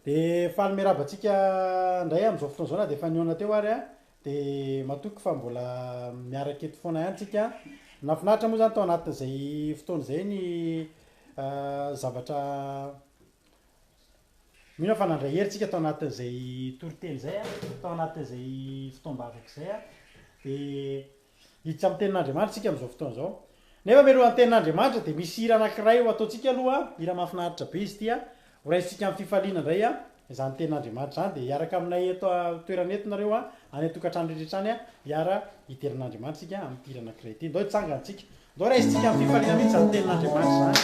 Dia faly miarahaba antsika indray amin'izao fotoana izao na dia efa nihaona teo ary aho dia matoky fa mbola miaraka eto foana ihany tsika. Nahafinaritra moa izany tao anatin'izay fotoana izay ny zavatra mino aho fa nandray hery tsika tao anatin'izay toriteny izay, tao anatin'izay fotoam-bavaka izay dia Hiditra amin'ny tenin'Andriamanitra isika amin'izao fotoana izao. Nefa mialohan'ny tenin'Andriamanitra dia misy hira anankiray ho ataontsika aloha, hira mahafinaritra be izy ity a. Ho raisintsika amin'ny fifaliana indray a, izany tenin'Andriamanitra izany. Dia hiaraka aminay eto toerana eto nareo a, any an-tokantrano rehetra any a, hiara hidera an'Andriamanitra isika amin'ity hira anankiray ity. Ndao hitsangana isika. Ndao raisintsika amin'ny fifaliana mihitsy izany tenin'Andriamanitra izany.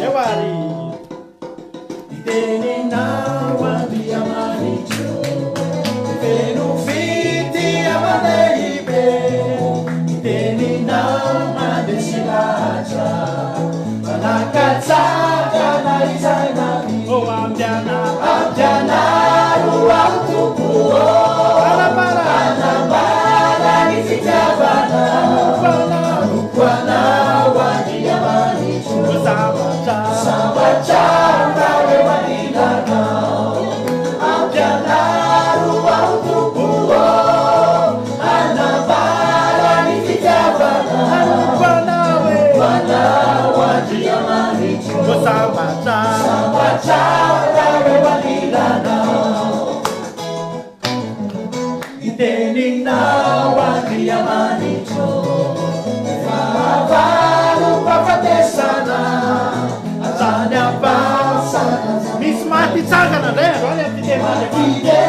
Eo ary. Ny teninao Andriamanitro feno fitiavan-dehibe, ny teninao mandresy lahatra, manakatsakana izay nabi. Oh, ampianaro. Ampianaro aho Tompo ô, Hanambara. hanambara ny fitiavanao, Hanompo anao. hanompo anao Andriamanitro. Ho sambatra. Sambatra aho eo anilanao, ampianaro aho Tompo ô, hanambara ny fitiavanao, Hanompo anao e. hanompo anao Andriamanitro. Ho sambatra. Sambatra aho eo anilanao. Ny teninao Andriamanitro, fahavalom-pahafatesana, hatrany am-pasana. Misy maty hitsangana indray androany amin'ity tenin'Andriamanitra.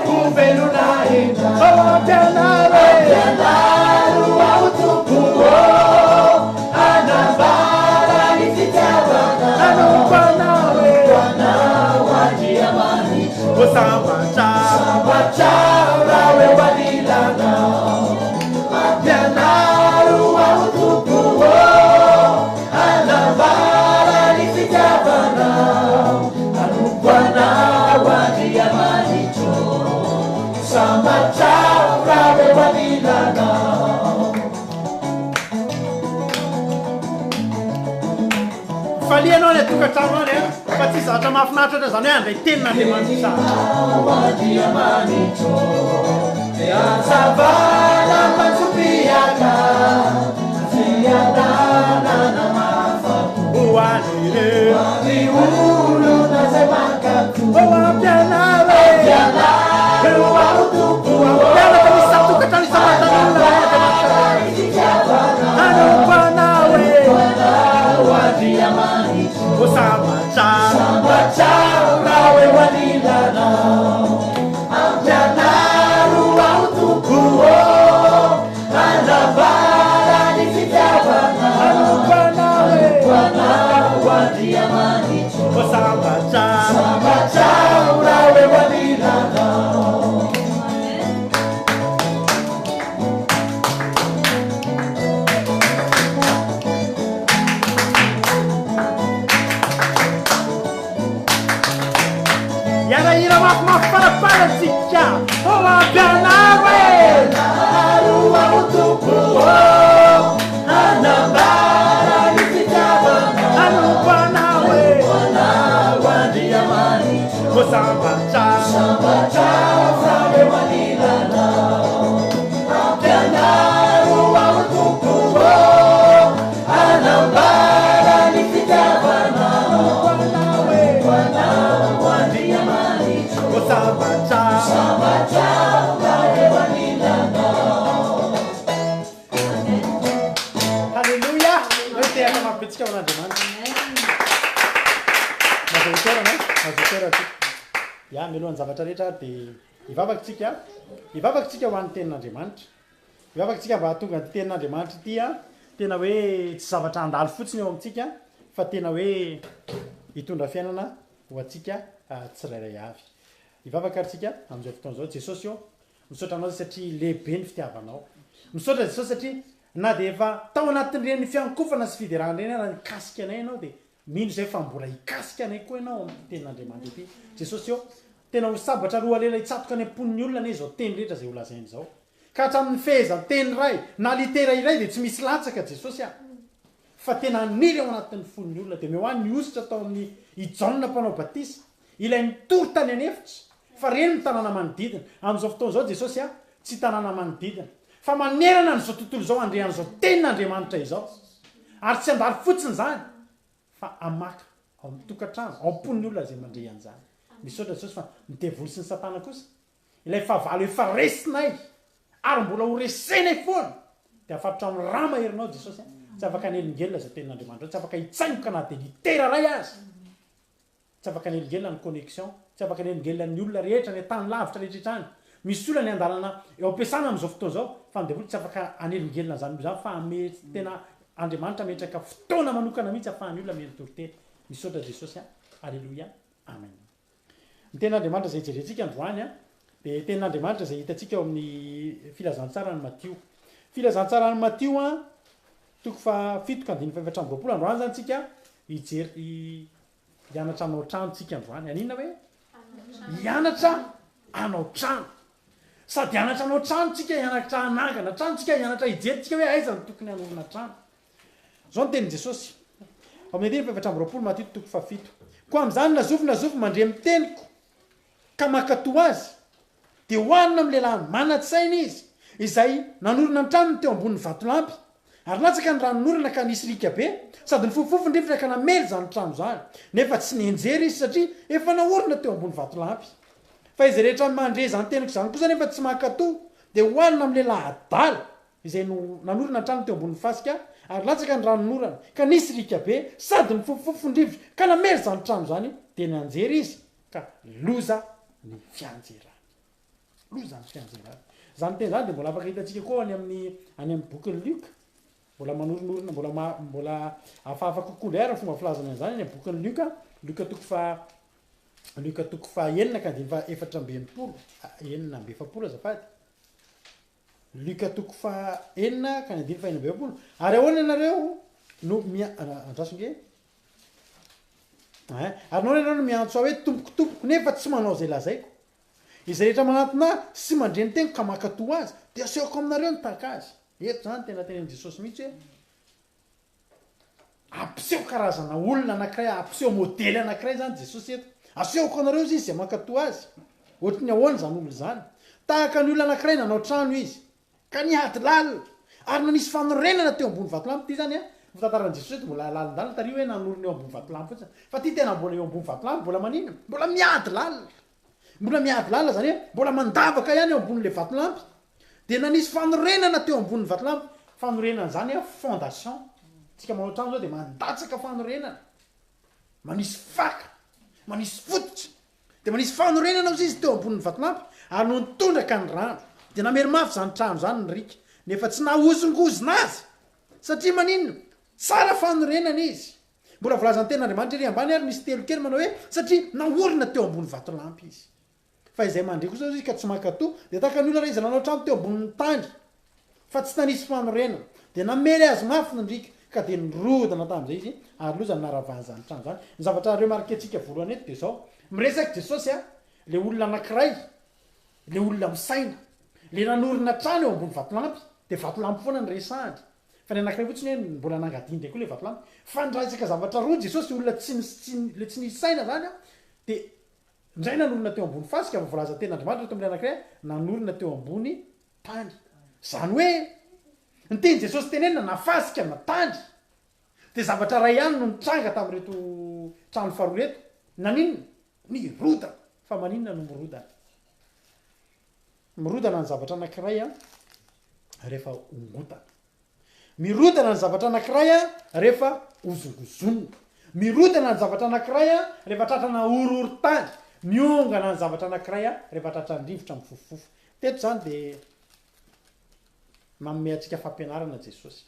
Ho velona indray. Oh, ampianaro e. Ampianaro aho Tompo ô, hanambara ny fitiavanao. Hanompo anao e. Hanompo anao Andriamanitro. Ho sambatra. Sambatra aho eo anilanao. Ampianaro aho Tompo ô, hanambara ny fitiavanao. Hanompo anao Andriamanitro. Sambatra aho eo anilanao. Mifalia ianao any an-tokantrano any a, fa tsisy zavatra mahafinaritra ohatran'izany hoe handray tenin'Andriamanitra izany. Teninao Andriamanitro, dia hazavana matsompiaka, fiadanana mahafapo. Ho an'ireo. Ho an'ny olona izay mankatò. Oh, ampianaro e. Ampianaro aho Tompo ô. Mampianatra ny isan-tokantrano isam-batan'olona Andriamanitra. Hanambara ny fitiavanao. Hanompo anao e. Hanompo anao Andriamanitro. Ho sambatra. Sambatra aho raha eo anilanao. Ampianaro aho Tompo ô. Hanambara ny fitiavanao. Hanompo anao e. Hanompo anao Andriamanitro. Ho sambatra. Sambatra aho raha eo anilanao. Hiara-hira mafimafy farafarany tsika. Ho ampianaro e. Ampianaro aho Tompo ô, hanambara ny fitiavanao. Hanompo anao e. Hanompo anao Andriamanitro. Ho sambatra. Sambatra aho raha eo anilanao. Ampianaro aho Tompo ô, hanambara ny fitiavanao. Hanompo anao e. Hanompo anao Andriamanitro. Ho sambatra. Sambatra aho raha eo anilanao. Haleloia! Hoe tehaka mafy be tsika ho an'Andriamanitra. Mazoa toerana, mazoa toerana tsika. Ya, mialohan'ny zavatra rehetra ary dia hivavaka tsika. Hivavaka tsika ho an'ny tenin'Andriamanitra. Hivavaka tsika mba hahatonga an'ity tenin'Andriamanitra ity a, tena hoe tsy zavatra handalo fotsiny eo amintsika fa tena hoe hitondra fiainana ho antsika tsirairay avy. Hivavaka ary tsika amin'izao fotoana izao. Jesosy ô, Misaotra anao satria lehibe ny fitiavanao. Misaotra Jesosy satria na dia efa tao anatin'ireny fiankofana sy fiderana ireny ara nikasika anay ianao dia mino izay fa mbola hikasika anay koa ianao amin'ity tenin'Andriamanitra ity. Jesosy ô, Tena ho sabatra roalela hitsatoka any am-pon'ny olona anie izao teny rehetra izay holazainy izao. Ka hatramin'ny fehezanteny iray na litera iray dia tsy misy latsaka Jesosy a! Fa tena haniry ao anatin'ny fon'ny olona. Dia omeo ahy ny hosotra tao amin'ny i Jaona mpanao batisa, ilay nitory tany an'efitra, fa reny ny tanàna manodidina. Amin'izao fotoana izao Jesosy a, tsy tanàna manodidina, fa manerana an'izao tontolo izao handre an'izao tenin'Andriamanitra izao. Ary tsy handalo fotsiny izany, fa hamaka ao amin'ny tokantrano, ao am-pon'ny olona izay mandre an'izany. Misaotra Jesosy fa ny devoly sy ny satana kosa, ilay fahavalo efa resinay ary mbola ho resenay foana, dia afatotra amin'ny rà maherinao Jesosy a! Tsy afaka hanelingelina izao tenin'Andriamanitra izao, tsy afaka hitsaingoka na dia litera iray aza. Tsy afaka hanelingelina ny connexion, tsy afaka hanelingelina ny olona rehetra any an-tany lavitra rehetra rehetra any. Misy olona any an-dalana eo am-piasana amin'izao fotoana izao, fa ny devoly tsy afaka hanelingelina an'izany olona izany fa ame tena Andriamanitra ametraka fotoana manokana mihitsy ahafahan'ny olona mihaino toriteny. Misaotra Jesosy a! Aleloia! Amen. Ny tenin'Andriamanitra izay jerentsika androany dia tenin'Andriamanitra izay hitantsika ao amin'ny filazantsaran'i Matio. Filazantsaran'i Matio toko fahafito ka andininy fahefatra amby 20. Androany izany tsika hijery hianatra hanao trano tsika androany. Haninona hoe? Hianatra hanao trano. Sady hianatra hanao trano tsika, hianatra hanangana trano tsika, hianatra hijery tsika hoe aiza no tokony hanorina trano. Izao no tenin'i Jesosy, ao amin'ny andininy faha-24, Matio toko fahafito, Koa amin'izany na zovy na zovy mandre ny teniko ka mankatò azy, dia hohanina amin'ny lehilahy manan-tsaina izy, izay nanorina ny tranony teo ambonin'ny vatolampy, ary latsaka ny ranonorana ka nisy riaka be, sady nifofofofo ny rivotra ka namely izany trano izany, nefa tsy nianjera izy satria efa naorina teo ambony vatolampy. Fa izay rehetra mandre izany teniko izany kosa nefa tsy mankatò, dia hohanina amin'ny lehilahy adala, izay no nanorina ny tranony teo ambonin'ny fasika, ary latsaka ny ranonorana, ka nisy riaka be, sady nifofofofon-drivotra, ka namely izany trano izany, dia nianjera izy, ka loza ny fianjerany. Loza ny fianjerany. Izany teny izany dia mbola afaka hitantsika koa any amin'ny any amin'ny bokin'i Lioka. Mbola manorinorina, mbola ma, mbola hafahafa kokoa indray ary ny fomba filazana an'izany any amin'ny bokin'i Lioka, Lioka toko faha Lioka toko faha enina ka andininy faha 64, 46 azafady. Luka toko faha enina ka ny andininy faha 46. Ary ahoana ianareo no mia andraso nge. Ein, ary nahoana ianareo no miantso ahy hoe tompoko tompoko nefa tsy manao izay lazaiko? Izay rehetra manatona ahy sy mandre ny teniko ka mankatò azy, dia asehoko aminareo ny tahaka azy. Eto izany tena tenenin'i Jesosy mihitsy hoe Hampiseho karazana olona anankiray, hampiseho modely anankiray izany Jesosy eto. Asehoko anareo izy izay mankatò azy. Ohatry ny ahoana izany olona izany? Tahaka ny olona anankiray nanao trano izy, ka nihady lalina, ary nanisy fanorenana teo ambony vatolampy. Ity izany an, ny fitantaran'i Jesosy eto mbola lalindalina, tary hoe nanorina eo ambony vatolampy fotsiny. Fa ity tena mbola eo ambony vatolampy, mbola maninona? Mbola miady lalina. Mbola miady lalina izany hoe mbola mandavaka ihany eo ambonin'ilay vatolampy. Dia nanisy fanorenana teo ambonin'ny vatolampy. Fanorenana izany an, fondation. Tsika manao trano izao dia mandatsaka fanorenana. Manisy faka, manisy fototra. Dia manisy fanorenana ozy izy teo ambonin'ny vatolampy ary nony tondraka ny rano dia namery mafy izany trano izany ny riaka nefa tsy nahozongozona azy satria maninona? Tsara fanorenana izy. Mbola voalazan'ny tenin'Andriamanitra ery ambany ary misy telo kely manao hoe satria naorina teo ambony vatolampy izy. Fa izay mandre kosa izy ka tsy mankatò dia tahaka ny olona iray izay nanao trano teo ambonin'ny tany fa tsy nanisy fanorenana. Dia namely azy mafy ny riaka ka dia nirodana tamin'izay izy ary loza ny naharavan'izany trano izany. Ny zavatra remarquer-tsika voalohany eto dia izao, miresaka Jesosy a, ilay olona anankiray, ilay olona misaina, ilay nanorina trano eo ambony vatolampy, dia vatolampy foana no resahany. Fa ny anankiray fotsiny hoe mbola nangadiny indray koa ilay vatolampy. Fa niresaka zavatra roa Jesosy, olona tsy tsy ilay tsy nisy saina izany an, dia indray nanorina teo ambony fasika, fa voalaza tenin'Andriamanitra eto amin'ilay anankiray, nanorina teo ambony tany. Izany hoe, ny tian'i Jesosy tenenina na fasika na tany, dia zavatra iray ihany no nitranga tamin'ireto trano faharoa ireto. Naninona? Nirodana. Fa maninona no mirodana? Mirodana ny zavatra anankiray an, rehefa ongotana. Mirodana ny zavatra anankiray an, rehefa hozongozonina. Mirodana ny zavatra anankiray an, rehefa tratrana horohorontany. Miongana ny zavatra anankiray an, rehefa tratran'ny rivotra mifofofofo. Teto izany dia manome antsika fampianarana Jesosy.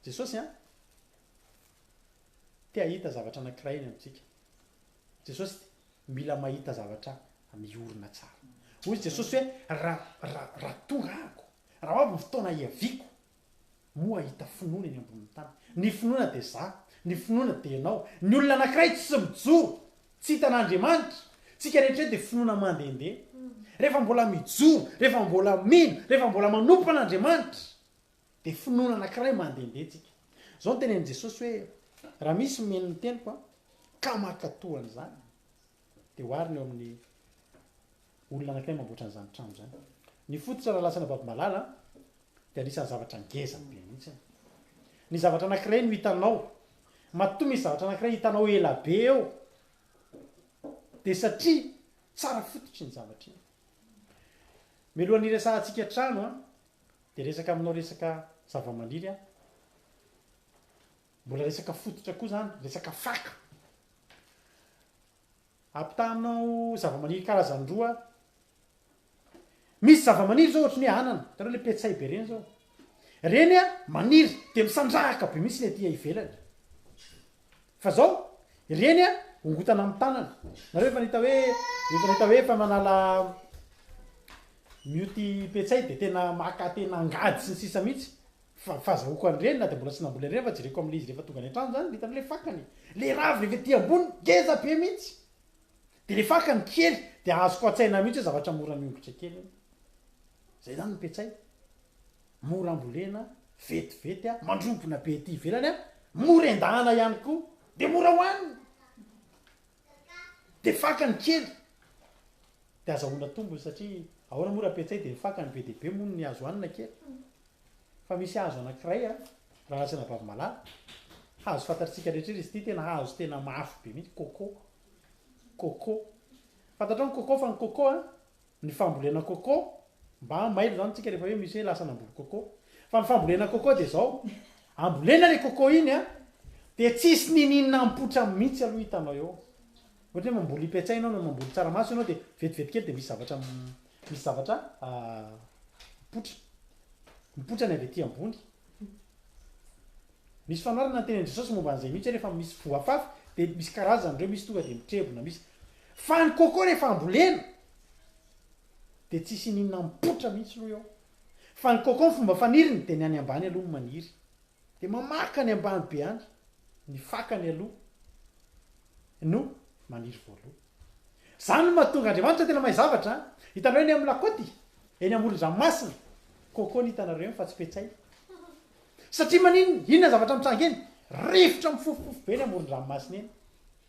Jesosy an, te hahita zavatra anankiray eny amintsika. Jesosy mila mahita zavatra miorina tsara. Hoy Jesosy hoe, Raha, raha, raha tonga ahako, raha ho avy ny fotoana hiaviako, moa hahita finoana eny ambonin'ny tany. Ny finoana dia za, ny finoana dia ianao. Ny olona anankiray tsy mijoro, tsy hitan'Andriamanitra, Tsika rehetra eto dia finoana mandehandeha. Rehefa mbola mijoro, rehefa mbola mino, rehefa mbola manompo an'Andriamanitra, dia finoana anankiray mandehandeha tsika. Izao no tenenin'i Jesosy hoe, Raha misy mino ny teniko an, ka mankatò an'izany, dia oharina eo amin'ny olona anankiray mamboatra an'izany trano izany. Ny fototra raha lasana Babimalala dia anisan'ny zavatra ngeza be mihitsy. Ny zavatra anankiray no hitanao, matoa misy zavatra anankiray hitanao ela be eo, dia satria tsara fototra iny zavatra iny. Mialohan'ny hiresahantsika trano an, dia resaka aminao resaka zavamaniry aho. Mbola resaka fototra koa izany, resaka faka. Ampitaha aminao zavamaniry karazany roa aho. Misy zavamaniry zao ohatry ny hoe anana, hitanao le petsay be reny zao. Reny a maniry de misandrahaka be mihitsy ny aty ivelany. Fa zao, ireny a ongotana amin'ny tanana. Nareo efa nahita hoe efa nahita hoe efa manala mioty petsay de tena maka tena angady sy ny sisa mihitsy. Fa fahazahoako an'ireny na de mbola tsy namboly an'ireny fa jereko amin'le izy rehefa tonga any an-trano zany, hitanao le fakany, le raviny avy aty ambony ngeza be mihitsy. Dia le fakany kely dia azoko antsaina mihitsy hoe zavatra mora miongotra kely iny. Zay zany ny petsay. Mora ambolena, vetivety a, mandrobona be ety ivelany a, mora endahana ihany koa, dia mora hohanina. Dia fakany kely. Dia azahoana tombony satria ahoana moa raha petsay dia ny fakany be dia be moa ny azo hanina kely. Fa misy hazo anankiray a, raha lazaina Bavimalala, hazo fantatritsika rehetra izy ity, tena hazo tena mafy be mihitsy, coco. Coco. Fantatrao ny coco fa ny coco a, ny fambolena coco, mba mailo zany tsika rehefa hoe misy hoe lasa namboly coco. Fa ny fambolena coco dia zao, ambolena le coco iny a, dia tsisy niniana mipoitra mihitsy aloha hitanao eo. Ohatra hoe mamboly petsay ianao na mamboly tsaramaso ianao dia vetivety kely dia misy zavatra misy zavatra mipoitra. Mipoitra ny avy aty ambony. Misy fanoharana ny tenin'i Jesosy momba an'izay mihitsy hoe rehefa misy voa afafy dia misy karazany ireo, misy tonga dia mitrebona, misy. Fa ny coco rehefa ambolena dia tsisy ininona mipoitra mihitsy aloha eo. Fa ny coco ny fomba faniriny dia ny any ambany aloha no maniry. Dia mamaka any ambany be any, ny fakany aloha no maniry voaloha. Zany no mahatonga Andriamanitra tena mahay zavatra an! Hitanareo eny amin'ny lakôty, eny amoron-dranomasina, coco no hitanareo eny fa tsy petsay. Satria maninona? Inona zavatra mitranga eny? Rivotra mifofofofo be eny amoron-dranomasina eny.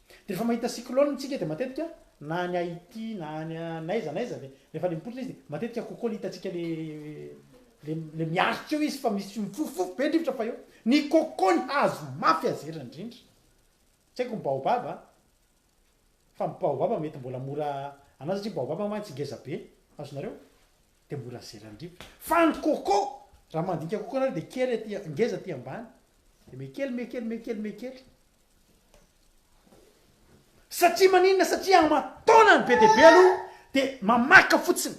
Dia rehefa mahita cyclone tsika dia matetika na any Haiti na any n'aiza n'aiza dia rehefa le mipoitra izy dia matetika coco le hitantsika le le le miaritra eo izy fa misy mifofofofo be ny rivotra fa eo. Ny coco ny hazo mafy azera indrindra. Tsy haiko ny baobab a! Fa ny baobab mety mbola mora anao satria baobab mantsy ngeza be, azonareo? Dia mora zeran'ny rivotra. Fa ny coco, raha mandinika coco nareo dia kely aty, ngeza aty ambany. Dia mihakely, mihakely, mihakely, mihakely. Satria maninona? Satria aman-taonany be dia be aloha dia mamaka fotsiny.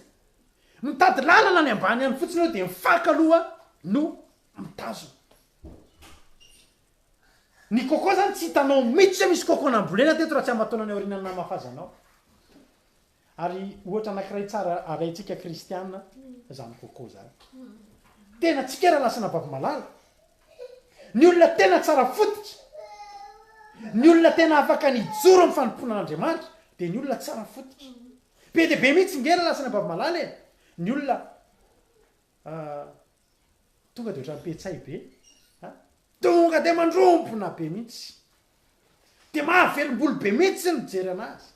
Mitady lalana any ambany any fotsiny aloha dia mifaka aloha no mitazona. Ny coco zany tsy hitanao mitsy hoe misy coco nambolena teto raha tsy aman-taonany aorianan'ny namafazanao. Ary ohatra anakiray tsara alaintsika kristiana zany coco zany. Tena tsika raha lasana Bavimalala. Ny olona tena tsara fototra, ny olona tena afaka ny hijoro amin'ny fanompoana an'Andriamanitra dia ny olona tsara fototra. Be dia be mihitsy nge raha lasana Bavimalala e. Ny olona Tonga de ohatran'ny petsay be a! Tonga de mandrombona be mihitsy. De mahavelom-bolo be mihitsy ny mijery anazy.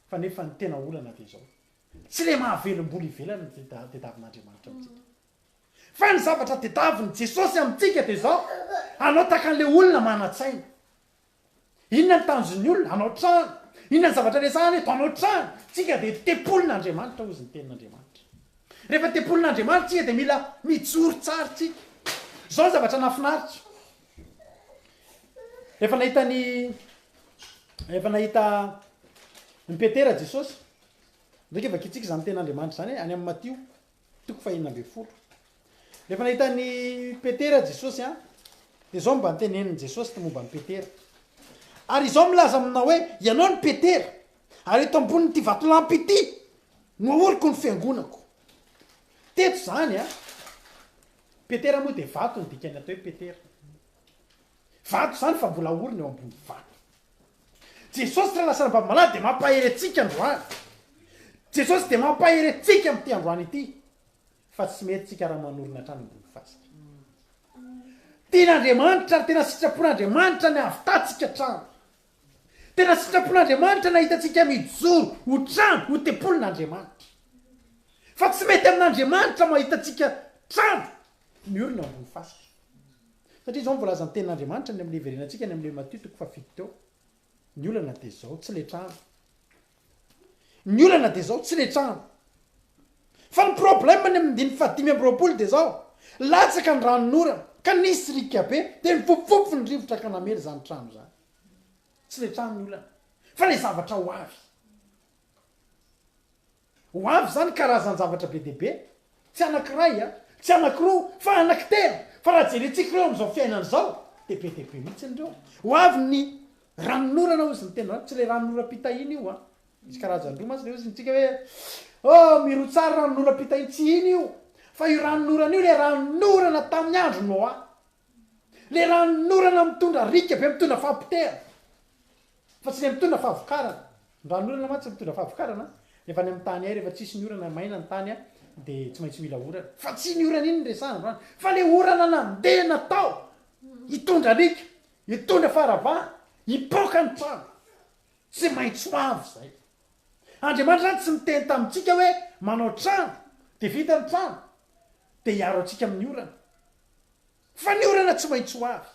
Fa nefa ny tena olana de izao, tsy le mahavelom-bolo ivelany no tediavin'Andriamanitra amintsika. Fa ny zavatra tediavin'i Jesosy amintsika de izao, hanao tahaka an'le olona manan-tsaina. Inona ny tanjon'ny olona? Hanao trano. Inona ny zavatra resahana eto? Hanao trano. Tsika dia tempolin'Andriamanitra hozy ny tenin'Andriamanitra. Rehefa tempolin'Andriamanitra tsika dia mila mijoro tsara tsika. Izao ny zavatra nahafinaritra. Rehefa nahita ny rehefa nahita ny Petera Jesosy, ndraiky vakintsika izany tenin'Andriamanitra izany any amin'ny Matio Toko fahenina ambinifolo. Rehefa nahita an'i Petera Jesosy an, dia izao no mba notenenin'i Jesosy momba an'i Petera. Ary izao milaza aminao hoe, ianao no Petera, ary eto ambonin'ity vatolampy ity no ahoriko ny fiangonako. Teto izany an, Petera moa dia vato ny dikan'ny atao hoe Petera. Vato izany fa mbola ahorina eo ambony vato. Jesosy raha lasa Ravamalala dia mampahery antsika androany. Jesosy dia mampahery antsika amin'ity androany ity fa tsy mety tsika raha manorina hatrany ambony fasika. Tian'Andriamanitra ary tena sitrapon'Andriamanitra ny hahavitantsika trano. Tena sitrapon'Andriamanitra ny hahitantsika mijoro ho trano, ho tempolin'Andriamanitra. Fa tsy mety amin'Andriamanitra mahita antsika trano miorina ambony fasika. Satria izao no voalazan'ny tenin'Andriamanitra any amin'ny hiverenantsika any amin'ilay Matio toko fahafito teo. Ny olana dia izao, tsy ilay trano. Ny olana dia izao, tsy ilay trano. Fa ny problème any amin'ny andininy fahadimy amby 20 dia izao, latsaka ny ranonorana, ka nisy riaka be, dia nifofofofo ny rivotra ka namely izany trano izany. Tsy ilay trano ny olana, fa ilay zavatra ho avy. Ho avy izany karazan-javatra be dia be, tsy anankiray a, tsy anankiroa, fa anankitelo. Fa raha jerentsika ireo amin'izao fiainana izao, dia be dia be mihitsy ireo. Ho avy ny ranonorana hozy ny tena, tsy ilay ranonoram-pitahiana io a. Misy karazany roa mantsy ilay hozy ntsika hoe, oh, mirotsaha ranonoram-pitahiana, tsy iny io. Fa io ranonorana io ilay ranonorana tamin'ny andro Noa. Ilay ranonorana mitondra riaka be, mitondra fahapotehana. Fa tsy ilay mitondra fahavokarana. Ny ranonorana mantsy mitondra fahavokarana. Rehefa any amin'ny tany hay, rehefa tsisy ny orana, maina ny tany dia tsy maintsy mila orana. Fa tsy iny orana iny no resahana androany. Fa ilay orana nandeha natao hitondra alika, hitondra faharavana, hipoka ny trano. Tsy maintsy ho avy izay. Andriamanitra izany tsy niteny tamintsika hoe manao trano dia vita ny trano dia hiaro antsika amin'ny orana. Fa ny orana tsy maintsy ho avy.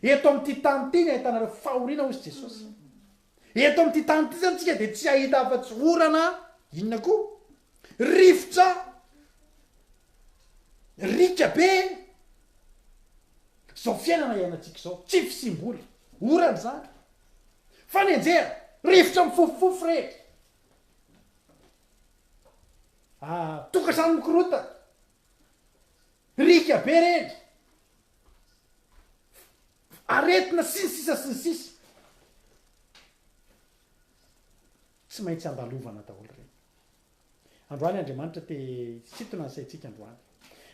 Eto amin'ity tany ity ny ahitanareo fahoriana hozy Jesosy. Eto amin'ity tany ity zany tsika dia tsy hahita afa-tsy orana, inona koa? Rivotra, riaka be. Izao fiainana iainantsika izao, tsy fisiam-bola, orana izany. Fanenjehana, rivotra mifofofofo rehetra. Ah, tokantrano mikorotana. Riaka be reny. Aretina sy ny sisa sy ny sisa. Tsy maintsy andalovana daholo ireny. Androany Andriamanitra te hisintona ny saintsika androany.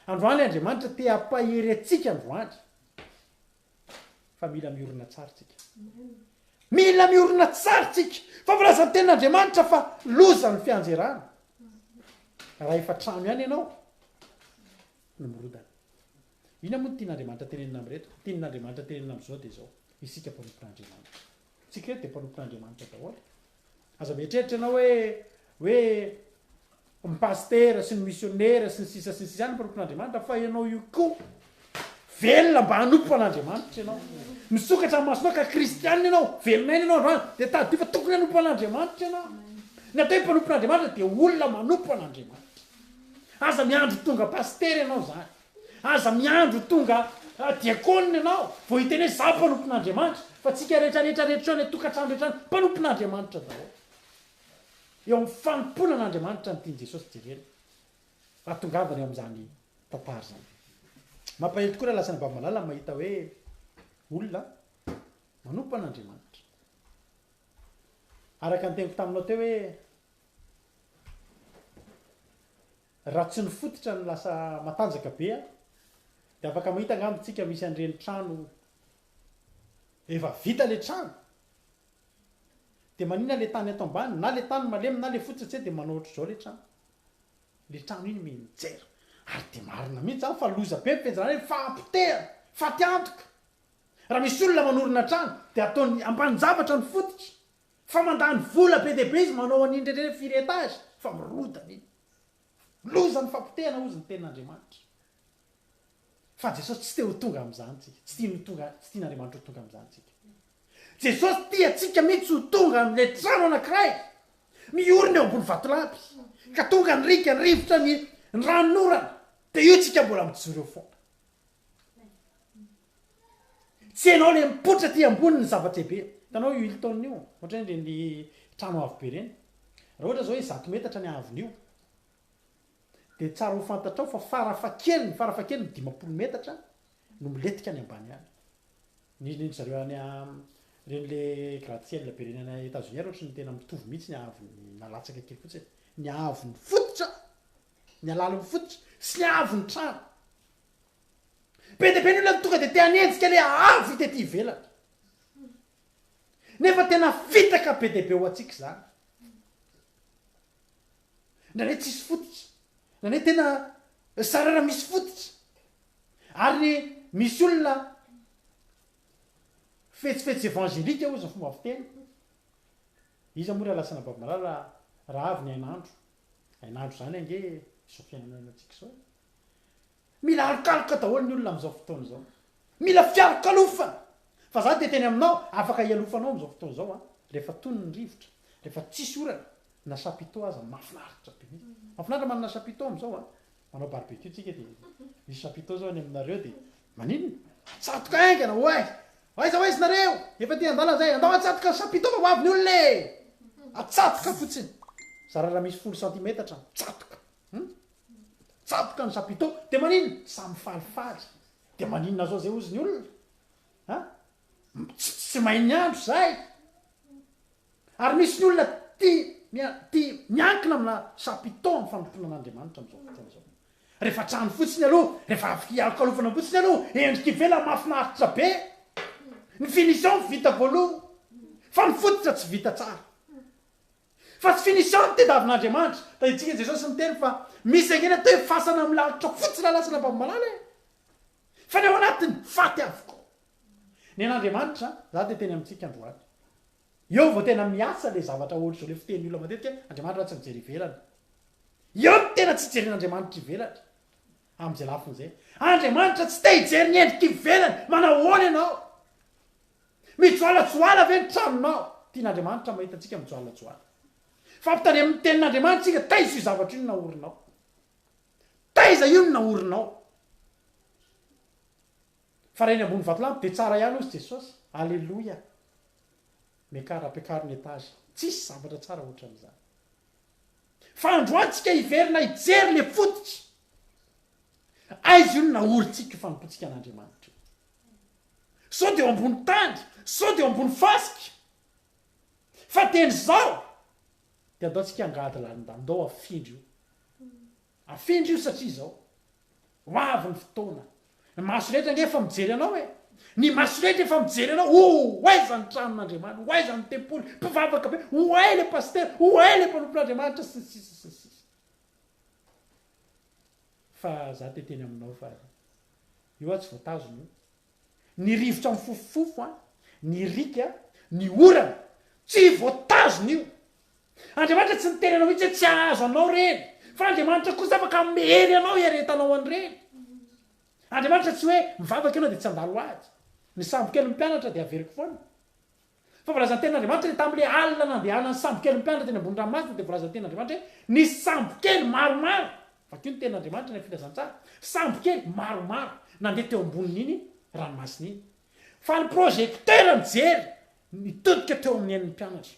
Androany Andriamanitra te hampahery antsika androany. Fa mila miorina tsara tsika. Mila miorina tsara tsika. Fa voalazan'ny tenin'Andriamanitra fa loza ny fianjerana. Raha efa trano ihany ianao no mirodana. Inona moa no tian'Andriamanitra tenenina amin'ireto? Tian'Andriamanitra tenenina amin'izao dia izao, isika mpanompon'Andriamanitra. Tsika ireto dia mpanompon'Andriamanitra daholo. Aza mieritreritra ianao hoe hoe ny pasitera sy ny misionera sy ny sisa sy ny sisa ihany no mpanompon'Andriamanitra fa ianao io koa velona mba hanompo an'Andriamanitra ianao. Misokatra ny masonao ka kristianina ianao, velon'aina ianao androany dia tadidio fa tokony hanompo an'Andriamanitra ianao. Ny atao hoe mpanompon'Andriamanitra dia olona manompo an'Andriamanitra. Aza miandry tonga pasitera ianao izany. Aza miandry ho tonga diakona ianao vao hiteny hoe izaho mpanompon'Andriamanitra, fa tsika rehetra rehetra rehetra any an-tokantrano rehetra any mpanompon'Andriamanitra daholo. Eo amin'ny fanompoana an'Andriamanitra no tian'i Jesosy jerena. Ahatongavana eo amin'izany tantara izany. Mampalahelo tokoa raha lasa any Bavamalala ny mahita hoe olona manompo an'Andriamanitra. Araka ny teniko taminao teo hoe Raha tsy ny fototra no lasa matanjaka be a, dia afaka mahita angamba tsika misy an'ireny trano efa vita le trano, dia maninona le tany ato ambany na le tany malemy na le fototra tsy hay dia manao ohatr'izao le trano, le trano iny mianjera, ary dia marina mihitsy zany fa loza be ny fianjerana iny, fahapotehana, faty antoka, raha misy olona manorina trano dia ataony ambanin-javatra ny fototra, Fa mandany vola be dia be izy manao an'iny rehetra ireny firy étage fa mirodana iny. Loza ny fapotehana hozy ny tenin'Andriamanitra. Fa Jesosy tsy te ho tonga amin'izany tsika. Tsy tiany ho tonga, tsy tian'Andriamanitra ho tonga amin'izany tsika. Jesosy tia antsika mihitsy ho tonga amin'ilay trano anankiray miorina eo ambony vatolampy. Ka tonga ny riaka, ny rivotra, ny ny ranonorana. Dia io tsika mbola mijoro eo foana. Tsy ianao le mipoitra aty ambony ny zava-dehibe. Hitanao io Hilton io, ohatra hoe ireny trano avo be ireny. Raha ohatra zao hoe zato metatra ny haavon'io, dia tsara ho fantatrao fa farafahakeliny, farafahakeliny 50 metatra no milentika any ambany any. Ny ny zareo any ireny le gratte ciel be ireny any Etats-Unis ary ohatry ny tena mitovy mihitsy ny haavony na latsaka kely fotsiny. Ny haavon'ny fototra, ny halalin'ny fototra sy ny haavon'ny trano. Be dia be ny olona no tonga dia te hanenjika ilay haavo hita ety ivelany. Nefa tena fitaka be dia be ho antsika izany. Indraindray tsisy fototra, indraindray tena sarara misy fototra. Ary misy olona fetsifetsy evangelika hozy ny fomba fiteny. Iza moa raha lasa Anabavy-malala raha avy ny hainandro? Hainandro izany ange izao fiainana iainantsika izao e. Mila alokaloka daholo ny olona amin'izao fotoana izao. Mila fialokalofana! Fa za dia teny aminao, afaka hialofanao amin'izao fotoana izao an, rehefa tony ny rivotra, rehefa tsisy orana, na chapiteau aza mahafinaritra be mihitsy. Mahafinaritra manana chapiteau amin'izao an, manao barbecue tsika dia misy chapiteau zao any aminareo dia maninona? Atsatoka haingana, oay! Aiza ho aiza nareo? Efa aty an-dalana zay, andao atsatoka ny chapiteau fa ho avy ny olona e! Atsatoka fotsiny. Zara raha misy folo santimetatra, mitsatoka. Hum? Tsaboka ny chapiteau dia maninona? Samy falifaly. Dia maninona zao zay ozy ny olona? Ha? Tsy tsy may ny andro zay. Ary misy ny olona tia mia tia miankina amina chapiteau amin'ny fanompoana an'Andriamanitra amin'izao fotoana izao. Rehefa trano fotsiny aloha, rehefa avy hialokalofana fotsiny aloha, endrika ivelany mahafinaritra be. Ny finition vita voaloha, fa ny fototra tsy vita tsara. Fa tsy finition ny tediavin'Andriamanitra. Tadidintsika Jesosy niteny fa misy ange ny atao hoe fasana milalotra fotsiny lalasana Ambavimalala e! Fa ny ao anatiny faty avokoa. Ny an'Andriamanitra, za te hiteny amintsika androany. Eo vao tena miasa le zavatra ohatr'izao le fitenin'ny olona matetika hoe Andriamanitra tsy mijery ivelany. Eo no tena tsy jeren'Andriamanitra ivelany. Amin'izay lafiny izay. Andriamanitra tsy te hijery ny endrika ivelany. Manahoana ianao? Mijoalajoala ve ny tranonao? Tian'Andriamanitra mahita antsika mijoalajoala. Fampitandremin'ny tenin'Andriamanitra isika, taiza io zavatra io no naorinao? Taiza io no naorinao? Fa raha eny ambony vatolampy dia tsara ihany hozy Jesosy. Aleloia. Miakara, ampiakaro ny étage. Tsisy zavatra tsara ohatran'izany. Fa androany tsika hiverina hijery le fototra. Aiza io no naorintsika io fanompoantsika an'Andriamanitra io? Sao dia eo ambony tany, sao dia eo ambony fasika. Fa teny izao dia andao tsika angady lalindalina, ndao afindra io. Afindra io satria izao, ho avy ny fotoana. Ny maso rehetra ange efa mijery anao e. Ny maso rehetra efa mijery anao, ho aiza ny tranon'Andriamanitra, ho aiza ny tempoly, mpivavaka be, ho ay le pasitera, ho ay le mpanompon'Andriamanitra, sy ny sisa sy ny sisa. Fa za te teny aminao fa io aho tsy voatazona io. Ny rivotra mifofofofo an, ny riaka, ny orana, tsy voatazona io. Andriamanitra tsy niteny anao mihitsy hoe tsy hahazo anao ireny, fa Andriamanitra kosa afaka hanome hery anao hiaretanao an'ireny. Andriamanitra tsy hoe mivavaka ianao dia tsy handalo ady. Ny sambokelin'ny mpianatra dia averiko foana. Fa voalazan'ny tenin'Andriamanitra hoe tamin'ilay alina nandehanan'ny sambokelin'ny mpianatra teny ambony ranomasina dia voalazan'ny tenin'Andriamanitra hoe nisy sambokely maromaro, vakio ny tenin'Andriamanitra any amin'ny filazantsara, sambokely maromaro nandeha teo ambonin'iny ranomasina iny. Fa ny projecteur nijery nitodika teo amin'ny ain'ny mpianatra.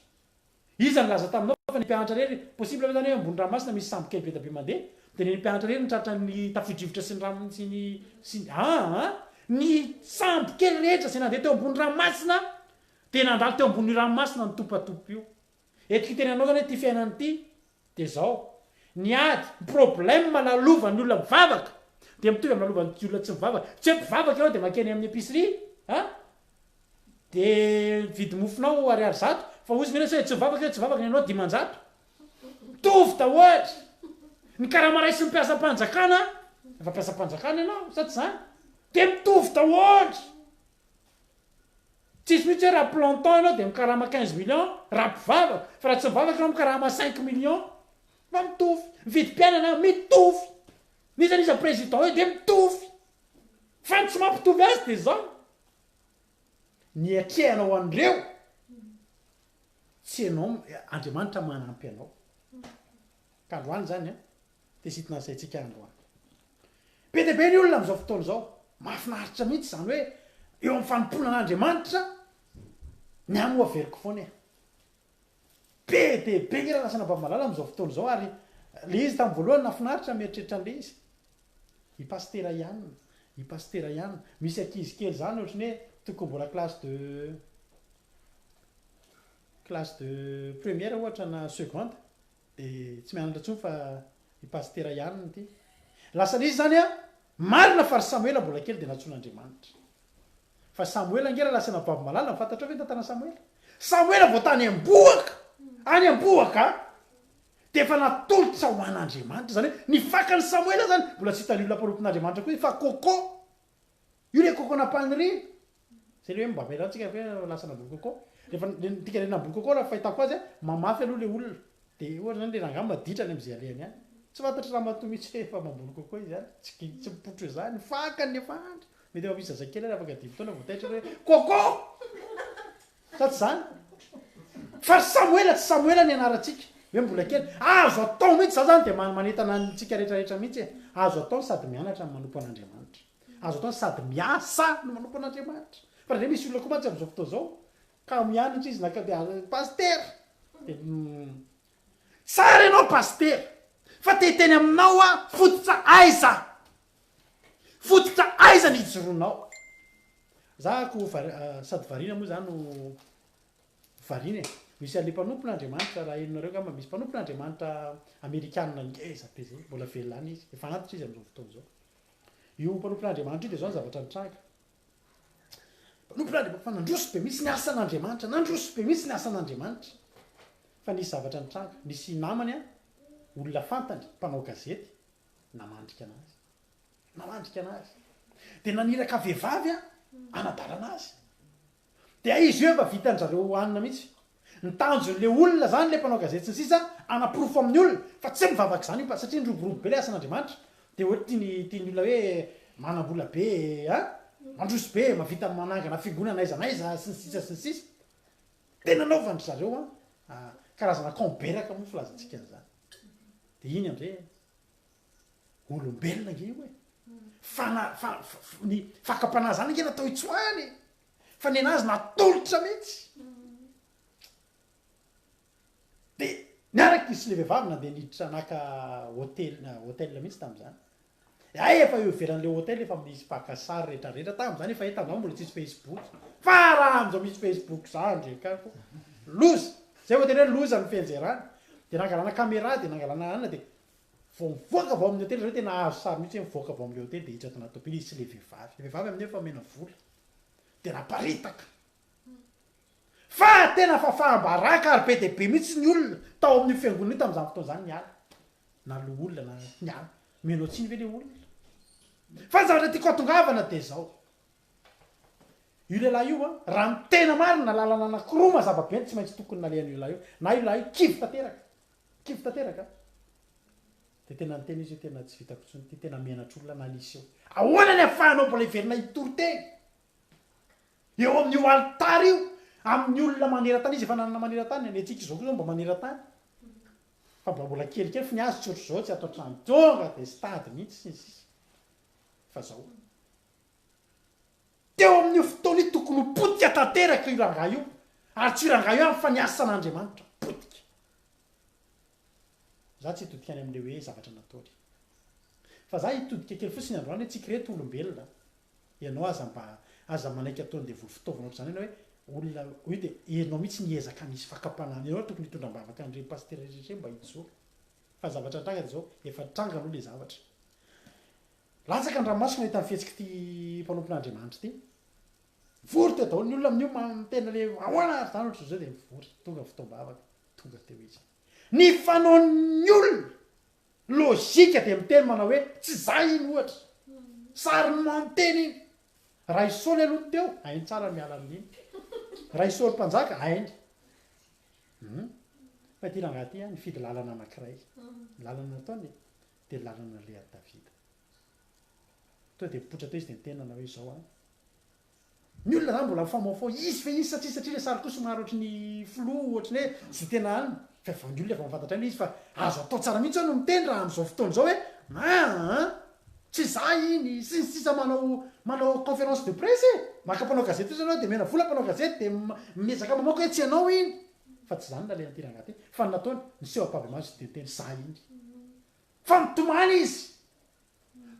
Iza nilaza taminao fa ny mpianatra irery, possible ve zany hoe ambony ranomasina misy sambo kely be dia be mandeha, dia ny mpianatra irery no tratran'ny tafio-drivotra sy ny rano sy ny sy ny aa ny sambo kely rehetra izay nandeha teo ambony ranomasina dia nandalo teo ambonin'io ranomasina nitopatopy io. Eto hiteny anao zany hoe ity fiainana ity dia zao, ny ady, ny problème lalovan'ny olona mivavaka dia mitovy amin'ny lalovan'ny olona tsy mivavaka. Tsy hoe mpivavaka ianao dia mankeny amin'ny épicerie a! Dia mividy mofonao ariary zato, fa hozy ve hoe tsy mivavaka eo, tsy mivavaka ny anao 500. Mitovy daholo. Ny karama raisin'ny mpiasam-panjakana, efa mpiasam-panjakana ianao sa tsy izany? Dia mitovy daholo. Tsisy mihitsy hoe raha planton ianao dia mikarama quinze millions raha mpivavaka, fa raha tsy mivavaka ianao mikarama cinq millions. Fa mitovy. Ny vidim-piainana mitovy. N'iza n'iza président eo dia mitovy. Fa ny tsy mampitovy azy dia izao. Ny hiatrehanao an'ireo, tsy ianao, Andriamanitra manampy anao. Ka androany izany an, te sintona ny saintsika androany. Be dia be ny olona amin'izao fotoana izao, mahafinaritra mihitsy izany hoe eo amin'ny fanompoana an'Andriamanitra, ny ahy moa averiko foana e. Be dia be nge raha Lasa-Nabavimalala amin'izao fotoana izao ary le izy tamin'ny voalohany nahafinaritra mieritreritra an'le izy. I Pasitera ihany, i Pasitera ihany. Misy ankizy kely izany ohatran'ny hoe tokony mbola classe de classe de première ohatra na seconde dia tsy mianatra intsony fa i Pasitera ihany ity. Lasa le izy izany an, marina fa ry Samoela mbola kely dia nantsoin'Andriamanitra. Fa Samoela ange raha lasa nababo malala, fantatrao ve ny tantaran'i Samoela? Samoela vao tany am-bohoka, any am-bohoka, dia efa natolotra ho an'Andriamanitra. Izany hoe ny fakan'i Samoela izany, mbola tsy hitan'ny olona mpanompon'Andriamanitra koa fa coco. Io ilay coco nampaniriana. Izay ilay hoe mba avela antsika hoe lasa namboly coco. Rehefa ny dikan'ilay namboly coco raha ny fahitako azy, mamafy aloha ilay olona. Dia ohatra izany ilay rangahy maditra any amin'izay alehany any. Tsy fantatr'i ramatoa mihitsy hoe efa mamboly coco izy any. Tsy tsy mipoitra izany. Fakany efa andry. Mety efa misy zazakely ary afaka dimy taona vao taitra hoe coco! Sa tsy izany? Fa ry Samoela tsy Samoela ny anarantsika. Hoe mbola kely. Azo atao mihitsy, za zany dia manentana antsika rehetra rehetra mihitsy e. Azo atao sady mianatra no manompo an'Andriamanitra. Azo atao sady miasa no manompo an'Andriamanitra. Fa indraindray misy olona koa mantsy amin'izao fotoana izao, ka mianatra izy na ka dia pasitera. Dia tsara ianao pasitera. Fa te hiteny aminao aho, fototra aiza? Fototra aiza ny ijoroanao? Za ko sady variana moa za no variana e. Misy an'le mpanompon'Andriamanitra raha henonareo angamba misy mpanompon'Andriamanitra amerikana ngeza be zay, mbola velona any izy, efa antitra izy amin'izao fotoana izao. Io mpanompon'Andriamanitra io dia zao ny zavatra nitranga. Mpanompon'Andriamanitra fa nandroso be mihitsy ny asan'Andriamanitra, nandroso be mihitsy ny asan'Andriamanitra. Fa nisy zavatra nitranga, nisy namany an, olona fantany, mpanao gazety, namandrika anazy. Namandrika anazy. Dia naniraka vehivavy an, anadalana azy. Dia izy io efa vitan-dry zareo hanina mihitsy. Ny tanjon'le olona zany, le mpanao gazety sy ny sisa, hanaporofo amin'ny olona fa tsy mivavaka izany io pa, satria niroborobo be le asan'Andriamanitra. Dia hoe tiany, tian'ny olona hoe manam-bola be an, mandroso be, mahavita manangana fiangonana n'aiza n'aiza sy ny sisa sy ny sisa. Dia nanaovan-dry zareo an, karazana kaomberaka moa filazantsika an'izany. Dia iny am'zay Olombelona ange io e! Fana, fa, ny fakam-panahy zany ange natao hitsoahana e! Fa nenazy natolotra mihitsy. De niaraka izy sy le vehivavy nandeha niditra naka hotel, hotel mihitsy tamin'izany. Hay efa eo ivelan'le hotel efa misy mpaka sary rehetra rehetra tamin'izany efa hita tamin'izany mbola tsisy facebook. Fa raha amin'izao misy facebook zany ry kako loza! Zay vao tena hoe loza ny fianjerana. De nangalana camera de nangalana anona de Vao mivoaka avy ao amin'ny hotely zareo tena azo sary mihitsy hoe mivoaka avy ao amin'ilay hotely dia hiditra ato anaty tôbily izy sy ilay vehivavy. Ilay vehivavy amin'io efa omena vola. Dia naparitaka. Fa tena fafaham-baraka ary be dia be mihitsy ny olona tao amin'io fiangonana io tamin'izany fotoana izany niala. Na loholona na niala. Omenao tsiny ve ilay olona? Fa ny zavatra tiako hatongavana dia izao. Io lehilahy io an, raha ny tena marina, lalana anankiroa mazava be no tsy maintsy tokony nalehan'io lehilahy io. Na io lehilahy io kivy tanteraka. Kivy tanteraka an! Dia tena niteny izy hoe tena tsy vitako intsony ity, tena menatr'olona na niseho. Ahoana ny ahafahanao mbola hiverina hitory teny eo amin'io alitara io amin'ny olona maneran-tany? Izy efa nanana maneran-tany, ny antsika izao koa izao mba maneran-tany fa mba mbola kelikely fa ny azy tsy ohatr'izao, tsy ato an-trano tonga dia stade mihitsy sy ny sisa fa zao. Teo amin'io fotoana io tokony ho potika tanteraka io rangahy io, ary tsy io rangahy io ihany fa ny asan'Andriamanitra, potika. Za tsy hitodika any amin'ilay hoe zavatra nataony. Fa za hitodika kely fotsiny androany hoe tsika ireto olombelona, ianao aza mba, aza manaiky ataon'ny devoly fitaovana ohatr'izany ianao hoe olona, io dia ianao mihitsy niezaka nisy fakam-panahy, ianao tokony hitondra am-bavaka an'ireny pasitera rehetra ireny mba hijoro. Fa ny zavatra nitranga dia izao, efa nitranga aloha ilay zavatra. Latsaka ny ranomasoko nahita ny fihetsik'ity mpanompon'Andriamanitra ity. Mivory teo daholo ny olona amin'io ma- tena le ahoana ary zany ohatr'izao dia mivory. Tonga ny fotoam-bavaka, tonga teo izy. Ny fanaon'ny olona, lojika dia miteny manao hoe tsy za iny ohatra. Sary miteny iny. Raha i Saoly aloha no teo, hainy tsara ny miala amin'iny. Raha i Saoly mpanjaka, hainy. Hum. Fa ity rangahy ity an, nifidy lalana anankiray. Ny lalana nataony dia lalana nalehan'i Davida. Tonga dia nipoitra teo izy dia niteny nanao hoe izao an! Ny olona zany mbola mifamoafoa, izy ve izy sa tsy izy satria ilay sary koa somary ohatry ny flou ohatry ny hoe zo tena any fa efa ny olona efa mahafantatra an'ilay izy fa azo atao tsara mihitsy hono miteny raha amin'izao fotoana izao hoe aa tsy za iny sy ny sisa manao manao conférence de presse e! Maka mpanao gazety fotsiny ianao dia omena vola mpanao gazety dia miezaka mamoaka hoe tsy ianao iny fa tsy izany nalehan'ity rangahy ity fa ny nataony niseho ampahibemaso izy dia niteny za iny. Fa nitomany izy.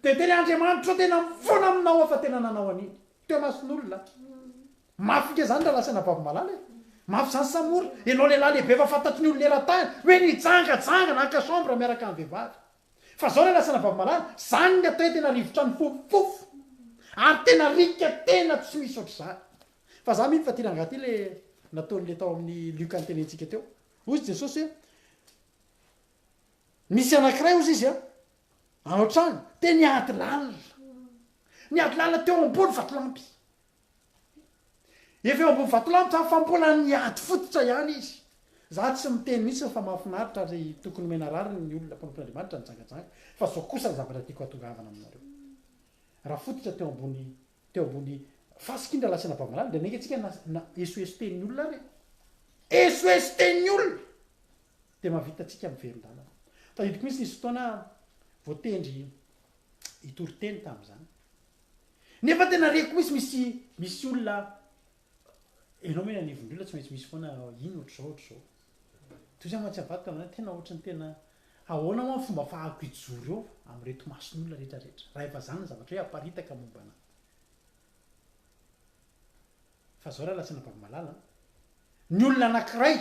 Dia tena Andriamanitra ô tena mifona aminao aho fa tena nanao an'iny. Teo imason'olona. Mafy nge zany rahalahy sy anabavy malala e. Mafy zany sa mora? Ianao lehilahy lehibe efa fantatry ny olona eran-tany hoe nijangajanga naka chambre miaraka amin'ny vehivavy. Fa zao rahalahy sy anabavy malala, zany ny atao hoe tena rivotra nifofofofo. Ary tena rika tena tsy misy ohatr'izany. Fa za mino fa ty rangahy ty le. nataon'ilay tao amin'ny Lioka notenentsika teo. Hoy Jesosy hoe, Misy anankiray hozy izy an, hanao trano, dia niady lalina. Niady lalina teo ambony vatolampy. Efa eo ambony vatolampy zany fa mbola niady fototra ihany izy. Za tsy miteny mihitsy fa mahafinaritra ary tokony omena rariny ny olona mpanompon'Andriamanitra nijangajanga fa zao kosa ny zavatra tiako hatongavana aminareo. Raha fototra teo ambony teo ambony fasika iny rahalahy sy anabavy malala dia mainka antsika na na esoeso tenin'ny olona ary e! Esoeso tenin'ny olona! Dia mahavita antsika miverin-dalana. Tadidiko mihitsy nisy fotoana aho voatendry hitory teny tamin'izany. Nefa tena reko mihitsy misy misy olona enao moa eny anivon'ny olona tsy maintsy misy foana iny ohatr'izao ohatr'izao. Toy izany mantsy avadika amin'izany tena ohatry ny tena ahoana moa ny fomba afahako hijoro eo amin'ireto mason'olona rehetra rehetra raha efa zany ny zavatra hoe aparitaka momba anah. Fa zao rahalahy sy anabavy malala an, ny olona anakiray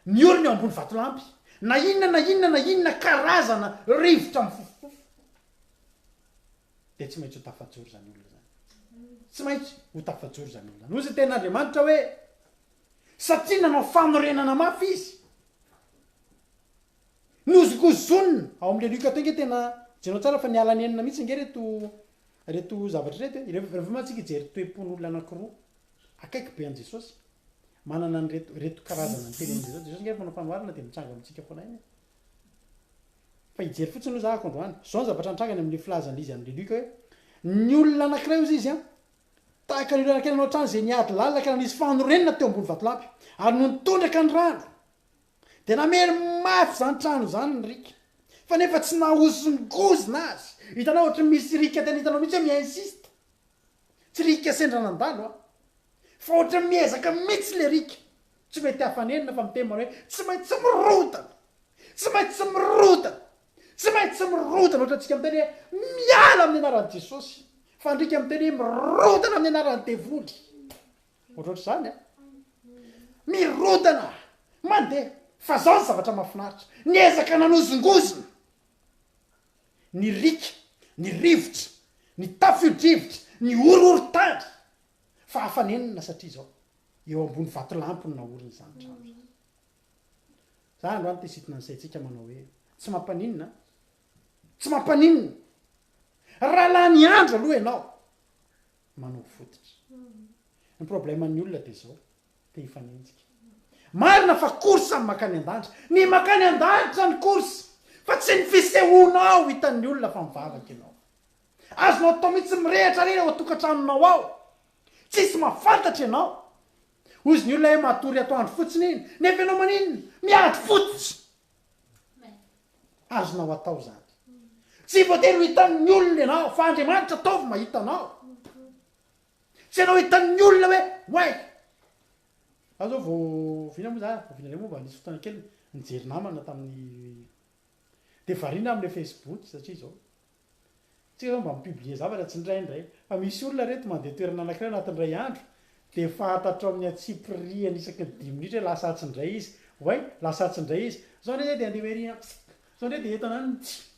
miorina eo ambony vatolampy na inona na inona na inona karazana rivotra mifofofofo dia tsy maintsy ho tafajoro izany olona izany. Tsy maintsy ho tafajoro izany olona izany. Hoy ny tenin'Andriamanitra hoe, satria nanao fanorenana mafy izy. Nozongozonina, ao amin'ilay Lioka teo ange tena, jereo tsara fa niala nenina mihitsy ange reto reto zavatra ireto e. Rehefa mantsy tsika hijery toe-pon'olona anankiroa akaiky be an'i Jesosy, manana an'ireto reto karazana nitenenin'i Jesosy. Jesosy ange rehefa manao fanoharana dia mitranga amintsika foana ihany e. Fa hijery fotsiny aloha za ako androany. Zao ny zavatra nitranga any amin'ilay filazan'izy izy an'ilay Luc hoe, ny olona anankiray hozy izy an, tahaka ny olona anankiray nanao trano izay niady lalina ka nanisy fanorenana teo ambony vatolampy, ary nony tondraka ny rano, dia namely mafy izany trano izany ny riaka, fa nefa tsy nahozongozona azy. Hitanao ohatry ny misy riaka tena hitanao mihitsy hoe mi-insiste. Tsy riaka sendra nandalo an, fa ohatry ny miezaka mihitsy le riaka. Tsy mety afa-nenina fa miteny manao hoe tsy maintsy mirodana, tsy maintsy mirodana, tsy maintsy mirodana, ohatrantsika miteny hoe miala amin'ny anaran'i Jesosy, fa ndrika miteny hoe mirodana amin'ny anaran'ny devoly. Ohatrohatr'izany an. Mirodana, mandeha. Fa zao ny zavatra mahafinaritra, niezaka nanozongozona ny riaka, ny rivotra, ny tafio-drivotra, ny horohorontany, fa afa-nenina satria izao. Eo ambony vatolampy no naorina izany trano izany. Za androany te hisintona ny saintsika manao hoe, tsy mampaninona an! Tsy mampaninona! Raha lany andro aloha ianao manao fototra. Ny problème-n'ny olona dia izao, te hifanenjika. Marina fa course ny mankany an-danitra. Ny mankany an-danitra ny course, fa tsy ny fisehoanao hitan'ny olona fa mivavaka ianao. Azonao atao mihitsy mirehatra re ao an-tokantranonao ao. Tsisy mahafantatra ianao. Hozy ny olona hoe matory atoandro fotsiny iny, nefa ianao maninona? Miady fotsy. Azonao atao izany. Tsy voatery ho hitan'ny olona ianao, fa Andriamanitra ataovy mahita anao. Tsy ianao hitan'ny olona hoe oay. Za zao vao vina moa za, vao vina indray moa mba nisy fotoana kely nijery namana tamin'ny dia variana amin'ilay Facebook satria izao. Tsika zao mba mi-publier zavatra tsindraindray fa misy olona reto mandeha toerana anakiray anatin'ny iray andro dia fantatrao amin'ny antsipirihany isaky ny dimy minitra hoe lasa atsy indray izy, oay lasa atsy indray izy, zao indray zay dia andeha ho ery an, zao indray dia eto an,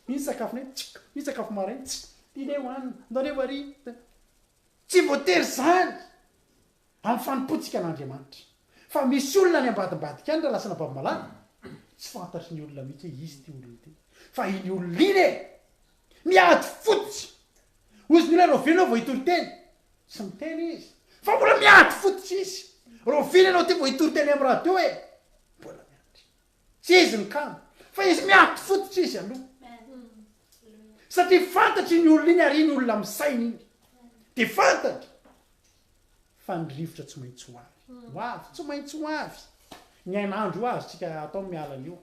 iny sakafonay, iny sakafo maraina, ity indray hohanina, ndao indray ho ary, tsy voatery zany! Amin'ny fanompoantsika an'Andriamanitra. Fa misy olona any ambadimbadika any raha lasa anabavy malala, tsy fantatry ny olona mihitsy hoe iza ity olona ity. Fa iny olona iny e! Miady fotsy! Hozy ny olona rahoviana ianao vao hitory teny? Tsy miteny izy. Fa mbola miady fotsy izy. Rahoviana ianao ity vao hitory teny amin'ny radio e? Mbola miandry. Tsy izy ny kamo. Fa izy miady fotsy izy aloha. Satria fantatry iny olona iny ary iny olona misaina iny. Dia fantany. Fa ny rivotra tsy maintsy ho avy. Ho avy, tsy maintsy ho avy. Ny hainandro io azontsika atao ny miala an'io.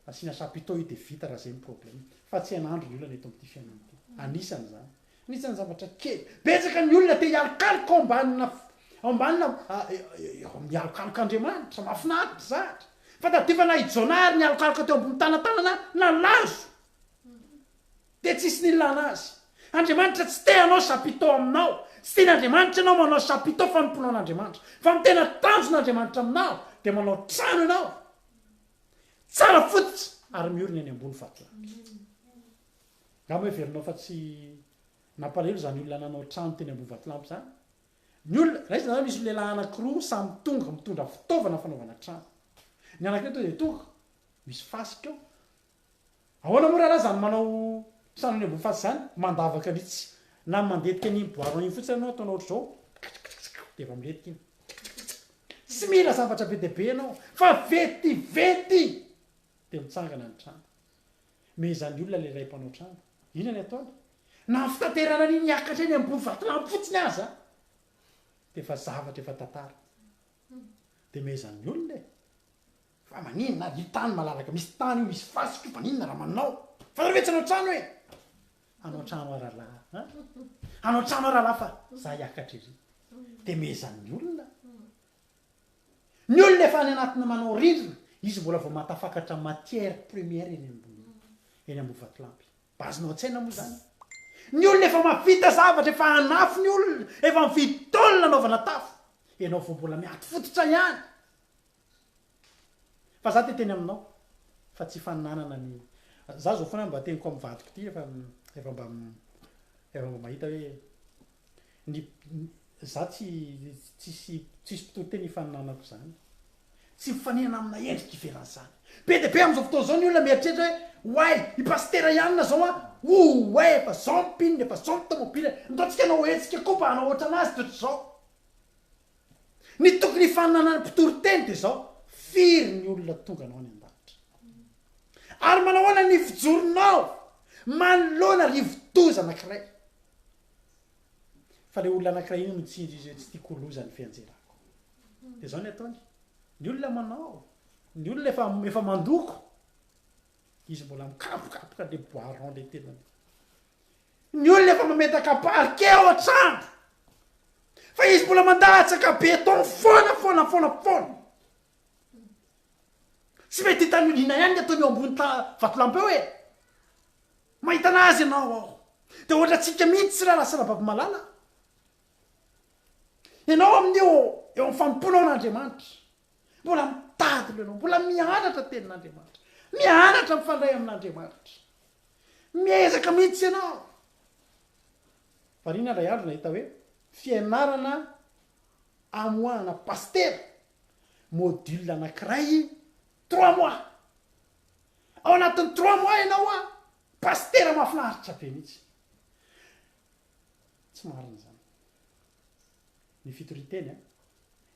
Asiana chapiteau io dia vita raha zay ny problème. Fa tsy hainandro ny olana eto amin'ity fiainana ity. Anisany izany. Anisany zavatra kely. Betsaka ny olona te hialokaloka ao ambanina ao ambanina eo amin'ny alokalok'Andriamanitra. Mahafinaritra izany. Fa tadidio fa na i Jonah ary nialokaloka teo ambony tanantanana nalazo. Dia tsisy nilana azy. Andriamanitra tsy te hanao chapiteau aminao. Tsy tian'Andriamanitra ianao manao chapiteau fanompoana an'Andriamanitra. Fa ny tena tanjon'Andriamanitra aminao dia manao trano ianao. Tsara fototra ary miorina eny ambony vatolampy. Angamba heverinao fa tsy nampalahelo izany olona nanao trano teny ambony vatolampy izany. Ny olona, raisina zany misy lehilahy anakiroa samy tonga mitondra fitaovana fanaovana trano. Ny anakiray tonga dia tonga, misy fasika eo. Ahoana moa rahalahy zany manao trano eny ambony fasika zany? Mandavaka an'itsy na mandetika an'iny bois rond iny fotsiny ianao ataonao ohatr'izao, dia efa milentika iny. Tsy mila zavatra be dia be ianao fa vetivety dia mitsangana ny trano. Mehezan'ny olona ilay ray mpanao trano. Inona ny ataony? Na ny fitaterana an'iny hiakatra eny ambony vatolampy fotsiny aza dia efa zavatra efa tantara. Dia mehezan'ny olona e. Fa maninona ary? Io tany malalaka misy tany io misy fasika io maninona raha manao? Fa nareo ve tsy hanao trano e? Hanao trano aho rahalahy a! Hanao trano aho rahalahy fa za hiakatra ery. Dia mehezan'ny olona. Ny olona efa any anatina manao rindrina, izy mbola vao mahatafakatra matière première eny ambony eny ambony vatolampy. Mba azonao an-tsaina moa izany? Ny olona efa mahavita zavatra, efa hanafo ny olona, efa mividy tôle anaovana tafo. Ianao vao mbola miady fototra ihany. Fa za te teny aminao fa tsy ifaninanana ny za zao foana mba teniko amin'ny vadiko ty efa efa mba efa mba mahita hoe ny za tsy tsisy tsisy mpitory teny ifaninanako zany. Tsy mifaninana amina endrika ivelan'izany. Be dia be amin'izao fotoana izao ny olona mieritreritra hoe oay i pasitera ihany zao an, oay efa zao ny mpinona, efa zao ny tomobile, ndao tsika hanao hetsika koa mba hanao ohatran'azy dia ohatr'izao. Ny tokony hifaninanan'ny mpitory teny dia izao, firy ny olona tonga anao any an-danitra? Ary manao ahoana ny fijoronao manoloana rivo-doza anankiray? Fa ilay olona anankiray iny mitsinjo izy hoe tsy tiako ho loza ny fianjerako. Dia izao ny ataony, ny olona manao, ny olona efa efa mandoko, izy mbola mikapokapoka an'ilay bois rond ilay tenany. Ny olona efa mametaka parquet ao an-trano fa izy mbola mandatsaka béton foana foana foana foana. Tsy mety hitan'ny olona ihany ny ataony eo ambony ta vatolampy eo e. Mahita anazy ianao aho. Dia ohatra antsika mihitsy rahalahy sy rahavavy malala. Ianao amin'io eo amin'ny fanompoanao an'Andriamanitra. Mbola mitady aloha ianao, mbola mianatra tenin'Andriamanitra. Mianatra mifandray amin'Andriamanitra. Miezaka mihitsy ianao. Variana indray andro nahita hoe fianarana amoahana pasitera, module anankiray trois mois. Ao anatin'ny trois mois ianao an, pasitera mahafinaritra be mihitsy. Tsy marina izany. Ny fitorian-teny an,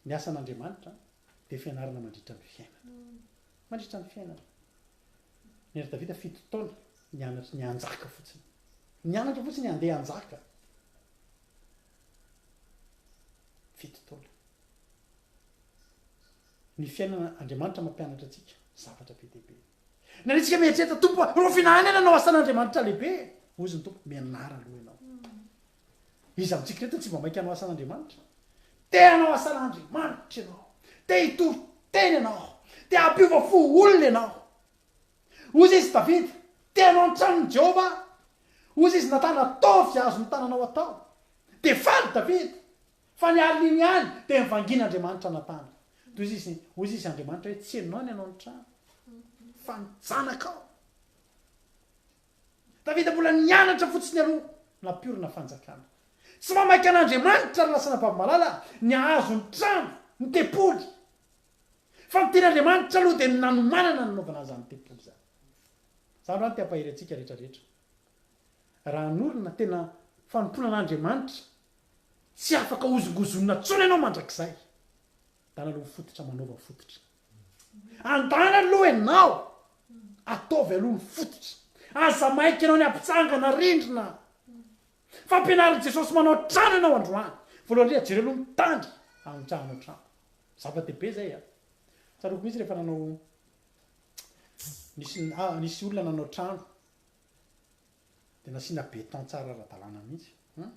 ny asan'Andriamanitra dia fianarana mandritra ny fiainana. Mandritra ny fiainana. Ny ry Davida fito taona nianatra ny hanjaka fotsiny. Nianatra fotsiny handeha hanjaka. Fito taona. Ny fiainana Andriamanitra mampianatra antsika zavatra be dia be. Na isika mieritreritra, Tompo a, rahoviana any aho nanao asan'Andriamanitra lehibe? Hozy ny Tompo, mianara aloha ianao. Iza amintsika ireto no tsy mba maika hanao asan'Andriamanitra? Te hanao asan'Andriamanitra ianao. Te hitory teny ianao. Te hampiova fo olona ianao. Hozy izy Davida, te hanao ny tranon'i Jehovah aho. Hozy izy Natana, ataovy izay azon'ny tananao atao. Dia faly Davida. Fa ny alina iny ihany dia nivangian'Andriamanitra Natana. Dia hozy izy, hozy izy Andriamanitra hoe, tsy ianao ny hanao ny trano, fa ny zanakao. Davida mbola nianatra fotsiny aloha nampiorina fanjakana. Tsy mamaika an'Andriamanitra ry lasanabavy malala ny hahazo ny trano, ny tempoly. Fa ny tian'Andriamanitra aloha dia ny nanomanana ny nanaovana an'izany tempoly izany. Izany androany te hampahery antsika rehetra rehetra. Raha hanorina tena fanompoana an'Andriamanitra, tsy afaka hozongozonina intsony ianao mandrakizay. Andana aloha ny fototra, manaova fototra. Andana aloha ianao, ataovy aloha ny fototra. Aza maika ianao ny hampitsangana rindrina. Fampianarin'i Jesosy manao trano ianao androany. Voalohany indrindra, jereo aloha ny tany hametrahanao trano. Zava-dehibe izay a. Tsaroako mihitsy rehefa nanao, nisy, nisy olona nanao trano. Dia nasiana béton tsara ara-dalàna mihitsy. Hum.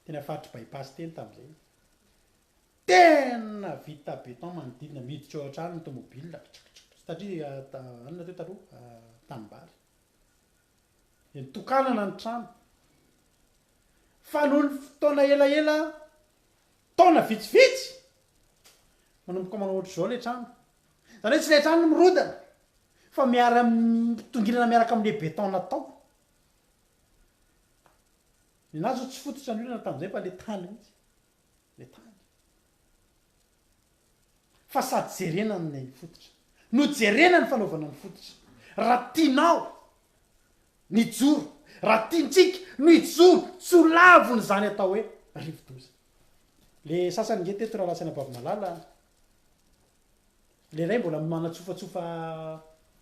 Teny faritry bypass teny tamin'izay. Tena vita béton manodidina, miditra eo an-trano ny tomobile, satria anona teo taloha, tanimbary. Dia nitokanana ny trano. Fa noho ny fotoana elaela, taona vitsivitsy, manomboka manao ohatr'izao ilay trano. Izany hoe tsy ilay trano no mirodana, fa miara mitongilana miaraka amin'ilay béton natao. Nenazy tsy fototra ny olana tamin'izay fa ilay tany mihitsy. Le tany. Fa sady jerena ny fototra. No jerena ny fanaovana ny fototra. Raha tianao ny hijoro, raha tiantsika no hijoro, tsy ho laviny izany atao hoe rivodoza. Le sasany nge teto rahalahy sy anabavy malala a. Le iray mbola manatsofatsofa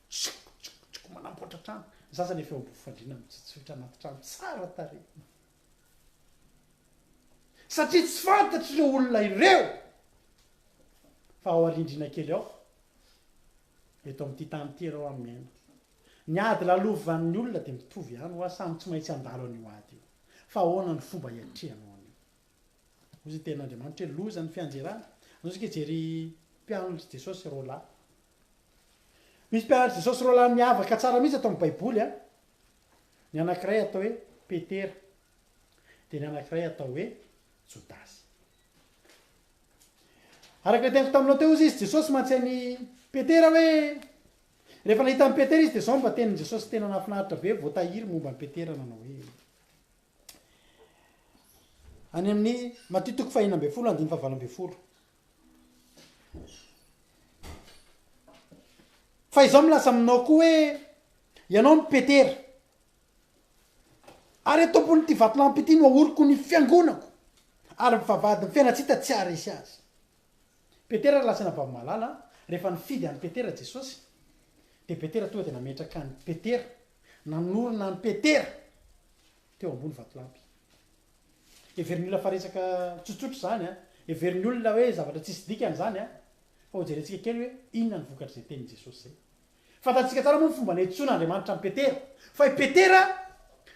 tsouk tsouk tsouk manamboatra trano. Ny sasany efa eo ambony fandriana mitsotsotra anaty trano tsara tarehy. Satria tsy fantatr'ireo olona ireo fa ao arindrina kely ao, eto amin'ity tany ity ianao amin'ny miaina. Ny ady lalovan'ny olona dia mitovy ihany hoa, samy tsy maintsy handalo an'io ady io. Fa ahoana ny fomba hiatrehanao an'io? Hoy ny tenin'Andriamanitra hoe loza ny fianjerana. Andao isika hijery mpianatr'i Jesosy roalahy. Misy mpianatr'i Jesosy roalahy miavaka tsara mihitsy ato amin'ny Baiboly an. Ny anankiray atao hoe Petera, dia ny anankiray atao hoe Jodasy. Araka ilay teniko taminao teo hozy izy, Jesosy mantsy an'i Petera hoe, rehefa nahita an'i Petera izy dia izao mba tenin'i Jesosy tena nahafinaritra be voatahiry momba an'i Petera nanao hoe, any amin'ny Matio toko fahenina ambin'ny folo andininy fahavalo ambin'ny folo. Fa izao milaza aminao koa hoe, Ianao no Petera, ary eto ambonin'ity vatolampy ity no ahoriko ny fiangonako, ary ny vavahadin'ny fiainantsita tsy haharesy azy. Petera ry lahy sy anabavy malala a, rehefa nifidy an'i Petera Jesosy, dia Petera tonga dia nametraka an'i Petera, nanorina an'i Petera teo ambony vatolampy. Heverin'ny olona fa resaka tsotsotra izany an, heverin'ny olona hoe zavatra tsisy dikany izany an, fa hojerentsika kely hoe inona ny vokatr'izay tenin'i Jesosy izay. Fantatsika tsara moa ny fomba niantsoan'Andriamanitra an'i Petera, fa i Petera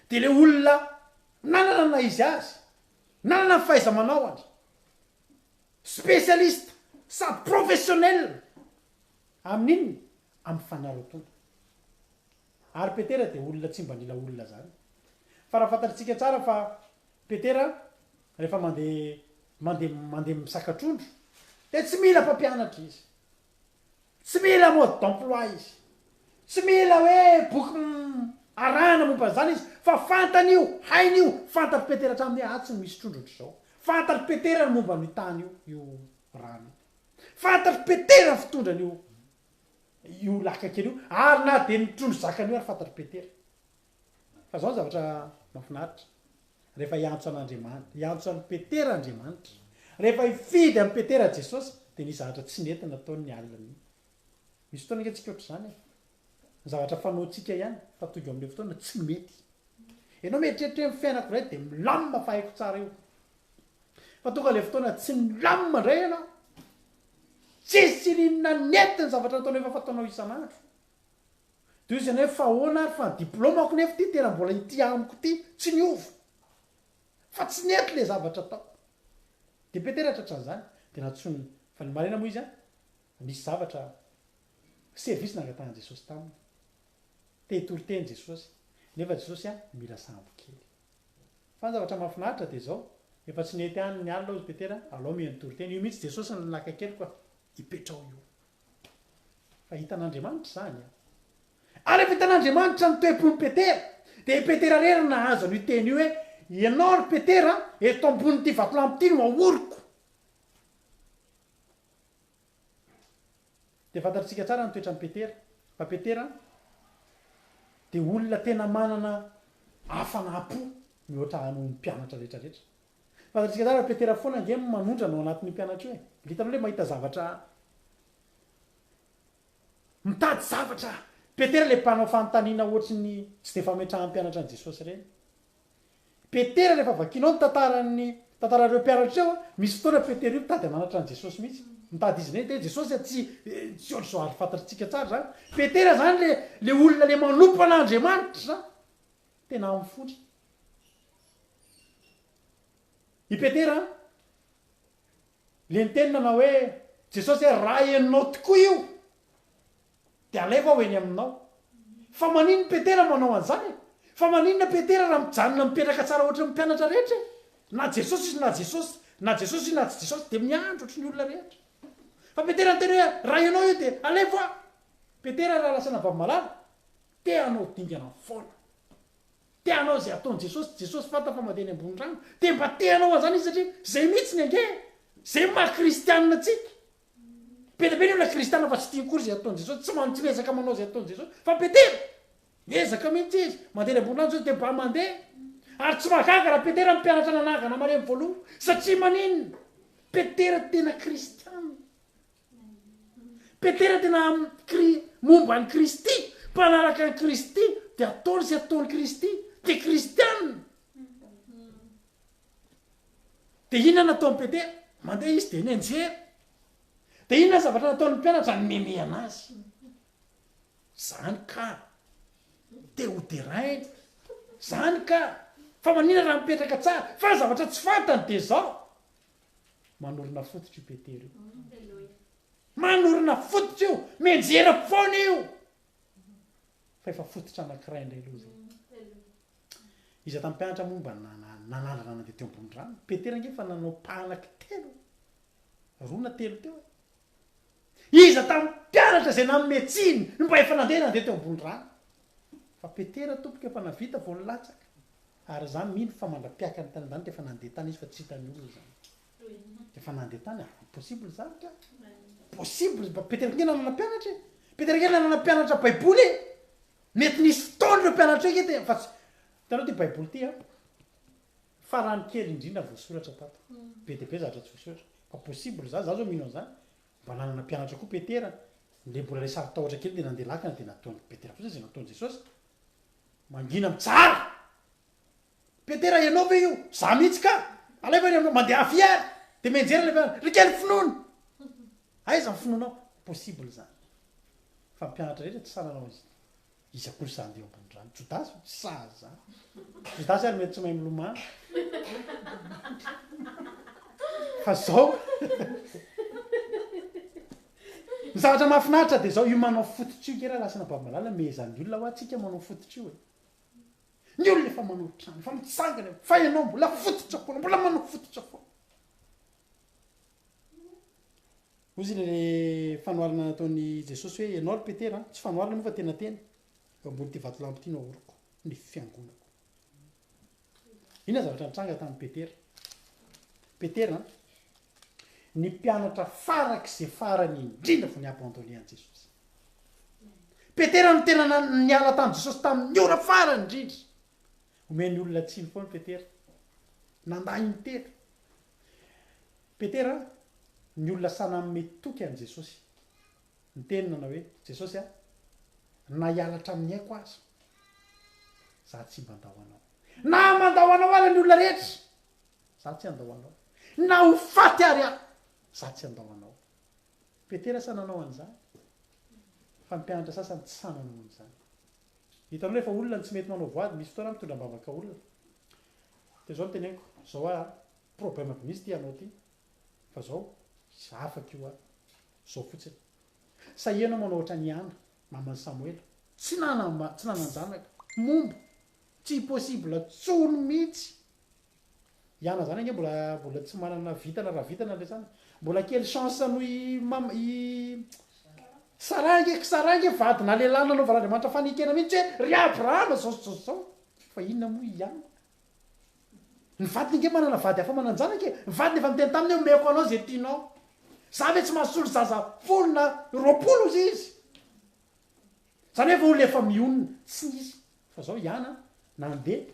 dia ilay olona nanana ny naha izy azy, nanana ny fahaiza-manaoany, spécialiste sady professionnel amin'ny inona? Amin'ny fanarotona. Ary Petera dia olona tsy mba nila olona izany. Fa raha fantatritsika tsara fa Petera rehefa mandeha mandeha mandeha misaka trondro dia tsy mila mpampianatra izy. Tsy mila mode d'emploi izy. Tsy mila hoe boky arahana momba an'izany izy fa fantany io, hainy io, fantatr'i Petera hatramin'ny hoe atsy no misy trondro ohatr'izao. Fantatr'i Petera ny momba an'io tany io, io rano io. Fantatr'i Petera ny fitondrany io io laka kely io ary na dia ny trondro zakany io ary fantatr'i Petera. Fa izao ny zavatra mahafinaritra, rehefa hiantso an'Andriamanitra, hiantso an'i Petera Andriamanitra, rehefa hifidy an'i Petera Jesosy, dia nisy zavatra tsy nety nataony ny alina iny. Misy fotoana ange tsika ohatr'izany e. Ny zavatra fanaontsika ihany fa tonga eo amin'ilay fotoana tsy mety. Ianao mieritreritra hoe ny fiainako indray dia milamina fa haiko tsara io. Fa tonga ilay fotoana tsy milamina indray ianao. Tsisy n'inona nety ny zavatra nataonao efa fataonao isan'andro. Dia hoy izy hoe fa ahoana ary fa ny diplaomako nefa ity tena mbola ity amiko ity tsy niova. Fa tsy nety ilay zavatra tao. Dia Petera tratran'izany dia nantsoiny fa ny maraina moa izy an, nisy zavatra service nangatahan'i Jesosy taminy. Te hitory teny Jesosy nefa Jesosy an mila sambo kely. Fa ny zavatra mahafinaritra dia izao, efa tsy nety any ny alina hozy Petera, alao mihaino toriteny. Io mihitsy Jesosy no naka kely koa, ipetraho io. Fa hitan'Andriamanitra izany an. Ary rehefa hitan'Andriamanitra ny toe-pon'i Petera, dia i Petera irery no nahazo an'io teny io hoe, Ianao ry Petera, eto ambonin'ity vatolampy ity no ahoriko. Dia fantatritsika tsara ny toetran'i Petera, fa Petera dia olona tena manana hafanam-po mihoatra noho ny mpianatra rehetra rehetra. Fantatritsika tsara fa Petera foana ange no manondrana ao anatin'io mpianatra io e. Hitanao ilay mahita zavatra, mitady zavatra. Petera ilay mpanao fanontaniana ohatry ny tsy dia fametrahan'ny mpianatra an'i Jesosy ireny. Petera rehefa vakinao ny tantaran'ny tantaran'ireo mpianatra ireo a, misy fotoana Petera io mitady hananatra an'i Jesosy mihitsy, mitady izy indray hoe Jesosy a tsy tsy ohatr'izao ary fantatritsika tsara izany, Petera izany le le olona le manompo an'Andriamanitra izany, tena amin'ny fony. I Petera le niteny nanao hoe Jesosy a raha henonao tokoa io Dia alaivo aho eny aminao. Fa maninona Petera manao an'izany e? Fa maninona Petera raha mijanona mipetraka tsara ohatry ny mpianatra rehetra e? Na Jesosy izy na Jesosy, na Jesosy izy na tsy Jesosy dia miandry ohatry ny olona rehetra. Fa Petera niteny hoe raha ianao io dia alaivo aho. Petera raha lasa navavimalala, te hanao dingana foana. Te hanao izay ataon'i Jesosy, Jesosy fantany fa mandeha eny ambony rano, dia mba te hanao an'izany izy satria izay mihitsy ny ange e! Zay maha kristianina antsika. Be dia be ny olona kristianina fa tsy tia akory izay ataon'i Jesosy, tsy man- tsy miezaka manao izay ataon'i Jesosy. Fa Petera, miezaka mihitsy izy, mandeha eny ambony rano Jesosy dia mba mandeha. Ary tsy mahagaga raha Petera no mpianatra nanangana malemy voalohany. Satria maninona? Petera tena kristianina. Petera tena kri momba an'i Kristy, mpanaraka an'i Kristy, dia ataony sy ataon'i Kristy, dia kristianina. Dia inona no nataon'i Petera? Mandeha izy dia nianjera. Dia inona ny zavatra nataon'ny mpianatra? Nimemehana azy. Zany ka. Te ho deraina. Zany ka. Fa maninona raha mipetraka tsara? Fa ny zavatra tsy fantany dia izao. Manorina fototra io Petera io. Manorina fototra io. Mianjera foana io. Fa efa fototra anankiray indray aloha izay. Iza tamin'ny mpianatra moa mba nanandrana nandeha teo ambony rano? Petera ange efa nanao pas anankitelo, roa na telo teo e. Iza tamin'ny mpianatra izay nanome tsiny no mba efa nandeha nandeha teo ambony rano? Fa Petera tompoko efa navita vao nilatsaka. Ary za mino fa mandra-piakany tany an-danitra efa nandeha tany izy fa tsy hitan'ny olona izany. Efa nandeha tany ah, possible izany ka. Possible, mba Petera koa nge nanana mpianatra e. Petera nge nanana mpianatra baiboly e. Mety nisy fotoana ireo mpianatra ireo nge fa tsy, hitanao ity baiboly ity an, farany kely indrindra voasoratra tato. Be dia be zavatra tsy voasoratra. Fa possible izany, za zao mino an'izany. Mba nanana mpianatra koa Petera, le mbola le saro-tahotra kely dia nandeha lakana dia nataon'i Petera fotsiny izay nataon'i Jesosy. Mangina mitsara! Petera ianao ve io? Za mihitsy ka! Alaivo ary ianao, mandeha fier! Dia mianjera ilay mpianatra, ry kely finoana! Aiza ny finoanao? Possible izany. Fa ny mpianatra rehetra tsy sahy nanao izy. Iza akory sahy handeha eo ambony rano? Jodasy? Tsy sahy izany. Jodasy ary mety tsy mahay milomano. Fa zao, ny zavatra mahafinaritra dia zao, io manao fototra io nge raha lasana Babimalala, mehezan'ny olona hoa tsika manao fototra io e. Ny olona efa manao trano, efa mitsangana, fa ianao mbola fototra foana, mbola manao fototra foana. Hozy le fanoharana nataon'i Jesosy hoe ianao ry Petera, tsy fanoharana moa fa tena teny, eo amboni'ity vatolampy ity no ahoriko ny fiangonako. Inona zavatra nitranga tamin'i Petera? Petera, ny mpianatra farak'izay farany indrindra vao ni-abandonner an'i Jesosy. Petera no tena niala tamin'i Jesosy tamin'ny ora farany indrindra. Omen'ny olona tsiny foana Petera. Nandà intelo. Petera, ny olona sahy nanome toky an'i Jesosy. Niteny nanao hoe, Jesosy a, na hiala hatramin'ny aiko aza, za tsy mba handao anao. Na mandao anao ary ny olona rehetra, za tsy handao anao. Na ho faty ary aho, za tsy handao anao. Petera sahy nanao an'izany, fa ny mpianatra sasany tsy sahy nanao an'izany. Hitanao rehefa olona no tsy mety manao voady, misy fotoana aho mitondra am-bavaka olona. Dia izao no teneniko, izao aho, problème be mihitsy ity anao ity, fa izao, tsy afaka io aho. Izao fotsiny. Sahia ianao manao ohatran'i Ana, maman'i Samoela. Tsy nanam, tsy nanan-janaka. Momba. Tsy possible tsony mihitsy. I Ana zany ange mbola mbola tsy manana vintana raha vintana no resahana. Mbola kely chance noho i mama i Sarah ange, Sarah ange vadina lehilahy nanaovan'Andriamanitra fanekena mihitsy hoe ry Abrahama zao sy zao sy zao. Fa inona moa i Ana? Ny vadiny ange manana vady hafa manan-janaka e! Ny vadiny efa niteny taminy hoe omeko anao izay tianao. Za ve tsy mahasolo zaza folo na 20 hozy izy? Zany hoe efa olona efa mionona. Tsy nisy. Fa zao i Ana nandeha,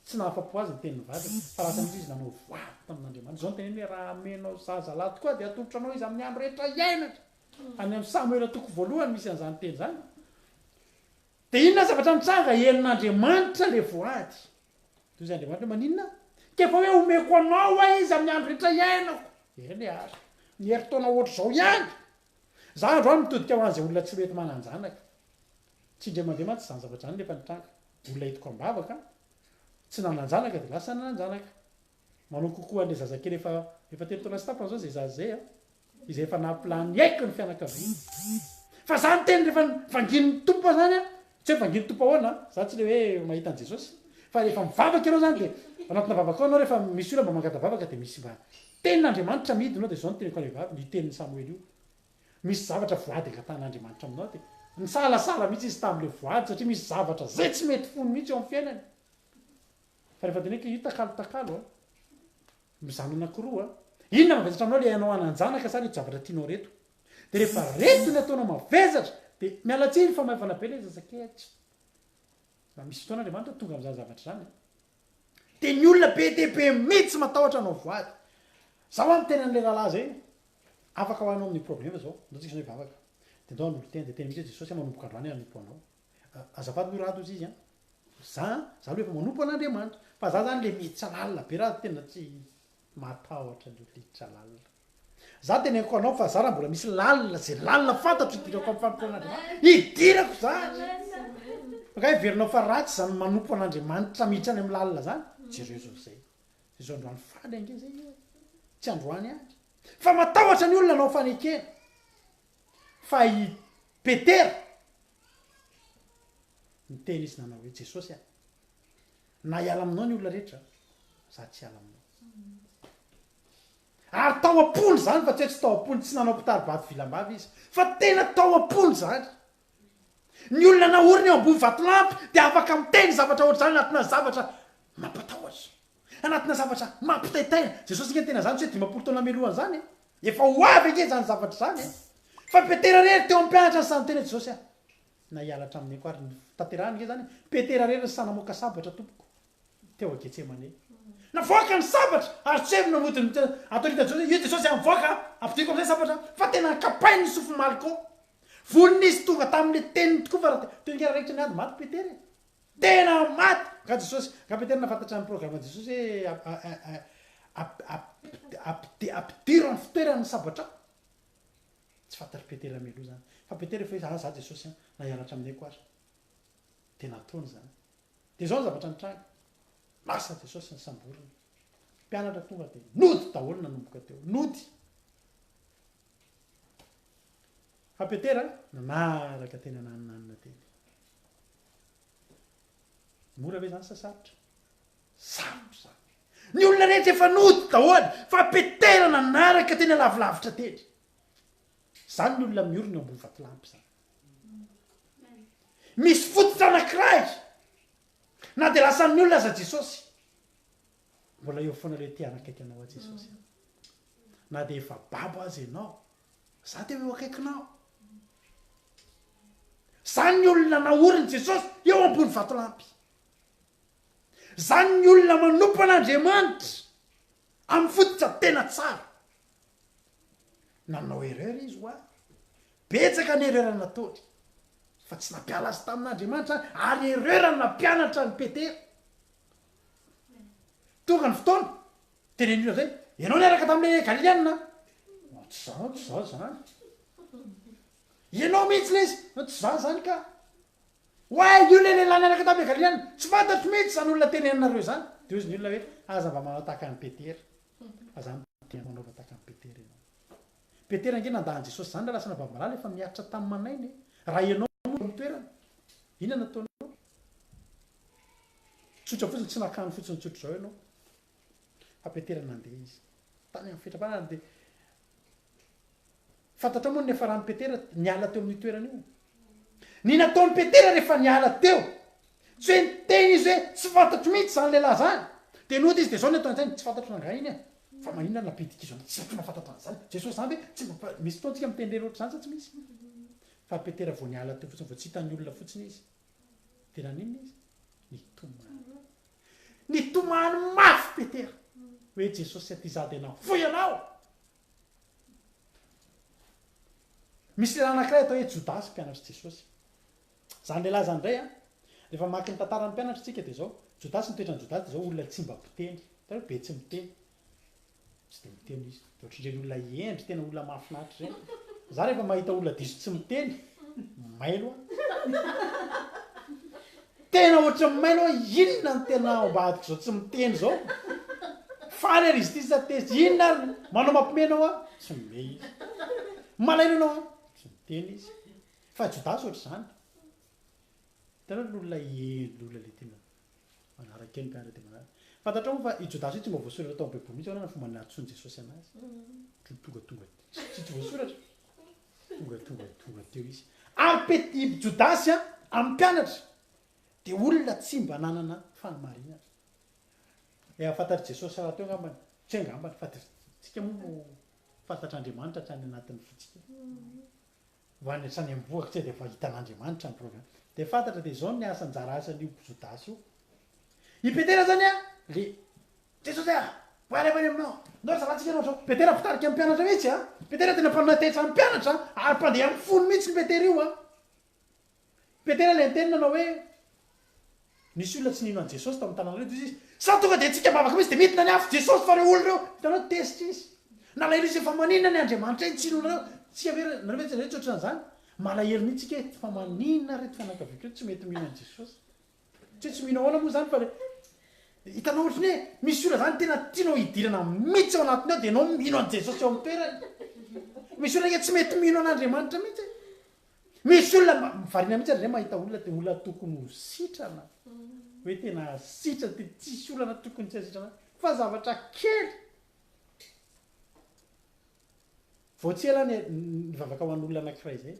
tsy nahafapo azy ny tenin'ny vadiny, fa lasa mihitsy izy nanao voady tamin'Andriamanitra. Zao no teneniny hoe raha amenao zaza lahy tokoa dia atolotro anao izy amin'ny andro rehetra iainany. Any amin'ny Samoela toko voalohany misy an'izany teny izany. Dia inona ny zavatra nitranga? Henon'Andriamanitra ilay voady. Toy izay Andriamanitra hoe maninona? Ka efa hoe omeko anao aho izy amin'ny andro rehetra iainako. Eny ary. Ny herintaona ohatr'izao ihany. Za androany mitodika ho an'izay olona tsy mety manan-janaka. Tsy indray mandeha mantsy izany zavatra izany nefa nitranga. Olona entiko am-bavaka, tsy nanan-janaka dia lasa nanan-janaka. Manao kokoa an'ilay zazakely efa efa telo taona sy tapany izao izay zaza izay an. Izay efa nampilany aiko ny fianakaviana. Fa za niteny rehefa vangian'ny Tompo aho zany an, tsy hoe vangian'ny Tompo ahoana an, za tsy le hoe mahita an'i Jesosy, fa rehefa mivavaka ianao zany dia anatina vavaka ao ianao rehefa misy olona mba mangata-bavaka dia misy mba tenin'Andriamanitra midina ao dia izao no teniko an'ilay vavy, io tenin'i Samoela io. Misy zavatra voady angatahan'Andriamanitra aminao dia nisalasala mihitsy izy tamin'ilay voady satria misy zavatra zay tsy mety fony mihitsy eo amin'ny fiainany. Fa rehefa teneniko io takalo takalo an, mizana anakiroa an. Inona mavesatra aminao le ianao hanan-janaka sa reto zavatra tianao reto? De rehefa reto ny ataonao mavesatra de miala tsiny fa maivana be le zazakely tsy mba misy fotoana Andriamanitra tonga amin'izany zavatra izany e. De ny olona be dia be mihitsy matahotra hanao voady. Za hoa miteny an'le rahalahy zay, afaka ho anao amin'ny problema zao, ndao tsika zao hivavaka. De ndao hanolo-tena, de teny mihitsy hoe Jesosy manomboka androany aho hanompo anao. Azafady aloha rado ozy izy an, za za aloha efa manompo an'Andriamanitra, fa za zany le miditra lalina be raha tena tsy matahotra ny olona hiditra lalina. Za teneniko anao fa za raha mbola misy lalina ze lalina fantatro hidirako amin'ny fanompoana an'Andriamanitra, hidirako zany. Fa nga heverinao fa ratsy zany manompo an'Andriamanitra miditra any amin'ny lalina zany? Jereo zao zay. Zao androany faly ange zay e. Tsy androany ihany. Fa matahotra ny olona hanao fanekena. Fa i Petera niteny izy nanao hoe, Jesosy a, na hiala aminao ny olona rehetra, za tsy hiala aminao. Ary tao am-pony izany fa tsy hoe tsy tao am-pony, tsy nanao mpitari-bato vilam-bava izy, fa tena tao am-pony izany. Ny olona naorina eo ambony vatolampy dia afaka miteny zavatra ohatr'izany anatina zavatra mampatahotra, anatina zavatra mampitaitaina. Jesosy ange niteny an'izany tsy hoe 50 taona mialohan'izany e. Efa ho avy ange izany zavatra izany e. Fa Petera irery teo amin'ny mpianatra no sahy niteny hoe Jesosy a, na hiala hatramin'ny aiko ary. Ny tanterahany ange izany e. Petera irery no sahy namoaka sabatra tompoko. Teo a Getsemane. Navoaka ny sabatra ary tsy hoe namody ny atao hitan'i Jesosy hoe io Jesosy a, mivoaka, ampidiriko amin'izay ny sabatra, fa tena nakapainy ny sofin'i Malko. Vonona izy tonga tamin'ilay teniny tokoa fa raha teo ingahy raikitra ny ady maty Petera e. Tena maty! Nga Jesosy, nga Petera nahafantatra ny programan'i Jesosy hoe ampidiro amin'ny fitoerany ny sabatrao. Tsy fantatr'i Petera mialoha izany. Fa Petera efa hoe za, za Jesosy an, na hiala hatramin'ny aiko aza. Dia nataony izany. Dia izao ny zavatra nitranga. Lasa Jesosy nisamborina. Mpianatra tonga dia nody daholo nanomboka teo. Nody. Fa Petera nanaraka teny ananonanona teny. Mora ve izany sa sarotra? Sarotra izany. Ny olona rehetra efa nody daholo fa Petera nanaraka teny alavilavitra teny. Izany ny olona miorina eo ambony vatolampy izany. Misy fototra anankiray na dia lasan'ny olona aza Jesosy. Mbola eo foana ilay te hanakaiky anao aho Jesosy. Na dia efa babo aza ianao, za dia eo akaikinao. Zany ny olona naorin'i Jesosy eo ambony vatolampy. Zany ny olona manompo an'Andriamanitra amin'ny fototra tena tsara. Nanao erreur izy hoa. Betsaka ny erreur nataony. Fa tsy nampiala azy tamin'Andriamanitra ary erreur ny nampianatra an'i Petera. Tonga ny fotoana, teneniny olona zay, ianao niaraka tamin'ilay Galiliana? Tsy zaho, tsy zaho zany. Ianao mihitsy ilay izy, tsy zaho zany ka. Oay, io ilay lehilahy niaraka tamin'ilay Galiliana, tsy fantatro mihitsy izany olona teneninareo izany. Dia hozy ny olona hoe, aza mba manao tahaka an'i Petera. Fa za miteny manaova tahaka an'i Petera ianao. Petera ange nandà an'i Jesosy izany raha lasa navavy-malala efa miaritra tamin'ny manaina e. Raha ianao moa eo amin'ny toerany, inona no ataonao? Tsotra fotsiny, tsy nakany fotsiny tsotra izao ianao. Fa Petera nandeha izy. Tany amin'ny fetram-panana dia Fantatrao moa ny niafaran'i Petera niala teo amin'io toerana io? Ny nataon'i Petera rehefa niala teo, tsy hoe niteny izy hoe tsy fantatro mihitsy izany lehilahy izany. Dia nody izy dia izao ny ataony an-tsainy, tsy fantatro rangahy iny e! Fa maninona no nampiditra izy tsy haiko nahafantatra an'izany. Jesosy izany ve tsy mba, misy fotoana tsika miteny irery ohatr'izany sa tsy misy? Fa Petera vao niala teo fotsiny, vao tsy hitan'ny olona fotsiny izy, dia naninona izy? Nitomany. Nitomany mafy Petera, hoe Jesosy aty izaho dia nafoy anao. Misy lehilahy anankiray atao hoe Jodasy, mpianatr'i Jesosy. Izany lehilahy izany indray an, rehefa mamaky ny tantaran'ny mpianatra isika dia izao, Jodasy, ny toetran'i Jodasy dia izao, olona tsy mba mpiteny. Hitanareo, be tsy miteny. Tsy dia miteny izy. Dia ohatran'ireny olona hendry, tena olona mahafinaritra ireny. Za rehefa mahita olona diso tsy miteny, mailo aho. Tena ohatran'ny mailo hoe inona no tena ao ambadika izao tsy miteny izao. Faly ary izy ity sa tezitra. Inona ary no manao mampime anao aho? Tsy mimehy izy. Malaina anao aho? Tsy miteny izy. Fa Jodasy ohatr'izany. Hitanao ny olona hendry, olona le tena manaraka eny mpianatra dia manaraka. Fantatrao moa fa i Jodasy io tsy mba voasoratra tao amin'ny Baiboly mihitsy ahoana ny fomba niantsoan'i Jesosy anazy. Ohatran'ny tongatonga tsy tsy voasoratra. Tonga tonga tonga teo izy. Ary Pet i Jodasy an, amin'ny mpianatra, dia olona tsy mba nanana fahamarinana. Efa fantatr'i Jesosy rahateo angambany, tsy hoe angambany fa dia. Tsika moa no fantatr'Andriamanitra hatrany anatin'ny fontsika. Ho any hatrany am-bohoka tsika dia efa hitan'Andriamanitra ny problème. Dia fantatra dia izao ny asa anjara asan'io Jodasy io. I Petera zany an, le Jesosy a, mba alefa any aminao. Ndao ry zalahy tsika hanao zao. Petera mpitarika ny mpianatra mihitsy an. Petera tena mpanao-taitra ny mpianatra ary mpandeha amin'ny fony mihitsy ny Petera io an. Petera ilay niteny nanao hoe, Nisy olona tsy nino an'i Jesosy tao amin'ny tanàna ireto, hoy izy, Sao tonga dia antsika mivavaka mihitsy dia midina ny afo Jesosy fa ireo olona ireo, hitanao, tezitra izy. Nalahelo izy hoe fa maninona ny Andriamanitra iny tsy inoanareo? Tsika ve, nareo ve tsy ohatran'izany? Malahelo mihitsy tsika hoe fa maninona ireto fianakaviako ireto tsy mety mino an'i Jesosy? Tsy hoe tsy mino ahoana moa izany fa le hitanao ohatran'ny hoe misy olona izany tena tianao hidirana mihitsy ao anatiny ao dia ianao mino an'i Jesosy eo amin'ny toerany. Misy olona ange tsy mety mino an'Andriamanitra mihitsy e. Misy olona variana mihitsy ary zay mahita olona de olona tokony ho sitrana hoe tena sitrana de tsisy olana tokony tsy hasitrana azy fa zavatra kely vao tsy ela aho nivavaka ho an'olona anankiray zay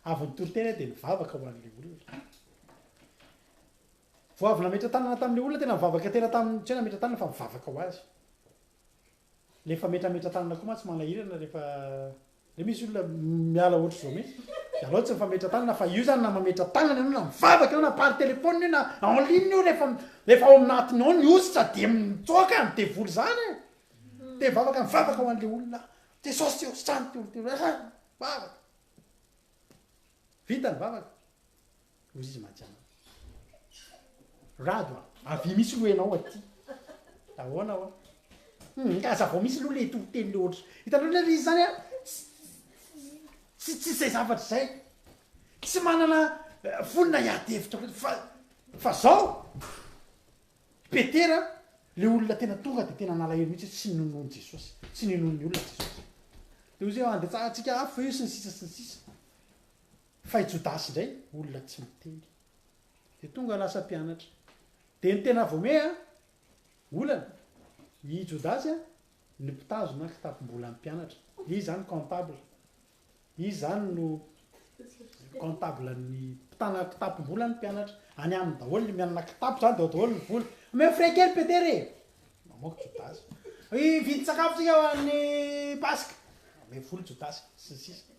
avy nitory teny aho de nivavaka ho an'le olona vao avy nametra-tanana tamin'le olona tena nivavaka tena tamin'ny tsy hoe nametra-tanana fa nivavaka ho azy Le fametrametra-tanana koa mantsy manahirana rehefa le misy olona miala ohatr'izao mihitsy de aleo tsy mifametra-tanana fa io zany na mametra-tanana ianao na mivavaka ianao na par téléphone io na en ligne io rehefa rehefa ao aminatiny ao ny hosotra de mitsoaka ny devoly zany e! De mivavaka mivavaka ho an'le olona Jesosy ô sitrano ty olona ty vavaka vita ny vavaka Hoy izy Matiana. Rado a! Avia mihitsy aloha ianao aty. Ahoana hoa? Hum, ka hazavao mihitsy aloha le toriteny le ohatry. Hitanareo le izy zany a, tsy tsy izay zavatra izay. Tsy manana vonona hiady hevitra koa fa fa zao Petera le olona tena tonga de tena nalahelo mihitsy hoe tsy ninoan'i Jesosy, tsy ninoan'ny olona Jesosy. De hoy izy hoe andetsahantsika afo ve io sy ny sisa sy ny sisa. Fa i Jodasy indray olona tsy miteny. Dia tonga lasa mpianatra. Dia ny tena voame an, olana, i Jodasy an, ny mpitazona kitapom-bolan'ny mpianatra. Izy izany comptable. Izy izany no comptable ny mpitana kitapom-bolan'ny mpianatra. Any aminy daholo ny mianana kitapo izany dia ao daholo ny vola. Omeo frais kely Petera e! Mamoaka Jodasy. Hividy sakafo tsika ho an'ny Paska. Omeo vola Jodasy, sy ny sisa.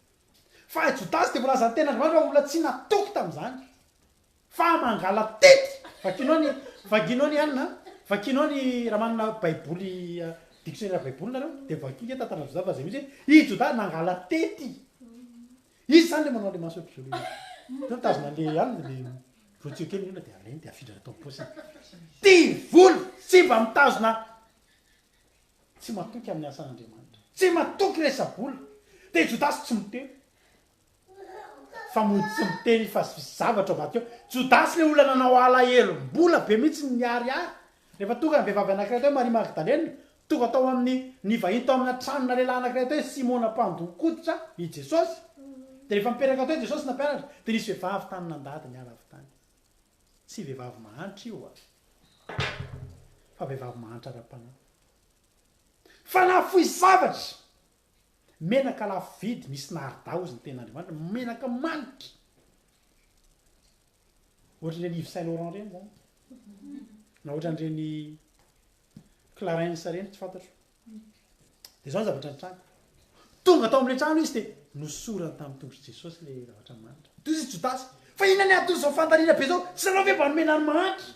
Fa i Jodasy dia voalazan'ny tenin'Andriamanitra fa olona tsy natoky tamin'izany, fa mangala-tety. Vakinao ny, vakinao ny anona, vakinao ny, raha manana baiboly, dictionnaire baiboly nareo, dia vakio nge tantaran'i Jodasy fa zay mihitsy hoe i Jodasy nangala-tety. Izy zany le manao le maso ohatr'izao le, teo mitazona an'le anona dia votsio kely ny olona dia alainy dia afindrany atao am-paosiny. Tia vola, tsy mba mitazona Tsy matoky amin'ny asan'Andriamanitra. Tsy matoky resa-bola. Dia i Jodasy tsy miteny. Fa mody tsy miteny fa zavatra ao ambadika ao. Jodasy ilay olona nanao alahelom-bola be mihitsy niharihary. Rehefa tonga ny vehivavy anankiray atao hoe Maria Magdalena, tonga tao amin'ny, nivahiny tao amina tranona lehilahy anankiray atao hoe Simona mpandon-koditra i Jesosy. Dia rehefa nipetraka teo Jesosy nampianatra, dia nisy vehivavy tany nandady niala avy tany. Tsy vehivavy mahantra io a! Fa vehivavy mahantra ara-panahy. Fa nahafoy zavatra! Menaka lafo vidy, misy narda hozy ny tenin'Andriamanitra, menaka manitra! Ohatran'ireny Yves Saint Laurent ireny zany. Na ohatran'ireny Clarins ireny, tsy fantatro. Dia izao ny zavatra nitranga. Tonga tao amin'ilay trano izy dia nosorany tamin'ny tongotr'i Jesosy ilay zavatra manitra. Toy izy Jodasy, fa inona ny anton'izao fandaniana be izao? Tsy nareo ve mba nomena ny mahantra?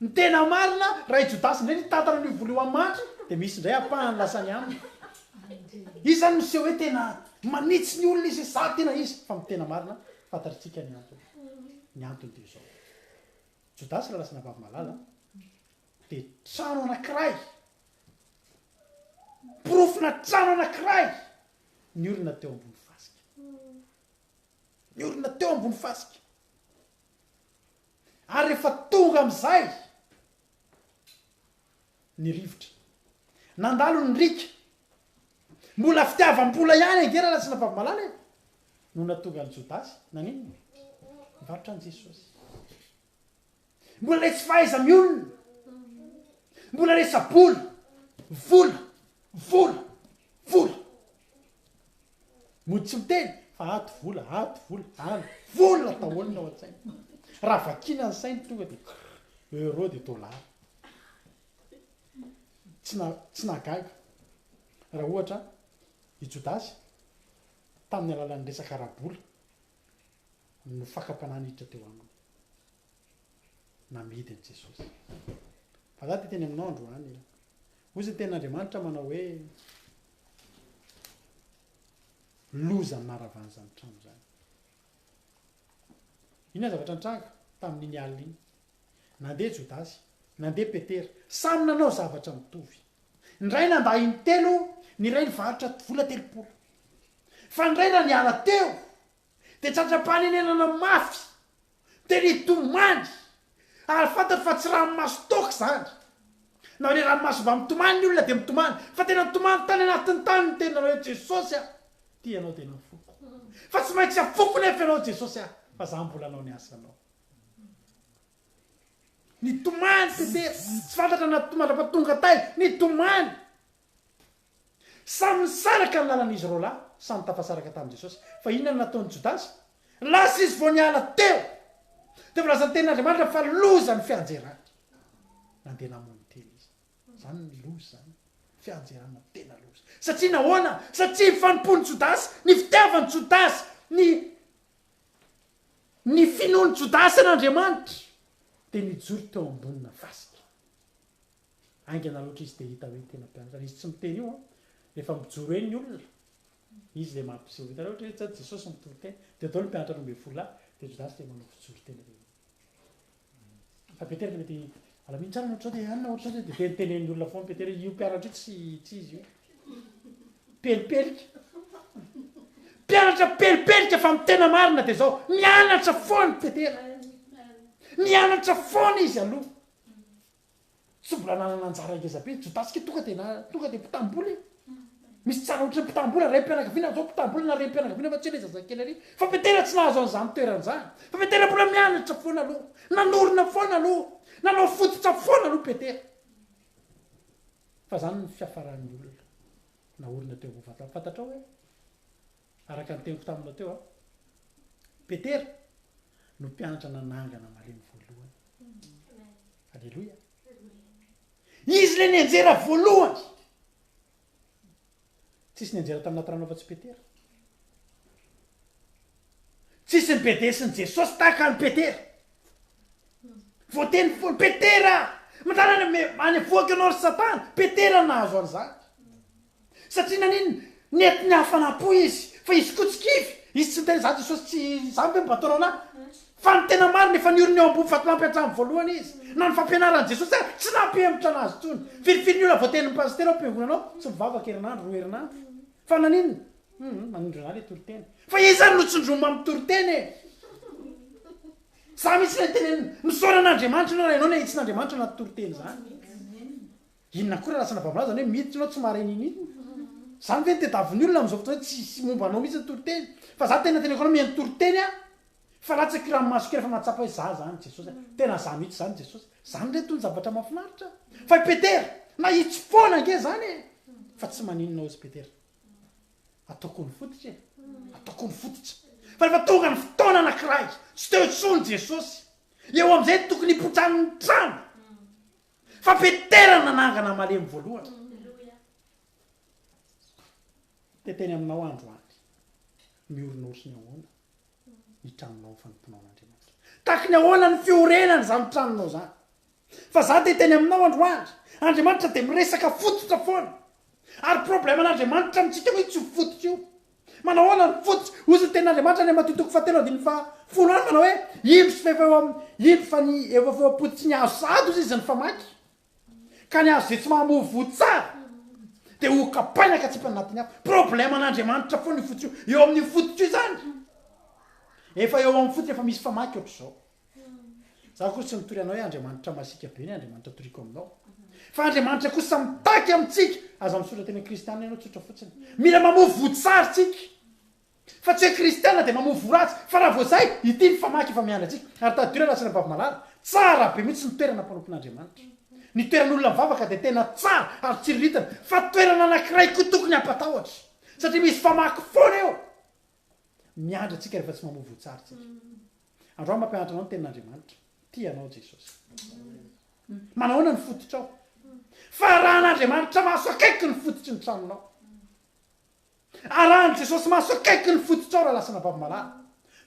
Ny tena marina, raha i Jodasy indray nitantana an'io vola io amin'ny mahantra, dia misy indray ampahany lasa any aminy. Izy izany miseho hoe tena manitsy ny olona izy, hoe za tena izy. Fa ny tena marina, fantatritsika ny antony. Ny antony dia izao. Jodasy raha lasa navavy malala, dia trano anankiray Porofona trano anankiray niorina teo ambony fasika. Niorina teo ambony fasika. Ary rehefa tonga amin'izay ny rivotra, nandalo ny riaka, mbola fitiavam-bola ihany ange raha tsy nampavy-malala e, no nahatonga an'i Jodasy naninona? Nivarotra an'i Jesosy. Mbola le tsy fahaiza-mionona. Mbola resa-bola. Vola. Vola. Vola. Mody tsy miteny fa ato vola, ato vola, any. Vola daholo ny ao an-tsaina. Raha vakiana ny sainy tonga dia krr, euro dia dollar. Tsy na, tsy nahagaga. Raha ohatra i Jodasy tamin'ny alalan'ny resaka ara-bola no fakam-panahy niditra teo aminy. Namidy an'i Jesosy. Fa za te teny aminao androany. Hoy ny tenin'Andriamanitra manao hoe loza ny naharavan'izany trano izany. Inona ny zavatra nitranga tamin'iny alina iny? Nandeha Jodasy, nandeha Petera, samy nanao zavatra mitovy. Ny iray nandà intelo, ny iray nivarotra vola 30. Fa ny iray raha niala teo, dia tratram-panenenana mafy, dia nitomany, ary fantany fa tsy ranomaso toaka izany. Na hoe ranomaso mba mitomany ny olona dia mitomany, fa tena nitomany tany anatin'ny tany ny tena hoe Jesosy a! Tia anao tena foko. Fa tsy maintsy afoko nefa ianao Jesosy a! Fa za mbola hanao ny asanao. Nitomany Petera, tsy fantatra na mandrapa tonga tay, nitomany. Samy nisaraka ny lalan'izy roalahy, samy tafasaraka tamin'i Jesosy. Fa inona no nataon'i Jodasy? Lasa izy vao niala teo. Dia voalazan'ny tenin'Andriamanitra fa loza ny fianjerany. Nandeha namono tena izy. Izany ny loza izany. Fianjerana tena loza. Satria nahoana? Satria ny fanompoan'i Jodasy, ny fitiavan'i Jodasy, ny ny finoan'i Jodasy an'Andriamanitra dia nijoro teo ambonina fasika. Haingana loatra izy dia hita hoe tena mpianatra. Ary izy tsy miteny io an, rehefa mijoro eny ny olona, izy ilay mampiseho. Hitanareo ohatra hoe tsy Jesosy mitory teny, dia daholo ny mpianatra 12 lahy, dia Jodasy ilay manao fijoro tena lehibe. Fa Petera dia mety alamino tsara ny ohatr'izao dia anona ohatr'izao dia tenitenenin'ny olona foana Petera, io mpianatra io tsy tsy izy io. Pelipelika. Mpianatra pelipelika fa ny tena marina dia izao, mianatra foana Petera. Mianatra foana izy aloha. Tsy mbola nanana anjara ngeza be Jodasy ke tonga de na tonga de mpitam-bola e. Misy tsara ohatran'ny mpitam-bola, raim-pianakaviana zao mpitam-bola na renim-pianakaviana fa tsy hoe le zazakely ary. Fa Petera tsy nahazo an'izany toerana izany. Fa Petera mbola mianatra foana aloha, nanorina foana aloha, nanao fototra foana aloha Petera. Fa zany ny fiafaran'ny olona naorina teo ambony vatolampy. Fantatrao hoe araka ny teniko taminao teo an, Petera no mpianatra nanangana malemy voalohany. Aleloia. Izy le nianjera voalohany. Tsisy nianjera tamin'ny rano afa-tsy Petera. Tsisy ny bedesin'i Jesosy tahaka an'i Petera. Voateny foana, Petera! Mandala any ame- any avoaka ianao ry Satana. Petera no nahazo an'izany. Satria naninona? Nety ny hafanam-po izy, fa izy koa tsy kivy. Izy tsy niteny, za Jesosy tsy, izany ve mba ataonao anah? Fa ny tena marina, efa niorina eo ambony vatolampy hatramin'ny voalohany izy. Na ny fampianaran'i Jesosy aza, tsy nampihemotra anazy intsony. Firifiry ny olona voatenin'ny pasitera ao am-piangonana ao, tsy mivavaka herinandro, roa herinandro. Fa naninona? Hum, manindrona ahy le toriteny. Fa iza no tsindromina amin'ny toriteny e? Za mihitsy le tenenina. Misaora an'Andriamanitra ianao raha ianao nahitsin'Andriamanitra anaty toriteny izany. Inona koa raha lasa vavolahy zany hoe miditra ianao tsy mahare n'inon'inona. Zany ve no tediavin'ny olona amin'izao fotoana hoe tsisy momba anao mihitsy ny toriteny. Fa za tena teneniko anao mihaino toriteny aho fa latsaky ranomaso kely fa mahatsapa hoe za zany Jesosy a. Tena za mihitsy zany Jesosy. Zany re tony zavatra mahafinaritra. Fa i Petera, nahitsy foana ange zany e. Fa tsy maninona hozy Petera. Ataoko ny fototra e. Ataoko ny fototra. Fa rehefa tonga ny fotoana anankiray, tsy teo intsony Jesosy. Eo amin'izay tokony hipoitran'ny trano. Fa Petera no nanangana malemy voalohany. Te teny aminao aho androany, miorina ohatry ny ahoana ny tranonao amin'ny fanompoanao an'Andriamanitra? Tahaky ny ahoana ny fiorenana izany tranonao izany? Fa za te hiteny aminao androany, Andriamanitra dia miresaka fototra foana. Ary problème an'Andriamanitra amintsika mihitsy io fototra io. Manao ahoana ny fototra? Hozy ny tenin'Andriamanitra any Matio toko fahatelo andininy fahafolo any manao hoe, Indro sy fa efa eo amin'ny, indro fa ny efa eo am-pototry ny hazo sahady hozy izy ny famaky. Ka ny hazo izay tsy mamoa voa tsara dia ho kapaina ka tsipany anatin'ny afo. Problème an'Andriamanitra foana io fototra io. Eo amin'io fototra io izany, efa eo amin'ny fototra efa misy famaky ohatr'izao. Za akory tsy mitory anao hoe Andriamanitra masiaka be ny Andriamanitra toriko aminao. Fa Andriamanitra kosa mitaky amintsika, aza misoratra tena kristiana ianao tsotra fotsiny. Mila mamoa voa tsara tsika. Fa tsy hoe kristiana dia mamoa voa ratsy. Fa raha vao zay, ity ny famaky efa miandry antsika. Ary tadidio raha latsina vavy malala, tsara be mihitsy ny toerana mpanompon'Andriamanitra. Ny toeran'olona mivavaka dia tena tsara ary tsiriritina. Fa toerana anankiray koa tokony hampatahotra. Satria misy famaky foana eo. Miandry antsika rehefa tsy mamoa voa tsara tsika. Androany mampianatra anao ny tenin'Andriamanitra. Tia anao Jesosy. Manahoana ny fototrao? Fa arahan'Andriamanitra maso akaiky ny fototry ny tranonao. Arahan'i Jesosy maso akaiky ny fototrao raha lasa anabavy malala.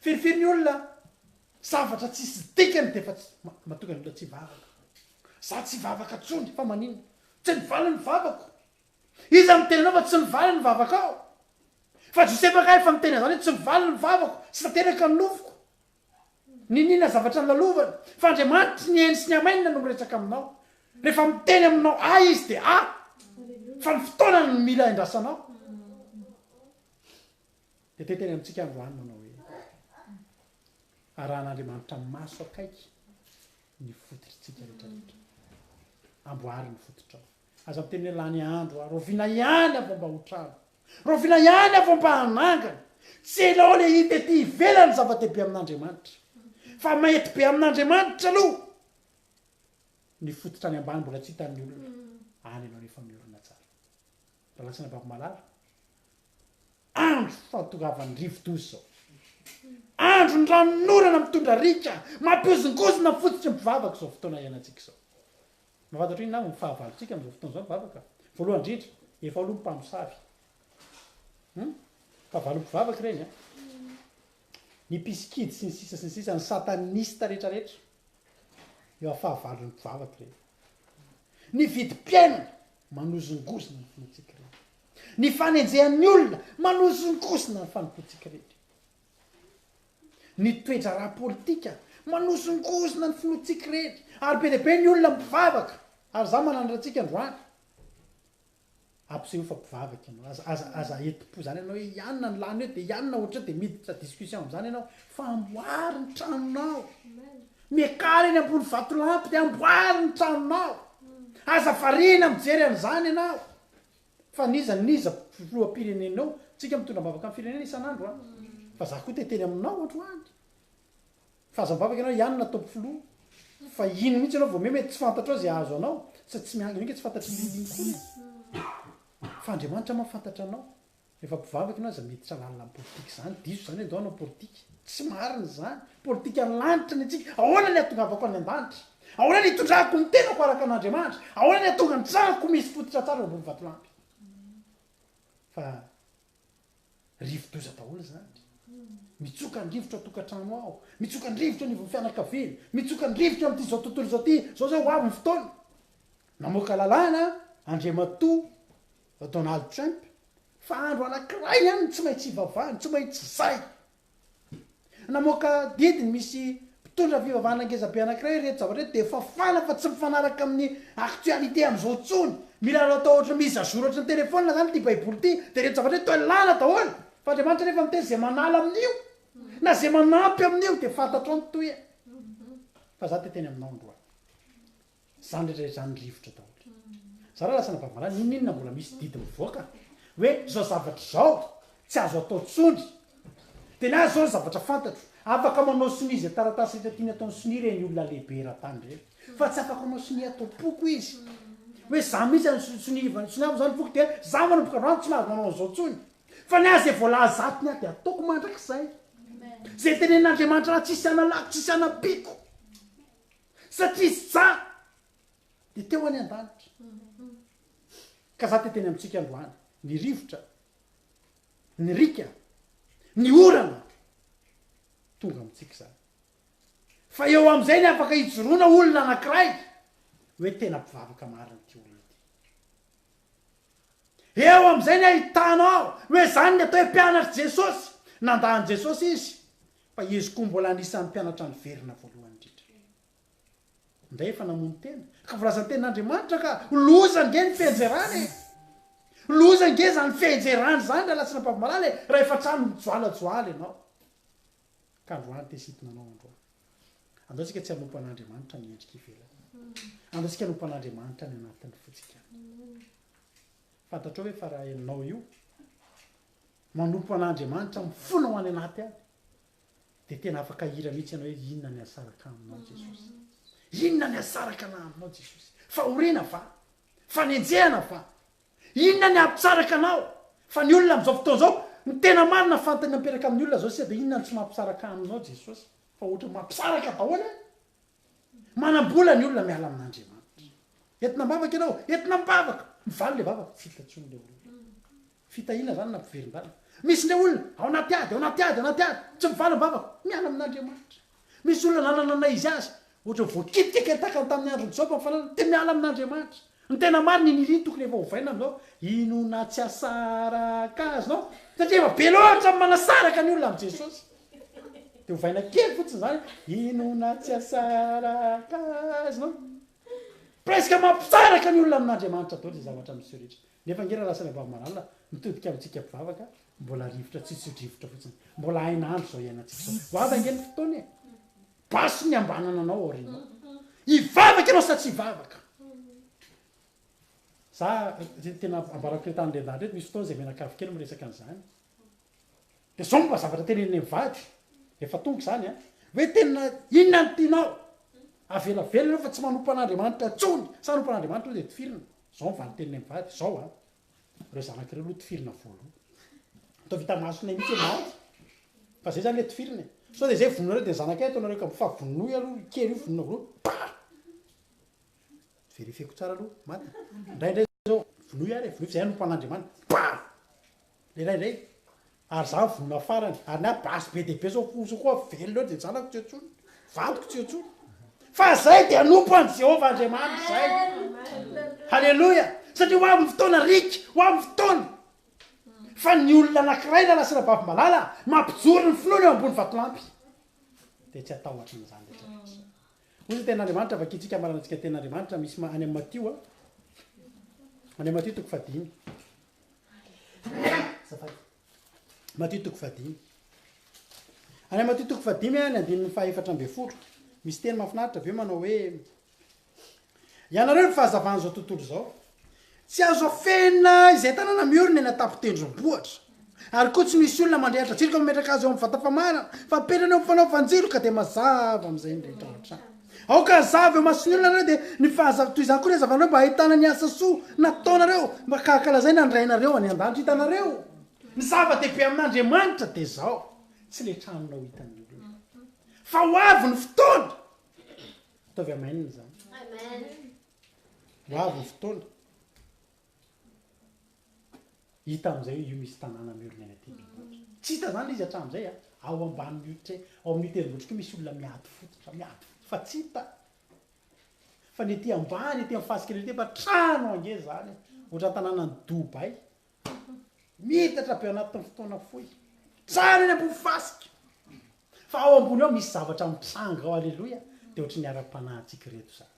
Firifiry ny olona zavatra tsisy dikany dia efa tsy mahatonga ny olona tsy hivavaka. Za tsy hivavaka tsony fa maninona? Tsy nivaly ny vavako. Iza miteny anao fa tsy mivaly ny vavakao? Fa Josefa kay efa niteny an'izany hoe tsy mivaly ny vavako, tsy tanteraka ny nofiko. Niniana zavatra nolalovana. Fa Andriamanitry ny eny sy ny amainina no miresaka aminao. Rehefa miteny aminao A Izy dia A. Fa ny fotoana no mila endrasanao. Dia te hiteny amintsika androany manao hoe, arahan'Andriamanitra maso akaiky ny fototritsika rehetrarehetra. Amboary ny fototrao. Aza miteny hoe lany andro aho, rahoviana ihany aho vao mba ho trano? Rahoviana ihany aho vao mba hanangana? Tsy ianao ilay hita ety ivelany no zava-dehibe amin'Andriamanitra. Fa mety be amin'Andriamanitra aloha ny fototra any ambany mbola tsy hitan'ny olona. Any ianao nefa miorina tsara. Rahalahy sy anabavy malala, andro fahatongavan'ny rivo-doza izao. Andron'ny ranonorana mitondra riaka, mampihozongozona ny fototry ny mpivavaka izao fotoana iainantsika izao. Mahafantatra inona avy ny fahavalontsika amin'izao fotoana izao ny vavaka? Voalohany indrindra, efa ao aloha ny mpamosavy. Hum? Fahavalon'ny mpivavaka ireny an. Ny mpisikidy sy ny sisa sy ny sisa, ny satanista rehetra rehetra. Efa fahavalon'ny mpivavaka ireny. Ny vidim-piainana manozongozona ny finoantsika ireny. Ny fanenjehan'ny olona manozongozona ny fanompoantsika ireny. Ny toe-draharaha politika manozongozona ny finoantsika ireny. Ary be dia be ny olona mpivavaka. Ary izaho mananatra antsika androany. Ampisehoy fa mpivavaka ianao. Aza, aza, aza entim-po izany ianao hoe ianona ny lany eo dia ianona ohatr'izao dia miditra discussion amin'izany ianao. Fa amboary ny tranonao. Miakara eny ambony vatolampy dia amboary ny tranonao. Aza variana mijery an'izany ianao. Fa n'iza n'iza filoham-pirenena eo, tsika mitondra am-bavaka ny firenena isan'andro an! Fa za koa te hiteny aminao androany. Fa aza mivavaka ianao ihany na top filoha. Fa iny mihitsy ianao vao miha mety tsy fantatrao izay hahazo anao, sady tsy miankina iny tsy fantatry ny iny koa e. Fa Andriamanitra mahafantatra anao. Rehefa mpivavaka ianao aza miditra lalina amin'ny politika izany, diso izany hoe ndao hanao politika. Tsy marina izany. Politikan'ny lanitra ny antsika. Ahoana ny hahatongavako any an-danitra? Ahoana ny hitondrako ny tenako araka an'Andriamanitra? Ahoana ny hahatonga ny tranoko misy fototra tsara eo ambony vatolampy? Fa rivo-doza daholo izany. Mitsoka ny rivotra ao an-tokantrano ao, mitsoka ny rivotra anivon'ny fianakaviana, mitsoka ny rivotra amin'ity izao tontolo izao ity. Izao izao ho avy ny fotoana. Namoaka lalàna Andriamatoa Donald Trump fa andro anankiray ihany no tsy maintsy ivavahana, tsy maintsy zay. Namoaka didy ny misy mpitondra fivavahana ngeza be anankiray ireto zavatra ireto dia fafana fa tsy mifanaraka amin'ny actualité amin'izao intsony. Mila atao ohatry ny mise à jour ohatry ny téléphone zany ity baiboly ity dia ireto zavatra ireto toa lana daholo. Fa Andriamanitra nefa miteny izay manala amin'io na izay manampy amin'io dia fantatrao ny tohiny. Fa za te teny aminao androany. Zany rehetra rehetra zany rivotra daholo. Za raha lasa navavalahy n'inon'inona mbola misy didy mivoaka hoe zao zavatra zao tsy azo atao tsony. De ny ahy zao ny zavatra fantatro, afaka manao sonia izay taratasy rehetra tiany ataony sonia ireny olona lehibe eran-tany ireny. Fa tsy afaka manao sonia atao-poko izy. Hoe za mihitsy any sonia soniaviko zany poko dia za manomboka androany tsy mahazo manao an'izao tsony. Fa ny ahy izay voalaza ato ny ahy dia ataoko mandrakizay. Izay tenenin'Andriamanitra ahy tsisy analako, tsisy anampiako. Satria za dia teo any an-danitra. Ka za te teny amintsika androany, ny rivotra, ny riaka, ny orana, tonga amintsika izany. Fa eo amin'izay ny afaka hijoroana olona anankiray hoe tena mpivavaka marina ity olona ity. Eo amin'izay ny ahitanao hoe izany ny atao hoe mpianatr'i Jesosy. Nandà an'i Jesosy izy, fa izy koa mbola anisan'ny mpianatra niverina voalohany indrindra. Indray efa namono tena. Ka voalazan'ny tenin'Andriamanitra ka, loza ange ny fianjerana e! Loza ange izany fianjerana izany rahalahy sy anabavy malala e, raha efa trano mijoalajoala ianao. Ka androany te hisintona anao androany. Andao isika tsy hanompo an'Andriamanitra amin'ny endrika ivelany. Andao isika hanompo an'Andriamanitra any anatin'ny fontsika any. Fantatrao ve fa raha ianao io manompo an'Andriamanitra amin'ny fonao any anaty any, dia tena afaka hira mihitsy ianao hoe inona ny hahasaraka aminao Jesosy? Inona ny hahasaraka anah aminao Jesosy? Fahoriana va? Fanenjehana va? Inona ny hampisaraka anao? Fa ny olona amin'izao fotoana izao, ny tena marina fantany mipetraka amin'ny olona izao sisa dia inona no tsy mampisaraka aminao Jesosy? Fa ohatran'ny mampisaraka daholo e! Manam-bola ny olona miala amin'Andriamanitra. Entina am-bavaka ianao, entina am-bavaka. Mivaly ilay vavaka, tsy hita intsony ilay olona. Fitahiana izany nampiverin-dalana. Misy indray olona, ao anaty ady, ao anaty ady, ao anaty ady, tsy mivaly ny vavako, miala amin'Andriamanitra. Misy olona nanana na izy azy, ohatra ny voakitika kely tahaka ny tamin'ny andron'i Joba ny fananany, dia miala amin'Andriamanitra. Ny tena marina, i Nirina tokony efa hovaina amin'izao, inona tsy asaraka azy nao, satria efa be loatra ny manasaraka ny olona amin'i Jesosy. Dia hovaina kely fotsiny izany, inona tsy asaraka azy nao. Presque mampisaraka ny olona amin'Andriamanitra daholo izay zavatra miseho rehetra. Nefa ange raha lasa any Ambavimalala, mitodika amintsika mpivavaka, mbola rivotra tsitsio-drivotra fotsiny. Mbola hain'andro izao iainantsika izao. Ho avy ange ny fotoana e! Basy ny ambanana anao aorianao. Hivavaka ianao sa tsy hivavaka? Za tena ambarako reto any Rendanitra reto, misy fotoana izay mianakavy kely miresaka an'izany. Dia zao mba zavatra teneninay mivady, efa tonga izany an, hoe tena inona no tianao? Avela velona ianao fa tsy manompo an'Andriamanitra intsony, sa hanompo an'Andriamanitra aloha dia tifirina? Zao ny valin-teninay mivady, zao an, ireo zanaka ireo aloha tifirina voalohany. Ataovy hita masonay mihitsy hoe maty, fa zay zany le tifirina e. Sao dia zay vonoinareo dia ny zanakay ataonareo kamo fa vonoy aloha io kely io vonona voalohany, pa! Verifieko tsara aloha, maty. Indraindray zao, vonoy ary e, vonoy fa zay hanompo an'Andriamanitra, pa! Lehilahy indray, ary za vonona farany, ary ny ahy basy be dia be zao fosa koa velona eo dia zanako tsy eo intsony, vadiko tsy eo intsony. Fa zay dia hanompo an'i Jehovah Andriamanitra zay. Haleloia! Satria ho avy ny fotoana Rick, ho avy ny fotoana. Fa ny olona anankiray rahalahy sy rahavavy malala, mampijoro ny finoany eo ambony vatolampy. Dia tsy hatahotra an'izany rehetra rehetra. Hoy ny tenin'Andriamanitra, vakintsika amaranantsika tenin'Andriamanitra misy any amin'ny Matio a. Any amin'ny Matio toko fahadimy. Azafady. Matio toko fahadimy. Any amin'ny Matio toko fahadimy ny andininy fahaefatra ambin'ny folo. Misy teny mahafinaritra avy eo manao hoe Ianareo ny fahazavan'izao tontolo izao. Tsy azo afenina izay tanàna miorina eny an-tampon-tendrombohitra. Ary koa tsy misy olona mandrehitra jiro ka mametraka azy eo amin'ny vata famarana, fa apetrany eo amin'ny fanaovan-jiro ka dia mazava amin'izay ny rehetra ao an-trano. Aoka hazava eo imason'ny olona nareo dia ny fahazav toy izany koa ny hazavanareo mba hahitana ny asa soa nataonareo mba ka hankalazaina ny Rainareo any an-danitra. Hitanareo? Ny zava-dehibe amin'Andriamanitra dia izao, tsy ilay tranonao hitan'ny olona. Fa ho avy ny fotoana. Ataovy amen izany. Amen. Ho avy ny fotoana. Hita amin'izay hoe io misy tanàna miorina any an-tendrombohitra. Tsy hita izany ilay izy hatramin'izay a. Ao ambanin'io tre, ao amin'io tendrombohitra koa misy olona miady fototra, miady fototra, fa tsy hita. Fa ny ety ambany, ety amin'ny fasika ety efa trano ange izany e. Ohatran'ny tanànan'i Dubaï. Miitatra be anatin'ny fotoana fohy. Trano eny ambony fasika. Fa ao ambony ao misy zavatra mitranga ao, aleloia, dia ohatran'ny ara-panahintsika ireto izany.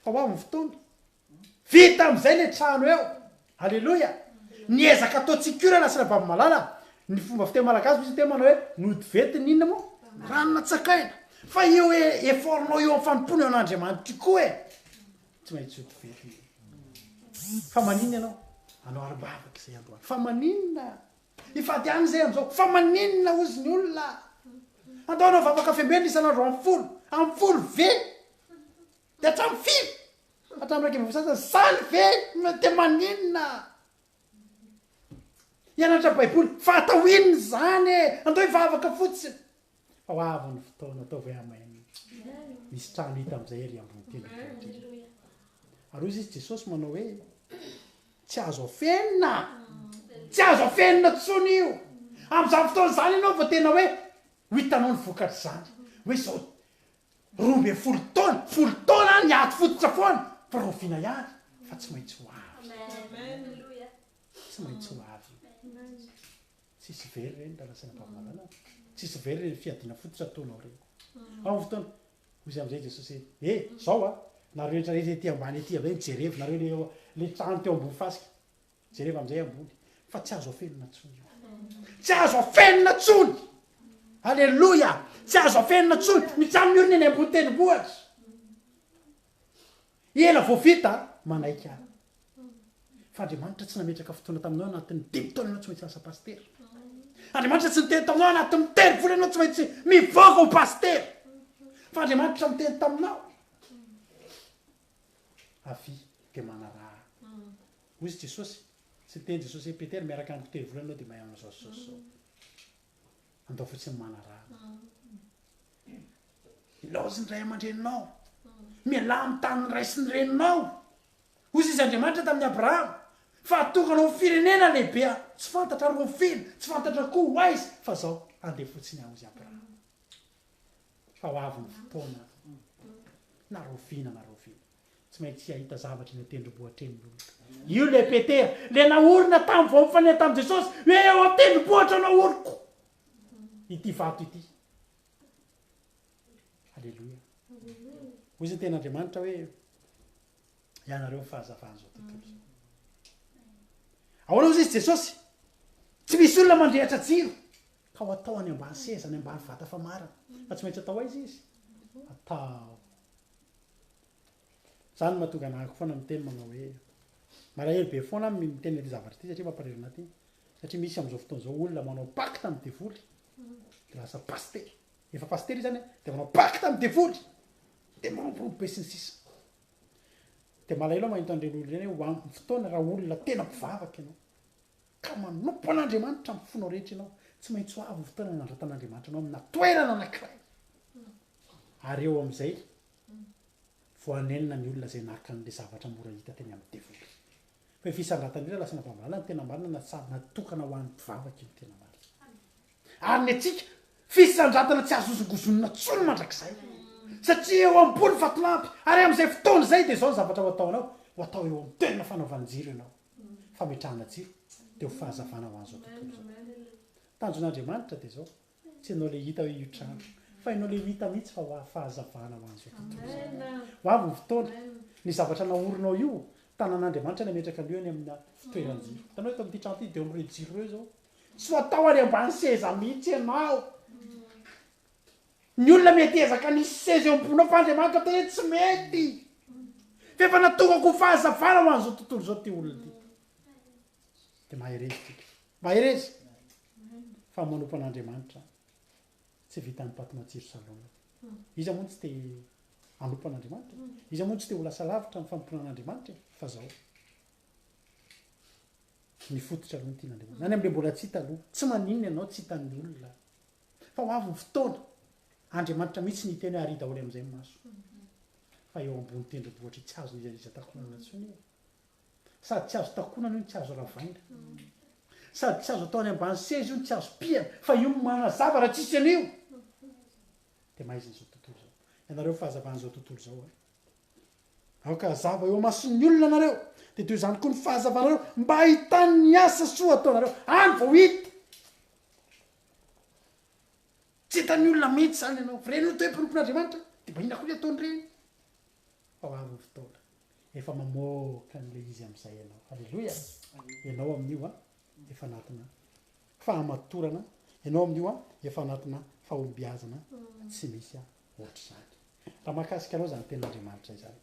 Fa ho avy ny fotoana. Vita amin'izay ilay trano eo. Aleloia! Ny ezaka ataontsika io rahalahy sy rahavavy malala, ny fomba fiteny malagasy misy miteny manao hoe nody ventina inona moa? Rano natsakaina. Fa io effort-nao eo amin'ny fanompoana eo an'Andriamanitra io koa e! Tsy maintsy hody ventina io. Fa maninona ianao? Anao arim-bavaka izay androany. Fa maninona? Hifady any izay amin'izao. Fa maninona hozy ny olona? Andao hanao vavaka fiambenana isan'andro amin'ny folo. Amin'ny folo ve? Dia hatramin'ny firy? Hatramin'ny 11 sasany. Zany ve no dia maninona? Hianatra Baiboly. Fa atao inona izany e? Andao hivavaka fotsiny. Fa ho avy ny fotoana, ataovy hoe amen. Misy trano hita amin'izay ery ambony tendrombohitra ery. Ary hoy izy Jesosy manao hoe, tsy azo afenina. Tsy azo afenina intsony io. Amin'izany fotoana izany ianao vao tena hoe ho hitanao ny vokatr'izany. Hoe izao 12 taona, folo taona aho niady fototra foana, fa rahoviana ihany fa tsy maintsy ho avy. Tsy maintsy ho avy io. Tsisy very ireny raha lazaina am-pahamalala. Tsisy very ireny fiadiana fototra ataonao ireny. Ao amin'ny fotoana, hoy izy amin'izay Jesosy hoe, eh, zao a, nareo rehetra rehetra ety ambany ety amin'izay mijerevo, nareo le, le trano teo ambony fasika. Jereva amin'izay ambony fa tsy azo afenina intsony io. Tsy azo afenina intsony. Aleloia! Tsy azo afenina intsony. Mijanona miorina eny ambony tendrombohitra. Ela vao vita, manaiky aho. Fa Andriamanitra tsy nametraka fotoana taminao anatin'ny dimy taona ianao tsy maintsy lasa pasitera. Andriamanitra tsy niteny taminao anatin'ny telo volana ianao tsy maintsy mivoaka ho pasitera. Fa Andriamanitra niteny taminao. Avia dia manaraha ahy. Hoy izy Jesosy, tsy niteny Jesosy hoe Petera miaraka amiko telo volana ianao dia mahay manao izao sy izao sy izao. Andao fotsiny manaraha ahy. Ilaozy ny ray aman-dreninao. Mialà amin'ny tanin'ny ray sy ny reninao. Hoy izy Andriamanitra tamin'i Abrahama. Fa hahatonga anao ho firenena lehibe Aho. Tsy fantatra rahoviana, tsy fantatra koa ho aiza, fa zao, handeha fotsiny Aho, hozy Abrahama. Fa ho avy ny fotoana, na rahoviana na rahoviana. Tsy maintsy hahita zavatra eny an-tendrombohitra eny ny olona. Io ilay Petera, ilay naorina tamin'ny vao nifanena tamin'i Jesosy, hoe eo an-tendrombohitra no aoriko ity vato ity. Aleloia. Hoy izy ny tenin'Andriamanitra hoe, ianareo ny fahazavan'izao tontolo izao. Ahoana hoy izy Jesosy? Tsy misy olona mandrehitra jiro ka ho atao any ambany seza, any ambany vata famarana. Fa tsy maintsy atao aiza izy? Atao. Zany no mahatonga anahako foana miteny manao hoe, malahelo be foana aho miteny an'ity zavatra ity satria mampalahelo anah ity, satria misy amin'izao fotoana izao olona manao pacte amin'ny devoly, de lasa pasitera, efa pasitera izy zany an, de manao pacte amin'ny devoly, de miroborobo be sy ny sisa. De malahelo aho mahita an'ireny olona ireny hoe ho amin'ny fotoana raha olona tena mpivavaka ianao, ka manompo an'Andriamanitra amin'ny fonao rehetra ianao, tsy maintsy ho avy ny fotoana hanandratan'Andriamanitra anao amina toerana anankiray. Ary eo amin'izay vao hanenina ny olona izay naka an'ilay zavatra mora hita teny amin'ny devoly. Fa io fisandratana io raha lasa nampambalana ny tena marina na sady natokana ho an'ny mpivavaka io ny tena marina. Ary ny antsika, fisandratana tsy azo hozongozonina intsony mandrakizay. Satria eo ambony vatolampy, ary amin'izay fotoana izay dia izao ny zavatra ho ataonao, ho atao eo amin'ny toerana fanaovan-jiro ianao. Fametrahana jiro dia ho fahazavana ho an'izao tontolo izao. Tanjon'Andriamanitra dia izao, Tsy ianao le hita hoe io trano. Fa ianao le ho hita mihitsy fa ho fahazavana ho an'izao tontolo izao. Ho avy ny fotoana. Ny zavatra naorinao io, tanan'Andriamanitra nametraka an'io any amina fitoeran-jiro. Hitanao eto amin'ity trano ity, dia eo amin'ireo jiro ireo izao. Tsy ho atao any ambany seza mihitsy ianao. Ny olona mety hiezaka hanisy seza eo amboninao fa Andriamanitra miteny hoe tsy mety. Fa efa natokako ho fahazavana ho an'izao tontolo izao ity olona ity. Dia mahereza tsika. Mahereza! Fa manompo an'Andriamanitra tsy vitan'ny paty matsiro salon. Iza moa no tsy te hanompo an'Andriamanitra? Iza moa no tsy te ho lasa lavitra amin'ny fanompoana an'Andriamanitra e? Fa zao. Ny fototra aloha no tian'Andriamanitra. Any amin'ilay mbola tsy hita aloha. Tsy maninona ianao tsy hitan'ny olona. Fa ho avy ny fotoana. Andriamanitra mihitsy no hiteny hoe ary daholo amin'izay ny maso. Fa eo ambony tendrombohitra tsy azon'iza n'iza takonana intsony io. Sady tsy azo takonana io no tsy azo ravaina. Sady tsy azo atao any ambany seza io no tsy azo pihana fa io no manazava raha tsisy an'io dia maizina izao tontolo izao. Ianareo fahazavan'izao tontolo izao a. Aoka hazava eo amason'ny olona nareo dia toy izany koa ny fahazavanareo mba hahitany ny asa soa ataonareo. Any vao hita. Tsy hitan'ny olona mihitsy izany ianao. Fa ireny no atao hoe mpanompon'Andriamanitra dia mba inona koa ny ataon'ireny? Fa ho avy ny fotoana. Efa mamoaka an'ilay izy amin'izay ianao. Aleloia! Ianao amin'io an, efa anatina fahamatorana, ianao amin'io an, efa anatina fahombiazana tsy misy ohatr'izany. Raha mahakasika anao izany tenin'Andriamanitra izany,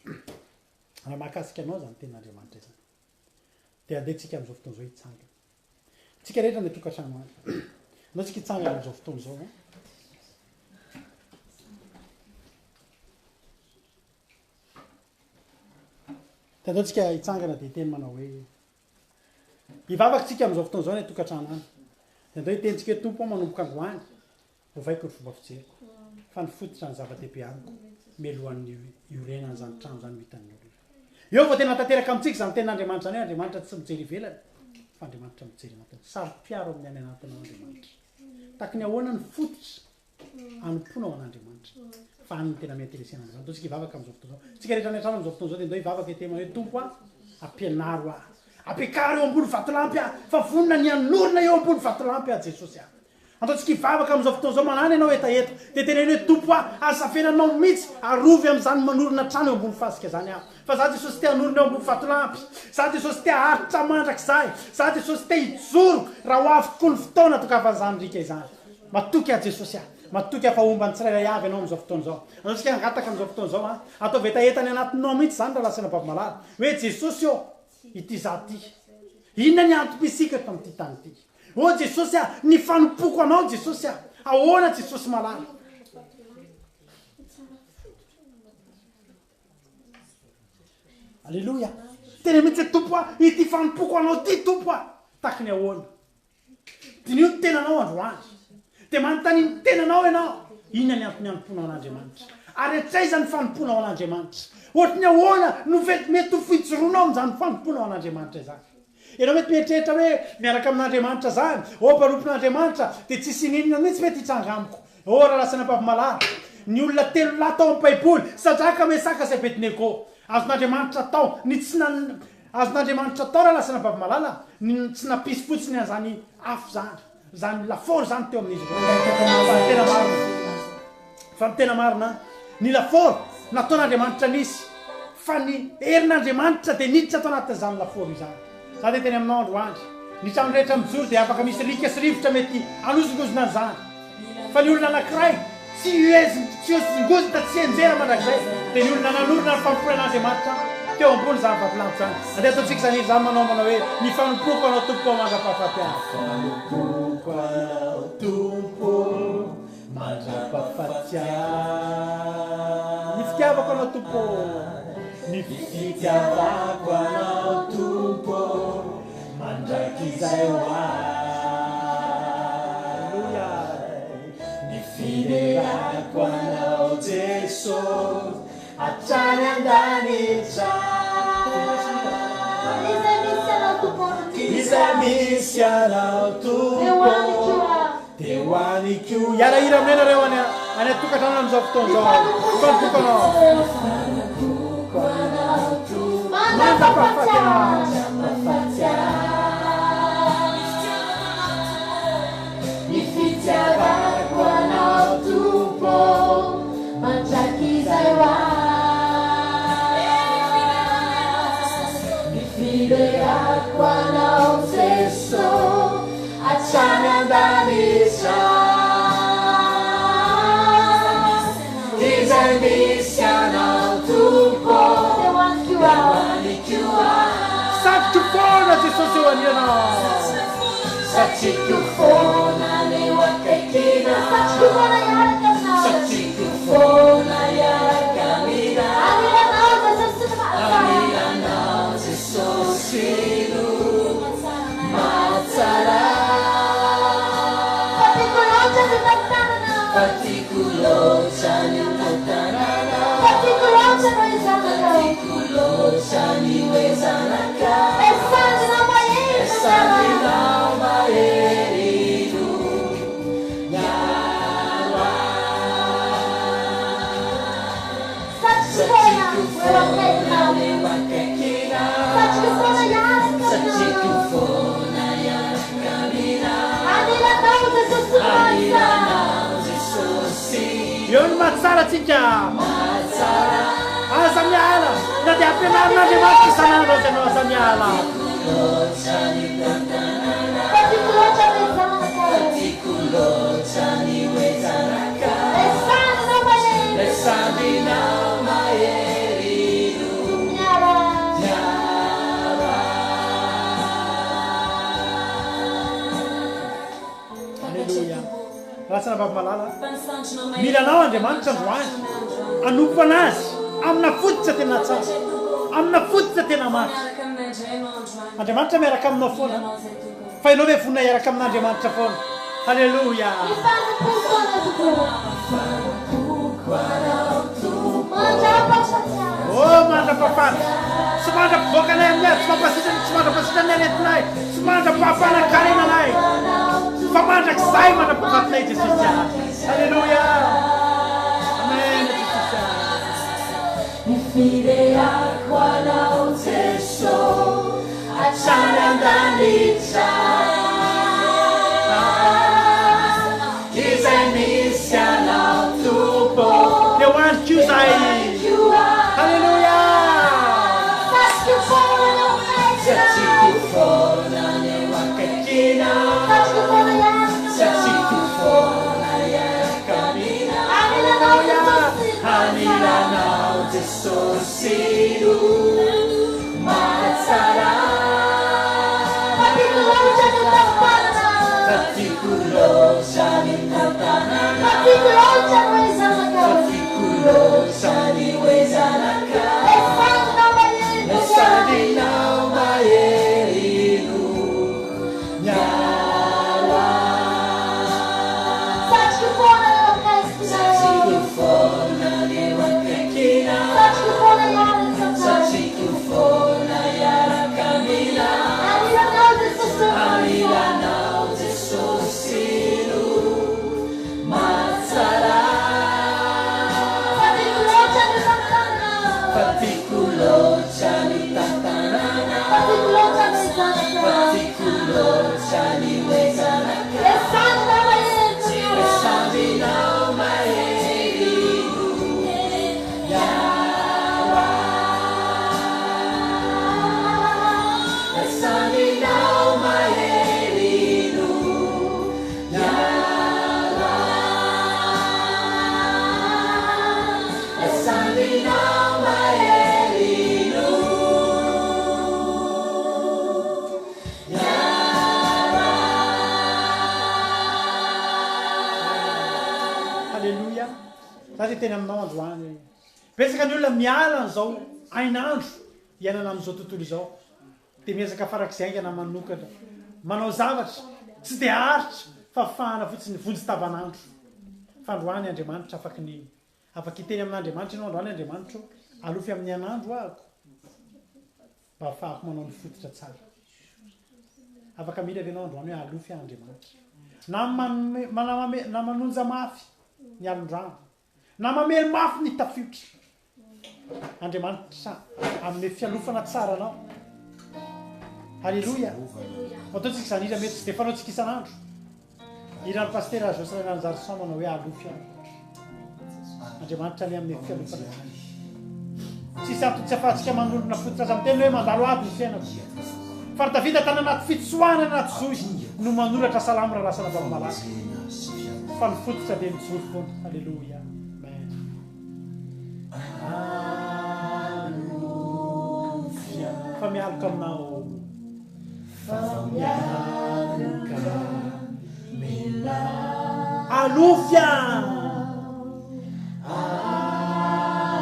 raha mahakasika anao izany tenin'Andriamanitra izany, dia andeha tsika amin'izao fotoana izao hitsangana. Tsika rehetra any an-tokantrano any. Andao tsika hitsangana amin'izao fotoana izao an. Dia andao tsika hitsangana dia hiteny manao hoe, Hivavaka tsika amin'izao fotoana izao any an-tokantrano any. Dia andao hiteny tsika hoe, Tompo aho manomboka androany, ovaiko ny fomba fijeriko, fa ny fototra ny zava-dehibe amiko mialohan'ny hiorenan'izany trano izany ho hitan'ny olona. Eo vao tena tanteraka amintsika izany tenin'Andriamanitra izany hoe Andriamanitra tsy mijery ivelany, fa Andriamanitra mijery anatiny. Saro-piaro amin'ny any anatinao Andriamanitra. Tahaky ny ahoana ny fototra Anompoana ho an'Andriamanitra. Fa any no tena mi-interesser an'Andriamanitra. Andao tsika hivavaka amin'izao fotoana izao. Tsika rehetra any an-trano amin'izao fotoana izao dia ndao hivavaka hiteny hoe, Tompo a, ampianaro ahy. Ampiakaro eo ambony vatolampy aho, fa vonona ny hanorina eo ambony vatolampy aho Jesosy a. Andao tsika hivavaka amin'izao fotoana izao, manana ianao hetaheta, dia teneno hoe, Tompo a, aza avelanao mihitsy, arovy amin'izany manorina trano eo ambony fasika izany aho. Fa za Jesosy te hanorina eo ambony vatolampy. Za Jesosy te haharitra mandrakizay. Za Jesosy te hijoro raha ho avy tokoa ny fotoana tokavan'izany riaka izany. Matoky aho Jesosy ah. Matoky aho fa homba ny tsirairay avy Ianao amin'izao fotoana izao. Andao isika hangataka amin'izao fotoana izao an. Ataovy hetaheta any anatinao mihitsy izany rahalahy sy anabavy malala. Hoe Jesosy ô, ity izaho ity. Inona ny antom-pisiako eto amin'ity tany ity? Ô Jesosy ah, ny fanompoako Anao Jesosy ah. Ahoana Jesosy malala? Aleloia. Tena mihitsy hoe Tompo ah, ity fanompoako Anao ity Tompo ah. Tahaky ny ahoana? Diniho ny tenanao androany. Dia manontania ny tenanao ianao, inona ny antony hanompoanao an'Andriamanitra? Ary hatraiza ny fanompoanao an'Andriamanitra? Ohatry ny ahoana no mety ho fijoroanao amin'izany fanompoanao an'Andriamanitra izany? Ianao mety mieritreritra hoe miaraka amin'Andriamanitra zany, oh mpanompon'Andriamanitra, dia tsisy ininona mihitsy mety hitranga amiko. Oh rahalahy sy anabavy malala, ny olona telo lahy tao amin'ny Baiboly, Sadraka, Mesaka sy Abednego, azon'Andriamanitra atao ny tsy nan, azon'Andriamanitra atao rahalahy sy anabavy malala, ny tsy nampisy fotsiny an'izany afo izany, izany lafaoro izany teo amin'izy ireo. Fa ny tena marina, fa ny tena marina, ny lafaoro nataon'Andriamanitra nisy, fa ny herin'Andriamanitra dia niditra tao anatin'izany lafaoro izany. Za dia teny aminao androany. Ny trano rehetra mijoro dia afaka misy riaka sy rivotra mety hanozongozona an'izany. Fa ny olona anankiray tsy tsy hozongozona, tsy hianjera mandrakizay dia ny olona nanorina ny fanompoana an'Andriamanitra teo ambony izany vatolampy izany. Andeha ataontsika izany hira izany manao manao hoe, Ny fanompoako anao Tompo mandra-pahafaty ahy. Fanompoako anao Tompo mandra-pahafaty ahy. Ny fitiavako anao Tompo ô. Ny fitiavako anao Tompo mandrakizay ho ahy. Aleloia. Ny fiderako anao Jesosy hatrany an-danitra. Izay misy anao Tompo no tiako. Izay misy anao Tompo. Dia ho any koa. Dia ho any koa. Hiara-hira aminay nareo any any an-tokantrano amin'izao fotoana izao. Fanompoako anao. Fanompoako anao Tompo. Mandra-pahafaty ahy. Mandra-pahafaty ahy. Ny fitiavako anao Tompo Mandrakizay ho ahy. Ny fiderako anao Jesosy hatrany an-danitra. Izay misy anao Tompo. Dia ho any koa aho. Dia ho any koa aho. Satriko foana Jesosy eo anilanao. Satriko foana ny ho akaikinao. Satriko foana hiaraka aminao. Satriko foana hiaraka aminao. Anilanao Jesosy no mahatsara. Anilanao Jesosy no mahatsara. Fa tiako loatra ny tantanana. Fa tiako loatra ny tantanana. Fa tiako loatra ny hoe zanakao. Fa tiako loatra ny hoe zanakao. Ilay sandrinao mahery Ilay sandrinao mahery no miaro ahy. Satriko foana ho eo akaikinao. Eo akaikinao. Satriko foana hiaraka aminao. Satriko foana hiaraka aminao. Anilanao Jesosy no mahatsara. Anilanao Jesosy. Eo no mahatsara antsika. Mahatsara. Aza miala na dia ampianarin'Andriamanitra isan'andro aza ianao, aza miala. Tiako loatra ny tantanana. Fa tiako loatra ny hoe zanakao. Fa tiako loatra ny hoe zanakao. Ilay sandrinao mahery. Ilay sandrinao mahery no miaro ahy. Miaro ahy. Aleloia. Ratsy anabavy malala. Mila anao Andriamanitra androany hanompo an'Azy amina fototra tena tsara, amina fototra tena mafy. Andriamanitra miaraka aminao foana, fa ianao ve vonona hiaraka amin'Andriamanitra foana? Haleloia! Ny fanompoako anao tokoa. Mandra-pahafaty ahy. Oh, mandra-pahafaty. Tsy mandra-pivoaka anay amin'ny ady, tsy mampasitrana, tsy mandra-pasitrana ny aretinay, tsy mandra-pahafanan-karena anay. Fa mandrakizay mandra-pahafatinay Jesosy a. Alléluia. Amen Jesosy a. Ny fiderako anao Jeso hatrany an-danitra Izay misy anao Tompo. Dia ho any koa izahay. Alléluia. Satriko foana ho akaikinao. Satriko foana ny ho akaikinao. Satriko foana hiaraka aminao. Satriko foana hiaraka aminao. Anilanao Jesosy no Anilanao Jesosy no mahatsara. Fa tiako loatra ny tantanana. Fa tiako loatra ny tantanana. Fa tiako loatra ny hoe zanakao. Fa tiako loatra ny hoe zanakao. Ilay sandrinao mahery no Ilay sandrinao mahery no miaro ahy. Satriko foana ny eo akaikinao. Satriko foana ny eo akaikinao. Satriko foana hiaraka aminao. Satriko Za te hiteny aminao androany hoe, betsaka ny olona miala an'izao hainandro iainana amin'izao tontolo izao, dia miezaka farak'izay haingana manokatra, manao zavatra tsy dia aritra fa fahana fotsiny, vonjy tavanandro. Fa androany Andriamanitra afaky ny, afaka hiteny amin'Andriamanitra ianao androany, Andriamanitra ô, alofy amin'ny hainandro ahako mba hahafahako manao ny fototra tsara. Afaka mila ve ianao androany hoe alofy aho Andriamanitra? Na manome, na manonja mafy ny alon-drano, na mamely mafy ny tafiotra. Andriamanitra hanome fialofana tsara anao. Haleloia. Ataontsika izany hira mety tsy dia fanaontsika isan'andro. Hiran'ny Pasitera Jocelyn Ranjarison manao hoe alofy aho. Andriamanitra anie hanome fialofana antsika. Tsisy antony tsy afahantsika manolona fototra aza miteny hoe mandalo ady ny fiainako. Fa ry Davida tany anaty fitsoahana any anaty zohy no manoratra salamo raha lasa navao malaky. Fa ny fototra dia mijoro foana. Aleloia. Amen. Fa mialoka aminao. Fa mialoka aminao. Alofy aho.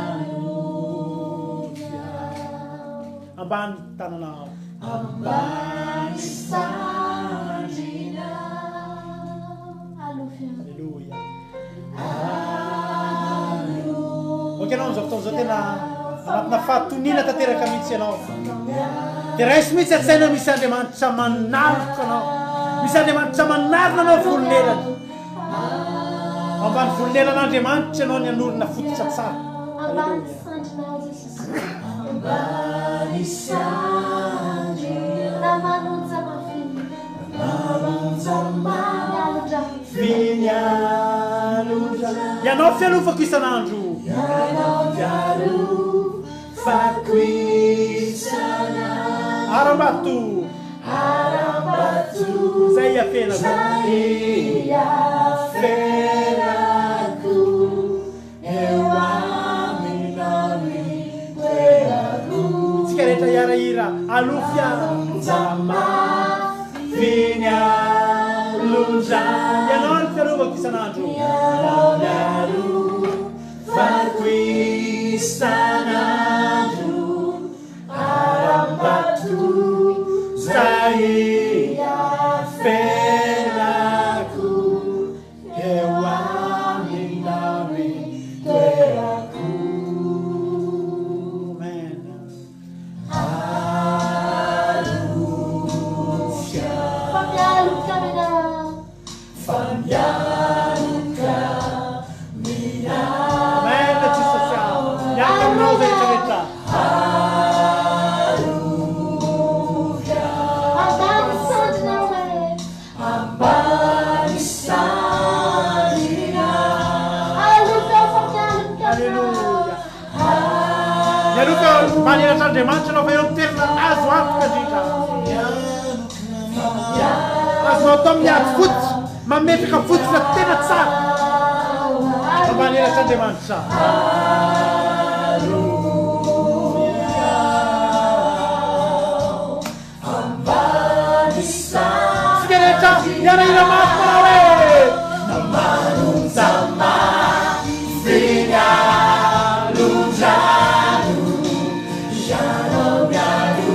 Alofy aho. Ambany tananao. Ambany sandrinao. Alofy aho. Aleloia. Ok ianao amin'izao fotoana izao tena anatina fahatoniana tanteraka mihitsy ianao. Dia raiso mihitsy an-tsaina misy Andriamanitra manaloka anao. Misy Andriamanitra manarina anao volon'elany. Ambany volon'elan'Andriamanitra ianao ny hanorina fototra tsara. Ambany Aleloia. sandrinao Jesosy. Ambany sandrinao. Na manonja mafy. Manonja mafy. Ianao fialofako isan'andro. Ianao fialofako isan'andro. Harambato. Harambato. Izay iafenako. Izay iafenako. Eo aminao ny toerako. Tsika rehetra hiara-hira alofy aho. Manonja mafy ny alondrano. Ianao no fiarovako isan'andro. Ianao miarovako isan'andro. Harambato zay iafenako. Eo aminao ny toerako. Amen. Alofy aho. Fa mialoka aminao. Fa mialoka aminao. Amen Jesosy ah. Mialoka aminao izay rehetra rehetra. Alofy aho. Ambany sandrinao e. Ambany sandrinao. Alofy aho fa mialoka aminao. Aleloia. Mialoka ambany elatr'Andriamanitra ianao fa eo amin'ny toerana azo antoka indrindra. Azonao atao miady fototra, mametraka fototra tena tsara ambany elatr'Andriamanitra. Tsika rehetra miara-hira mafy manao hoe. Manonja mafy ny alondrano, ianao mialofako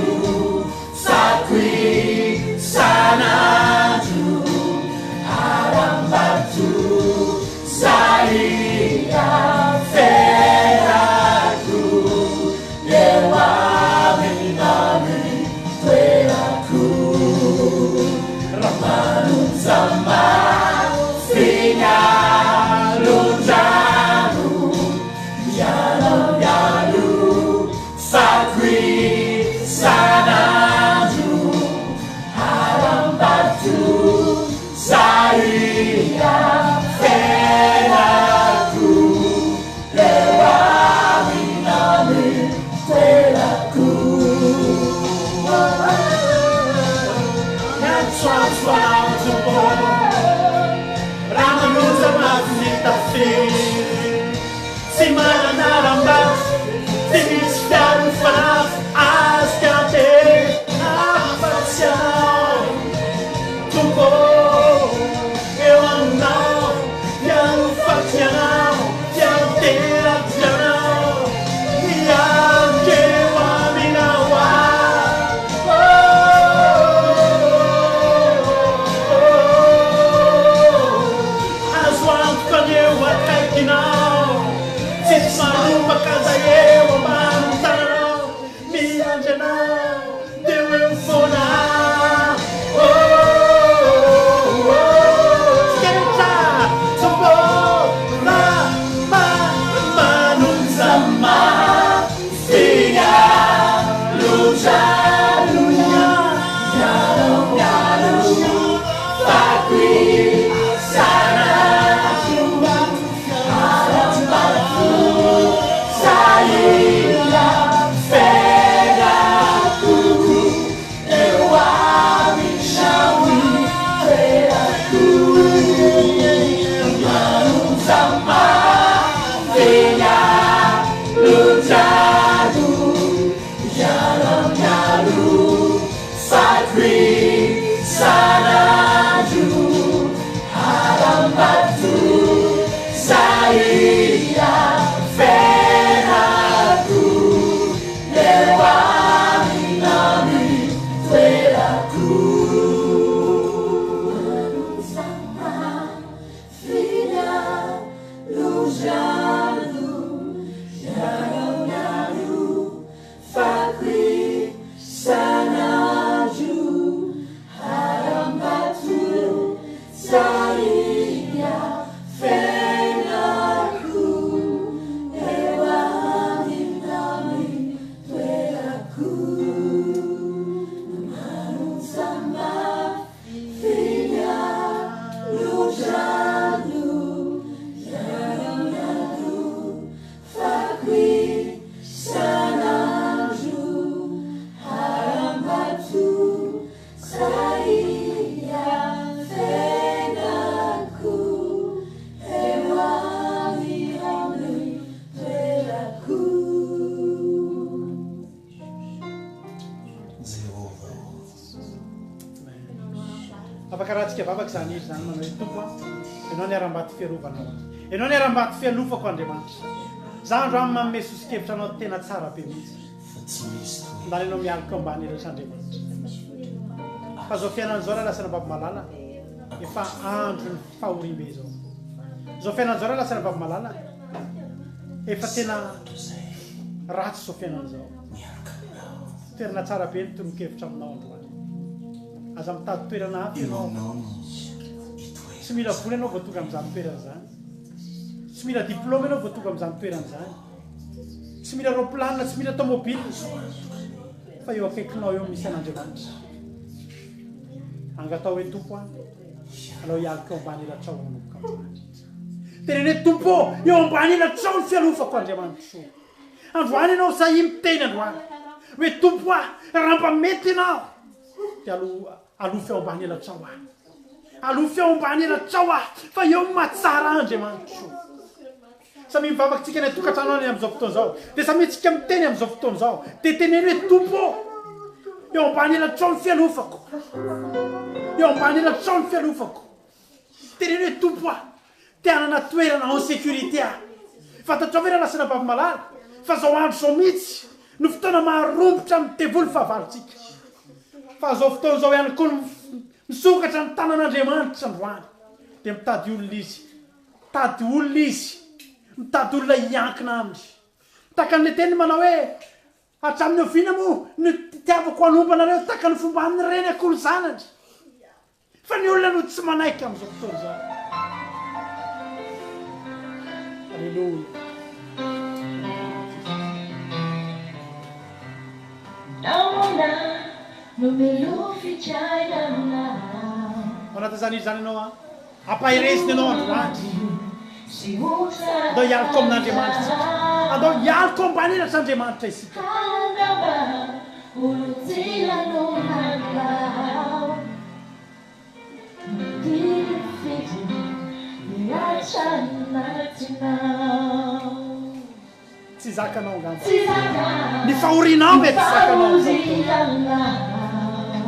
isan'andro, harambato zay iafenako, eo aminao ny toerako. Raha manonja mafy ny alondrano, ianao mialofako isan'andro, harambato zay iafenako, eo aminao ny toerako. Miantsoantso anao Tompo, raha manonja mafy ny tafio, tsy manana harambato, tsy misy fialofana azoko antenaina afa-tsy Ianao. Tompo, eo aminao, mialofako Ianao, fiantefa. Afaka arahantsika vavaka izany hira izany manao hoe Tompo a, Ianao ny harambato fiarovanao ahy. Ianao ny harambato fialofako Andriamanitra. Za androany manome soso-kevitra anao tena tsara be mihitsy. Ndana ianao mialoka ambany elatr'Andriamanitra. Fa izao fiainana izao raha lasa anabavy malala efa andron'ny fahoriambe izao. Izao fiainana izao raha lasa anabavy malala efa tena ratsy izao fiainana izao. Toerana tsara be ny toronkevitra aminao androany. Aza mitady toerana hafa ianao. Tsy mila vola ianao vao tonga amin'izany toerana izany. Tsy mila diplôme ianao vao tonga amin'izany toerana izany. Tsy mila roaplanina, tsy mila tomobile. Fa eo akaikinao eo misy an'Andriamanitra. Angatao hoe Tompo a, alao hialoka eo ambany elatrao aho manomboka androany. Teneno hoe Tompo ô, eo ambany elatrao ny fialofako Andriamanitro. Androany ianao sahia miteny androany hoe Tompo a, raha mba mety ianao dia alo alofy eo ambany elatrao aho. Alofy eo ambany elatrao aho fa eo no mahatsara ahy Andriamanitro. Samia mivavaka tsika any an-tokantrano any amin'izao fotoana izao. Dia samia tsika miteny amin'izao fotoana izao. Dia teneno hoe Tompo ô, eo ambany elatrao ny fialofako. Eo ambany elatrao ny fialofako. Teneno hoe Tompo a, te hanana toerana en sécurité aho. Fantatrao ve rahalahy sy anabavy malala fa izao andro izao mihitsy no fotoana maharombotra amin'ny devoly fahavalontsika. Fa izao fotoana izao ihany koa no misokatra ny tanan'Andriamanitra androany. Dia mitady olona izy. Mitady olona izy. Mitady olona hiankina aminy. Tahaka an'ilay teniny manao hoe, Hatramin'ny oviana moa no itiavako hanompo anareo tahaka ny fomban'ny reny akoho ny zanany? Fa ny olona no tsy manaiky amin'izao fotoana izao. Aleloia. Nahoana no milofika ianao? Ao anatin'izany hira izany ianao an. Ampaherezina ianao androany. Andao hialoka amin'Andriamanitra isika. Andao hialoka ao ambany elatr'Andriamanitra isika. Tsy zakanao angamba. Ny fahorianao mety tsy zakanao amin'izao fotoana.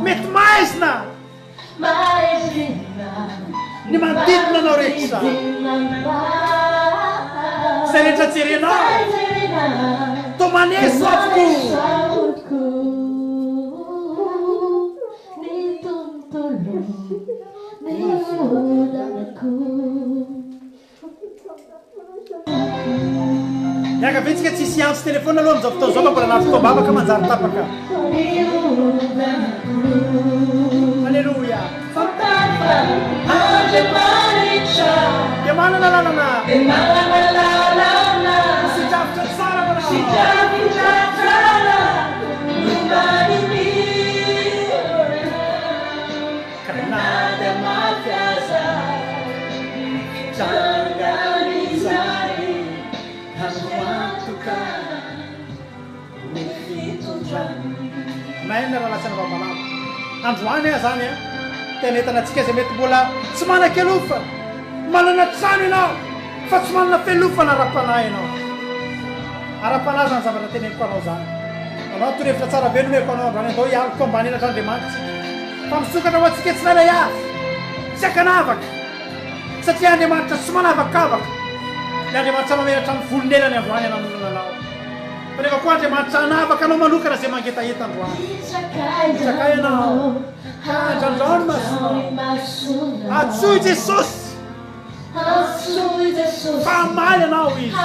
Mety maizina ny manodidina anao rehetra. Izay rehetra jerenao toa maneso avokoa. Miangaviantsika tsy hisy hiantso téléphone aloha amin'izao fotoana izao fa mbola anaty fotoam-bavaka manjary tapaka. Aleloia. Dia manana lalana. Sy drafitra tsara ho anao. Ka na dia mafy aza ny fitrangan'izany, azo antoka ny fitondrany. Amen rahalahy sy anabavy malala. Androany aho zany an, te hanentana antsika izay mety mbola tsy manan-kialofana. Manana trano ianao fa tsy manana fialofana ara-panahy ianao. Ara-panahy izany zavatra teneniko anao izany. Anao torohevitra tsara be nomeko anao androany andao hialoka ambany elatr'Andriamanitra isika. Fa misokatra ho antsika tsirairay avy. Tsy ankanavaka. Satria Andriamanitra tsy manavakavaka. Ilay Andriamanitra mamelatra ny volon'elany androany hanamorona anao. Fa nefa koa Andriamanitra hanavaka anao manokana izay mangetaheta androany. Mitsakay ianao. Ka andrandrao ny masonao. Antsoy Jesosy. Fa hamaly anao Izy.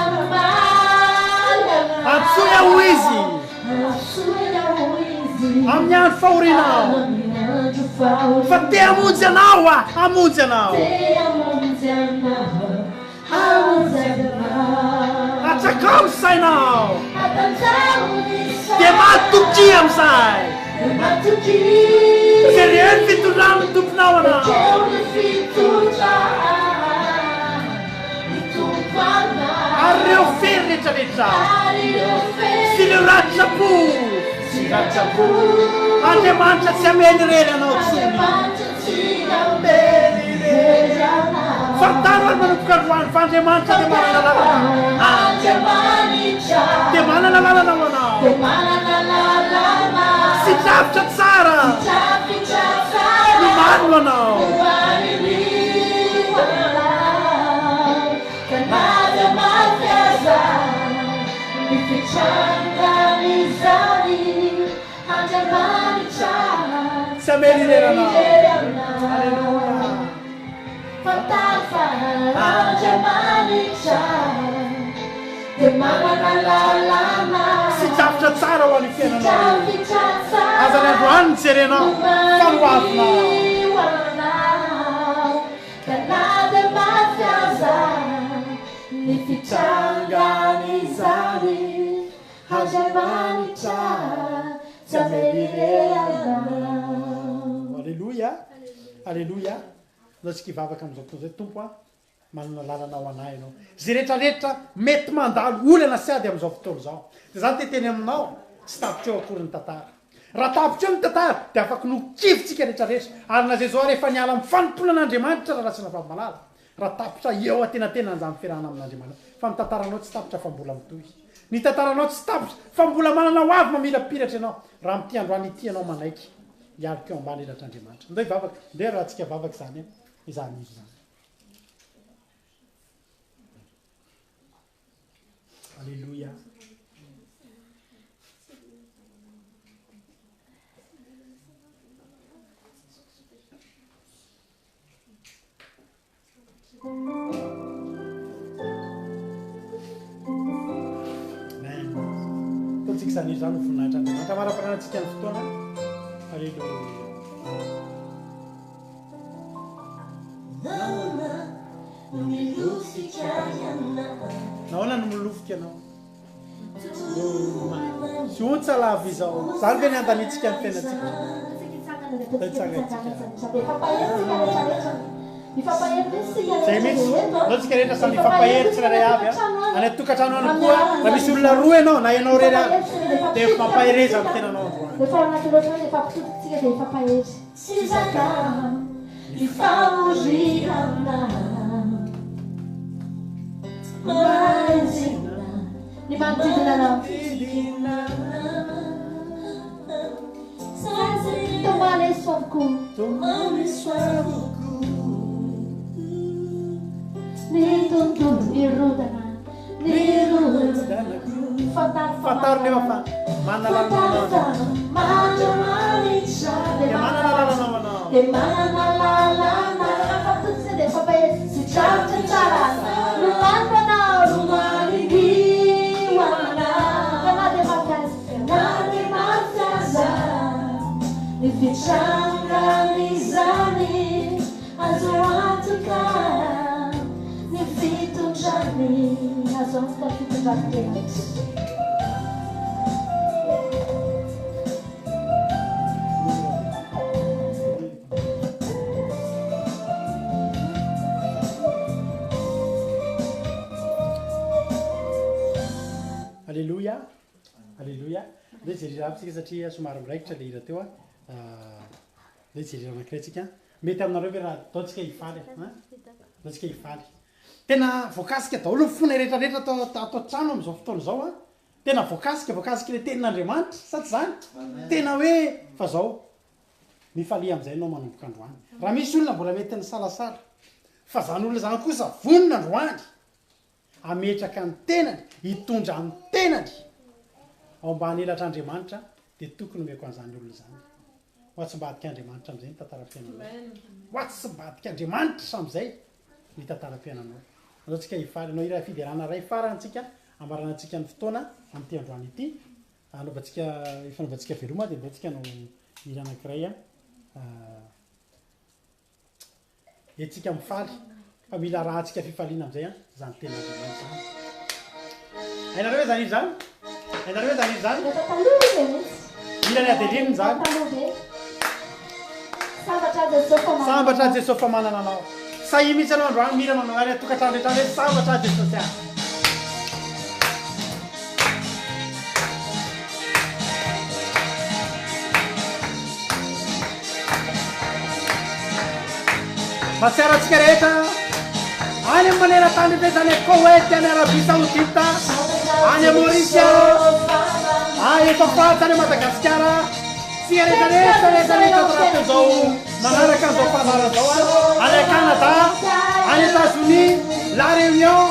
Antsoy Aho Izy. Amin'ny andro fahorianao. Fa te hamonjy anao Aho, hamonjy anao. Atsakao ny sainao. Dia matokia amin'izay. Jereo ny fitondran'ny Tomponao anao. Ary ireo fery rehetra rehetra. Sy ireo ratram-po. Andriamanitra tsy hamely irery anao intsony. Fantaro ary manomboka androany fa Andriamanitra dia manana lalana. Dia manana lalana ho anao. Sy drafitra tsara. Romanino anao. Tsy hamely irery anao. Aleloia. Sy drafitra tsara ho an'io fiainanao io. Aza ny androany no jerenao fa ny ho avinao. Aleloia, aleloia. Ndao tsika hivavaka amin'izao fotoana izao, Tompo a, manana lalana ho anay Ianao. Izay rehetra rehetra mety mandalo olana sy ady amin'izao fotoana izao. Dia za te hiteny aminao, tsy tapitra eo akory ny tantara. Raha tapitra eo ny tantara, dia afaka no kivy tsika rehetra rehetra. Ary na izay izao ary efa niala amin'ny fanompoana an'Andriamanitra Rarasinafavimalala, raha tapitra eo antenatenan'izany fiarahana amin'Andriamanitra. Fa ny tantaranao tsy tapitra fa mbola mitohy. Ny tantaranao tsy tapitra fa mbola manana ho avy mamirapiratra ianao. Raha amin'ity androany ity ianao manaiky hialoka eo ambany elatr'Andriamanitra. Ndao hivavaka. Ndeha raha tsika vavaka izany an, izany hira izany. Aleloia. Amen. Ataontsika izany hira izany ho voninahitr'Andriamanitra. Amara-paranantsika ny fotoana. Aleloia. Nahoana no milofika ianao? Sy ontsa lava izao. Izany ve ny handaniantsika ny fiainantsika? Izay mihitsy. Andao tsika rehetra samy hifampahery tsirairay avy a. Any an-tokantrano any koa, raha misy olona roa ianao na ianao irery avy, dia mampahereza ny tenanao androany. Tsy zaka ny fahoriana Manodidina ny manodidina anao Tomany esoako Ny tontolo mirodana Mirodana Fantaro Fantaro nefa fa manana lalana ho anao Andriamanitra. Dia manana lalana ho anao. Dia manana lalana Afa-totsy dia fampahery Tsy drafitra tsara Romaniko anao Romaniko anao Ka na dia mafy aza Na dia mafy aza Ny fitrangan'izany Azo antoka ny fitondrany Azo antoka ny fitondran'Andriamanitra. Aleloia, aleloia. Ndeha hijery hira hafa tsika satria somary miraikitra le hira teo a. Ndeha hijery hira anankiray tsika. Mety aminareo ve raha ataontsika hifaly e? Hein? Ataontsika hifaly. Tena voakasika daholo ny fonay rehetra rehetra ato ato an-trano amin'izao fotoana izao an. Tena voakasika, voakasik'ilay tenin'Andriamanitra, sa tsy izany? Tena hoe fa zao, mifalia amin'izay ianao manomboka androany. Raha misy olona mbola mety nisalasala, fa izany olona izany kosa vonona androany hametraka ny tenany, hitondra ny tenany ao ambany elatr'Andriamanitra dia tokony omeko an'izany olona izany. Ho atsimbadik'Andriamanitra amin'izay ny tantaram-piainanao. Ho atsimbadik'Andriamanitra amin'izay ny tantaram-piainanao. Andao tsika hifaly. Hanao hira fiderana iray farany tsika, hamaranantsika ny fotoana amin'ity androany ity. Hanaovantsika, hifanaovantsika veloma dia andao tsika hanao hira anankiray. Entsika mifaly fa mila arahantsika fifaliana amin'izay an, izany tenin'Andriamanitra izany. Hainareo ve izany hira izany? Hainareo ve izany hira izany? Efa taloha be mihitsy. Hiran'i Adeline izany. Efa taloha be. Sambatra Jesosy fa manana Sambatra anao. Jesosy fa manana anao. Sahia mihitsy ianao androany mihira manao any an-tokantrano rehetra any hoe sambatra Jesosy ah. Mahatsiaro antsika rehetra any amin'ny maneran-tany rehetra any Koweït, any Arabie Saoudite, any Maurice, any eto faritra any Madagasikara, tsika rehetra rehetra rehetra rehetra ato anatin'izao. Manaraka an'izao fandaharana izao a, any Canada, any Etazonia, La Réunion.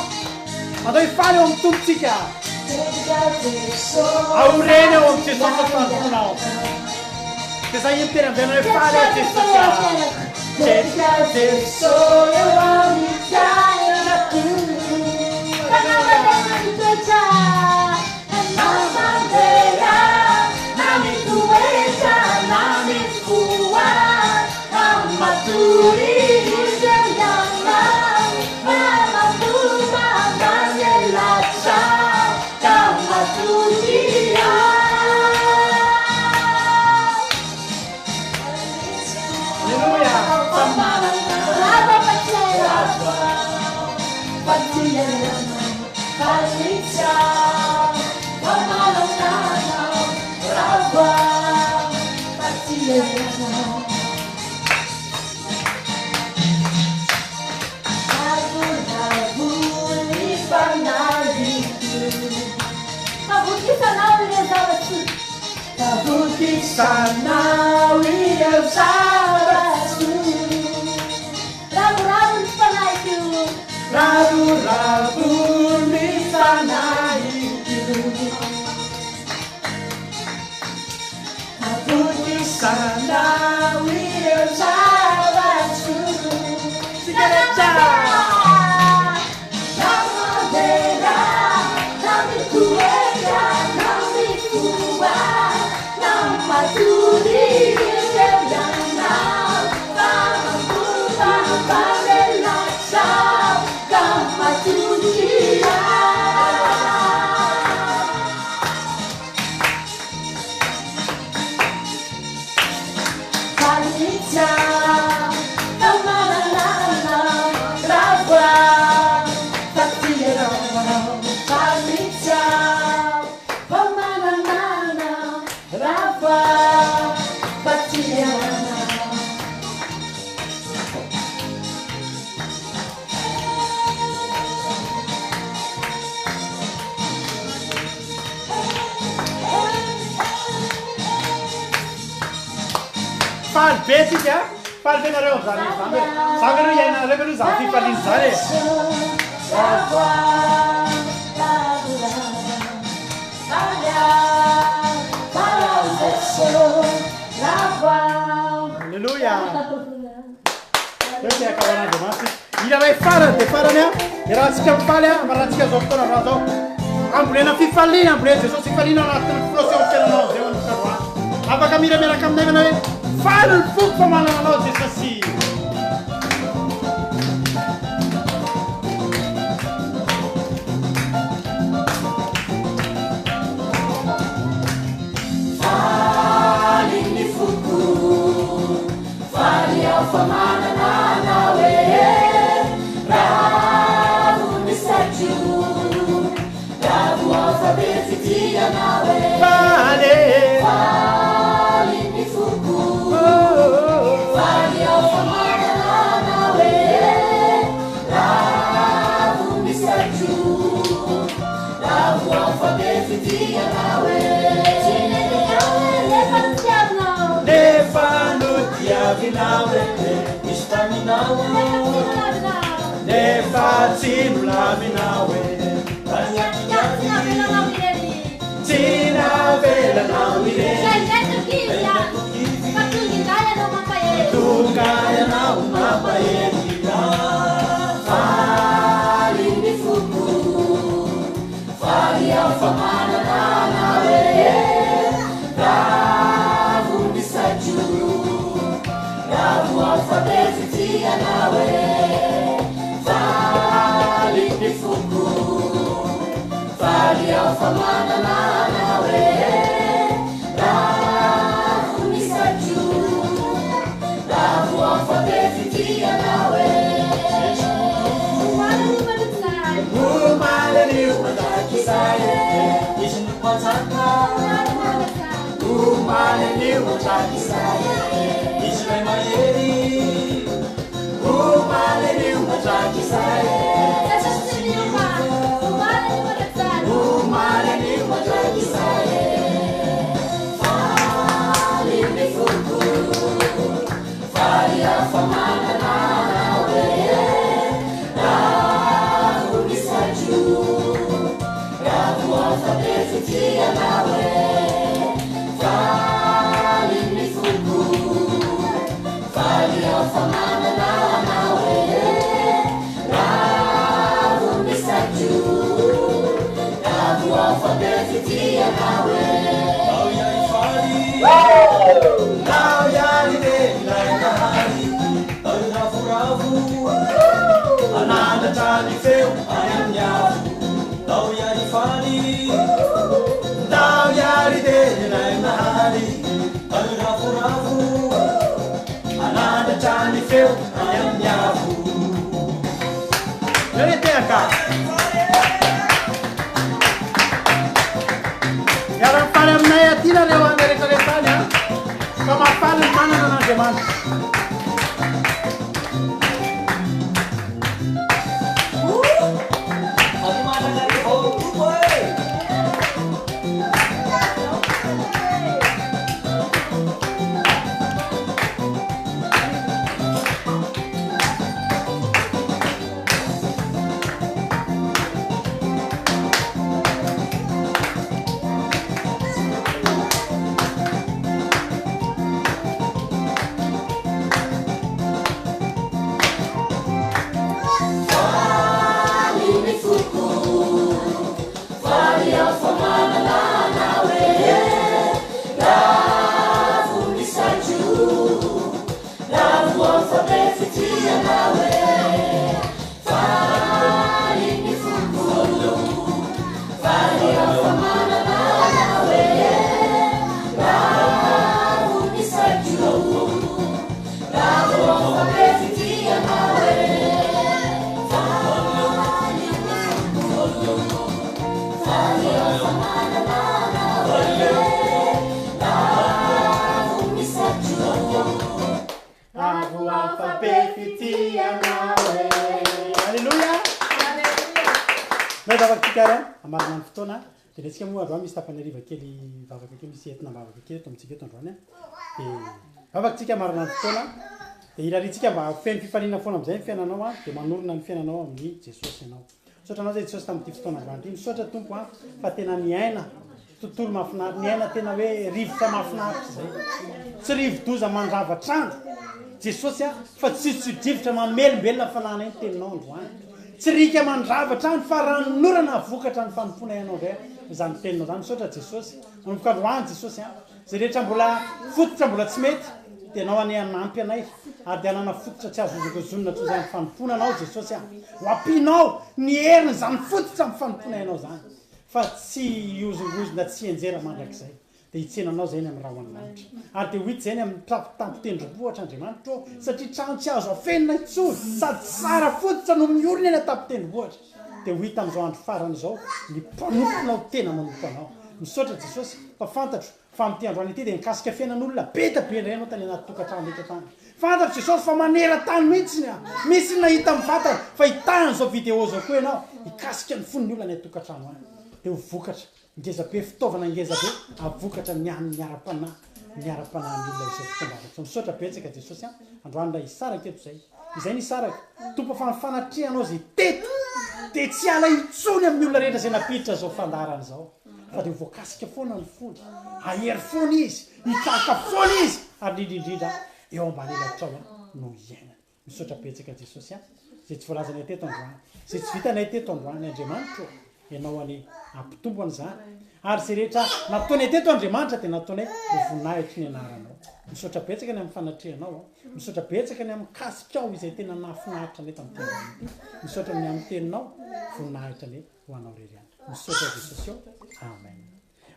Andao hifaly ao amin'ny Tompo tsika. Aorena ao amin'i Jesosy ny fanompoanao. Dia zay miteny amin'izay ianao hoe faly aho Jesosy a. Jesosy eo amin'ny fiainako. Fanamarinana mitoetra. Na mandeha na mitoetra na mifoha na matory izy eo ianao fa mamoma manelatra ka matoky aho. Alléluia. Favokisanao ireo zava-tsoa. Ravoravo ny fanahiko. Ravoravo ny fanahiko. Favokisanao ireo zava-tsoa. Tsika rehetra. Na mandeha na mitoetra na mifoha na matory izy eo ianao fa mamoma mamelatra ka matoky aho. Fanitsa fa manana rava fa tianao. Fanitsa fa manana rava fa tianao. Faly be tsika, faly be nareo amin'izany izany hoe. Za ve aloha iainanareo ve aloha izany fifaliana izany e? Alléluia. Teo ty akaran'Andriamanitra. Hira iray farany dia farany a, iarahantsika mifaly a, amarantsika izao fotoana androany izao. Ambolena fifaliana, ambolena Jesosy fifaliana ao anatin'ny fonao sy ao amin'ny fiainanao amin'izay manomboka androany. Afaka mihira miaraka aminay ianao hoe faly ny foko fa manana anao Jesosy. Faly ny foko, faly aho fa manana anao e. Ravo ny saiko, ravo aho fa be fitia anao e. Faly. Faly ny foko, faly aho fa manana anao e. Ravo ny saiko, ravo aho fa be fitia anao e. Nefa notiavinao e, Nisy taminao, nefa tsy nolavinao e. Tsy navelanao irery. Tonga ianao mampahery. Faly ny foko, faly aho fa manana anao e. Ravo ny saiko, ravo aho fa be fitia anao e. Faly ny foko, faly aho fa manana anao e. Ravo ny saiko, ravo aho fa be fitia anao e. Omaly anio mandrakizay e, Izy no mpanjaka, omaly anio mandrakizay e, izy ilay mahery. Omaly anio mandrakizay e, omaly anio mandrakizay e. Faly ny foko, faly Ndao hiary re ilay Nahary Tao hiravoravo Hanandratra ny feo any amin'ny avo Ndao hiary hifaly Ndao hiary re ilay Nahary Tao hiravoravo Hanandratra ny feo any amin'ny avo Eo ny tehaka. Miara-mifaly aminay aty nareo any rehetra rehetra any a. Fa mahafaly ny manana an'Andriamanitra. Faly ny foko, faly aho fa manana anao e. Lavo ny saiko, lavo aho fa be fitia anao e. Faly ny foko, faly aho fa manana anao e. Lavo ny saiko, lavo aho fa be fitia anao e. Faly ny foko, faly aho fa manana anao e. Lavo ny saiko. Lavo aho fa be fitia anao e. Alléluia. Ndao vavaka-tsika ary an, hamarana ny fotoana. Dia ny antsika moa androany misy tapany hariva kely vavaka kely, misy entina am-bavaka kely eto amintsika eto androany an. Dia vavaka-tsika hamarana ny fotoana. Dia irariantsika mba ho feno fifaliana foana amin'izay ny fiainanao an, dia manorina ny fiainanao amin'i Jesosy ianao. Misaotra anao zay Jesosy tamin'ity fotoana androany ity. Misaotra Tompo a fa tena niaina tontolo mahafinaritra, niaina tena hoe rivotra mahafinaritra izay. Tsy rivo-doza mandrava trano Jesosy a fa tsy tsio-drivotra mamelombelona ny fanahinay ny teninao androany. Tsy riaka mandrava trano fa ranonorana hahavokatra ny fanompoana ianao indray izany teninao izany. Misaotra Jesosy. Manomboka androany Jesosy a. Izay rehetra mbola fototra mbola tsy mety dia Ianao anie hanampy anay ary dia hanana fototra tsy azo hozongozonina toy izany fanompoana Anao Jesosy a! Ho ampianao ny herin'izany fototra amin'ny fanompoana Ianao izany fa tsy hihozongozona tsy hianjera mandrakizay dia hitsena Anao izay ny amin'ny rahon'ny lanitra ary dia ho hita izay ny amin'ny tampon-tendrombohitra Andriamanitra ô satria trano tsy azo afenina intsony sady tsara fototra no miorina eny an-tampon-tendrombohitra dia ho hita amin'izao andro farany izao ny mpanomponao tena manompo Anao. Misaotra Jesosy fa fantatro fa amin'ity androany ity dia nikasika fiainan'olona be da be indray ianao tany anaty tokantrano rehetra tany. Fantatro Jesosy fa maneran-tany mihitsy ny misy ny nahita mivantana fa hitahana izao vidéo izao koa ianao hikasika ny fon'ny olona any an-tokantrano any. Dia ho vokatra ngeza be, fitaovana ngeza be hahavokatra ny an'ny ara-panahy, ny ara-panahin'ny olona izao fotoam-bavaka izao. Misaotra betsaka Jesosy a! Androany indray hisaraka eto izay. Izay nisaraka. Tompo fa ny fanatrehanao izay teto dia tsy hiala intsony amin'ny olona rehetra izay nampiditra izao fandaharana izao fa dia ho voakasika foana ny fony, hahery foana izy, hitraka foana izy ary indrindra indrindra eo ambany elatrao no hiainany. Misaotra betsaka Jesosy a! Izay tsy voalazanay teto androany, izay tsy vitanay teto androany Andriamanitro ô! Ianao anie hampitombo an'izany. Ary izay rehetra nataonay teto Andriamanitra dia nataonay ho voninahitry ny anaranao. Misaotra betsaka ny amin'ny fanatrehanao aho. Misaotra betsaka ny amin'ny kasikao izay tena nahafinaritra anay tamin'ity androany ity. Misaotra ny amin'ny teninao. Voninahitra anie ho anao irery ihany. Misaotra Jesosy ô. Amen.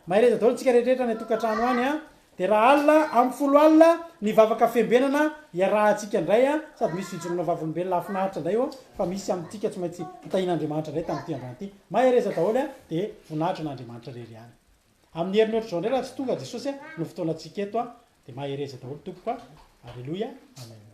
Mahereza daholo tsika rehetra any an-tokantrano any a! Dia raha alina amin'ny folo alina ny vavaka fiambenana iarahantsika indray a! Sady misy fijoroana vavolombelona hahafinaritra indray eo fa misy amintsika tsy maintsy hotahian'Andriamanitra indray tamin'ity androany ity. Mahereza daholo a! Dia voninahitra an'Andriamanitra irery ihany. Amin'ny heriny ohatr'izao indray raha tsy tonga Jesosy a! No fotoanantsika eto a! Dia mahereza daholo tompoko a! Aleloia! Amen.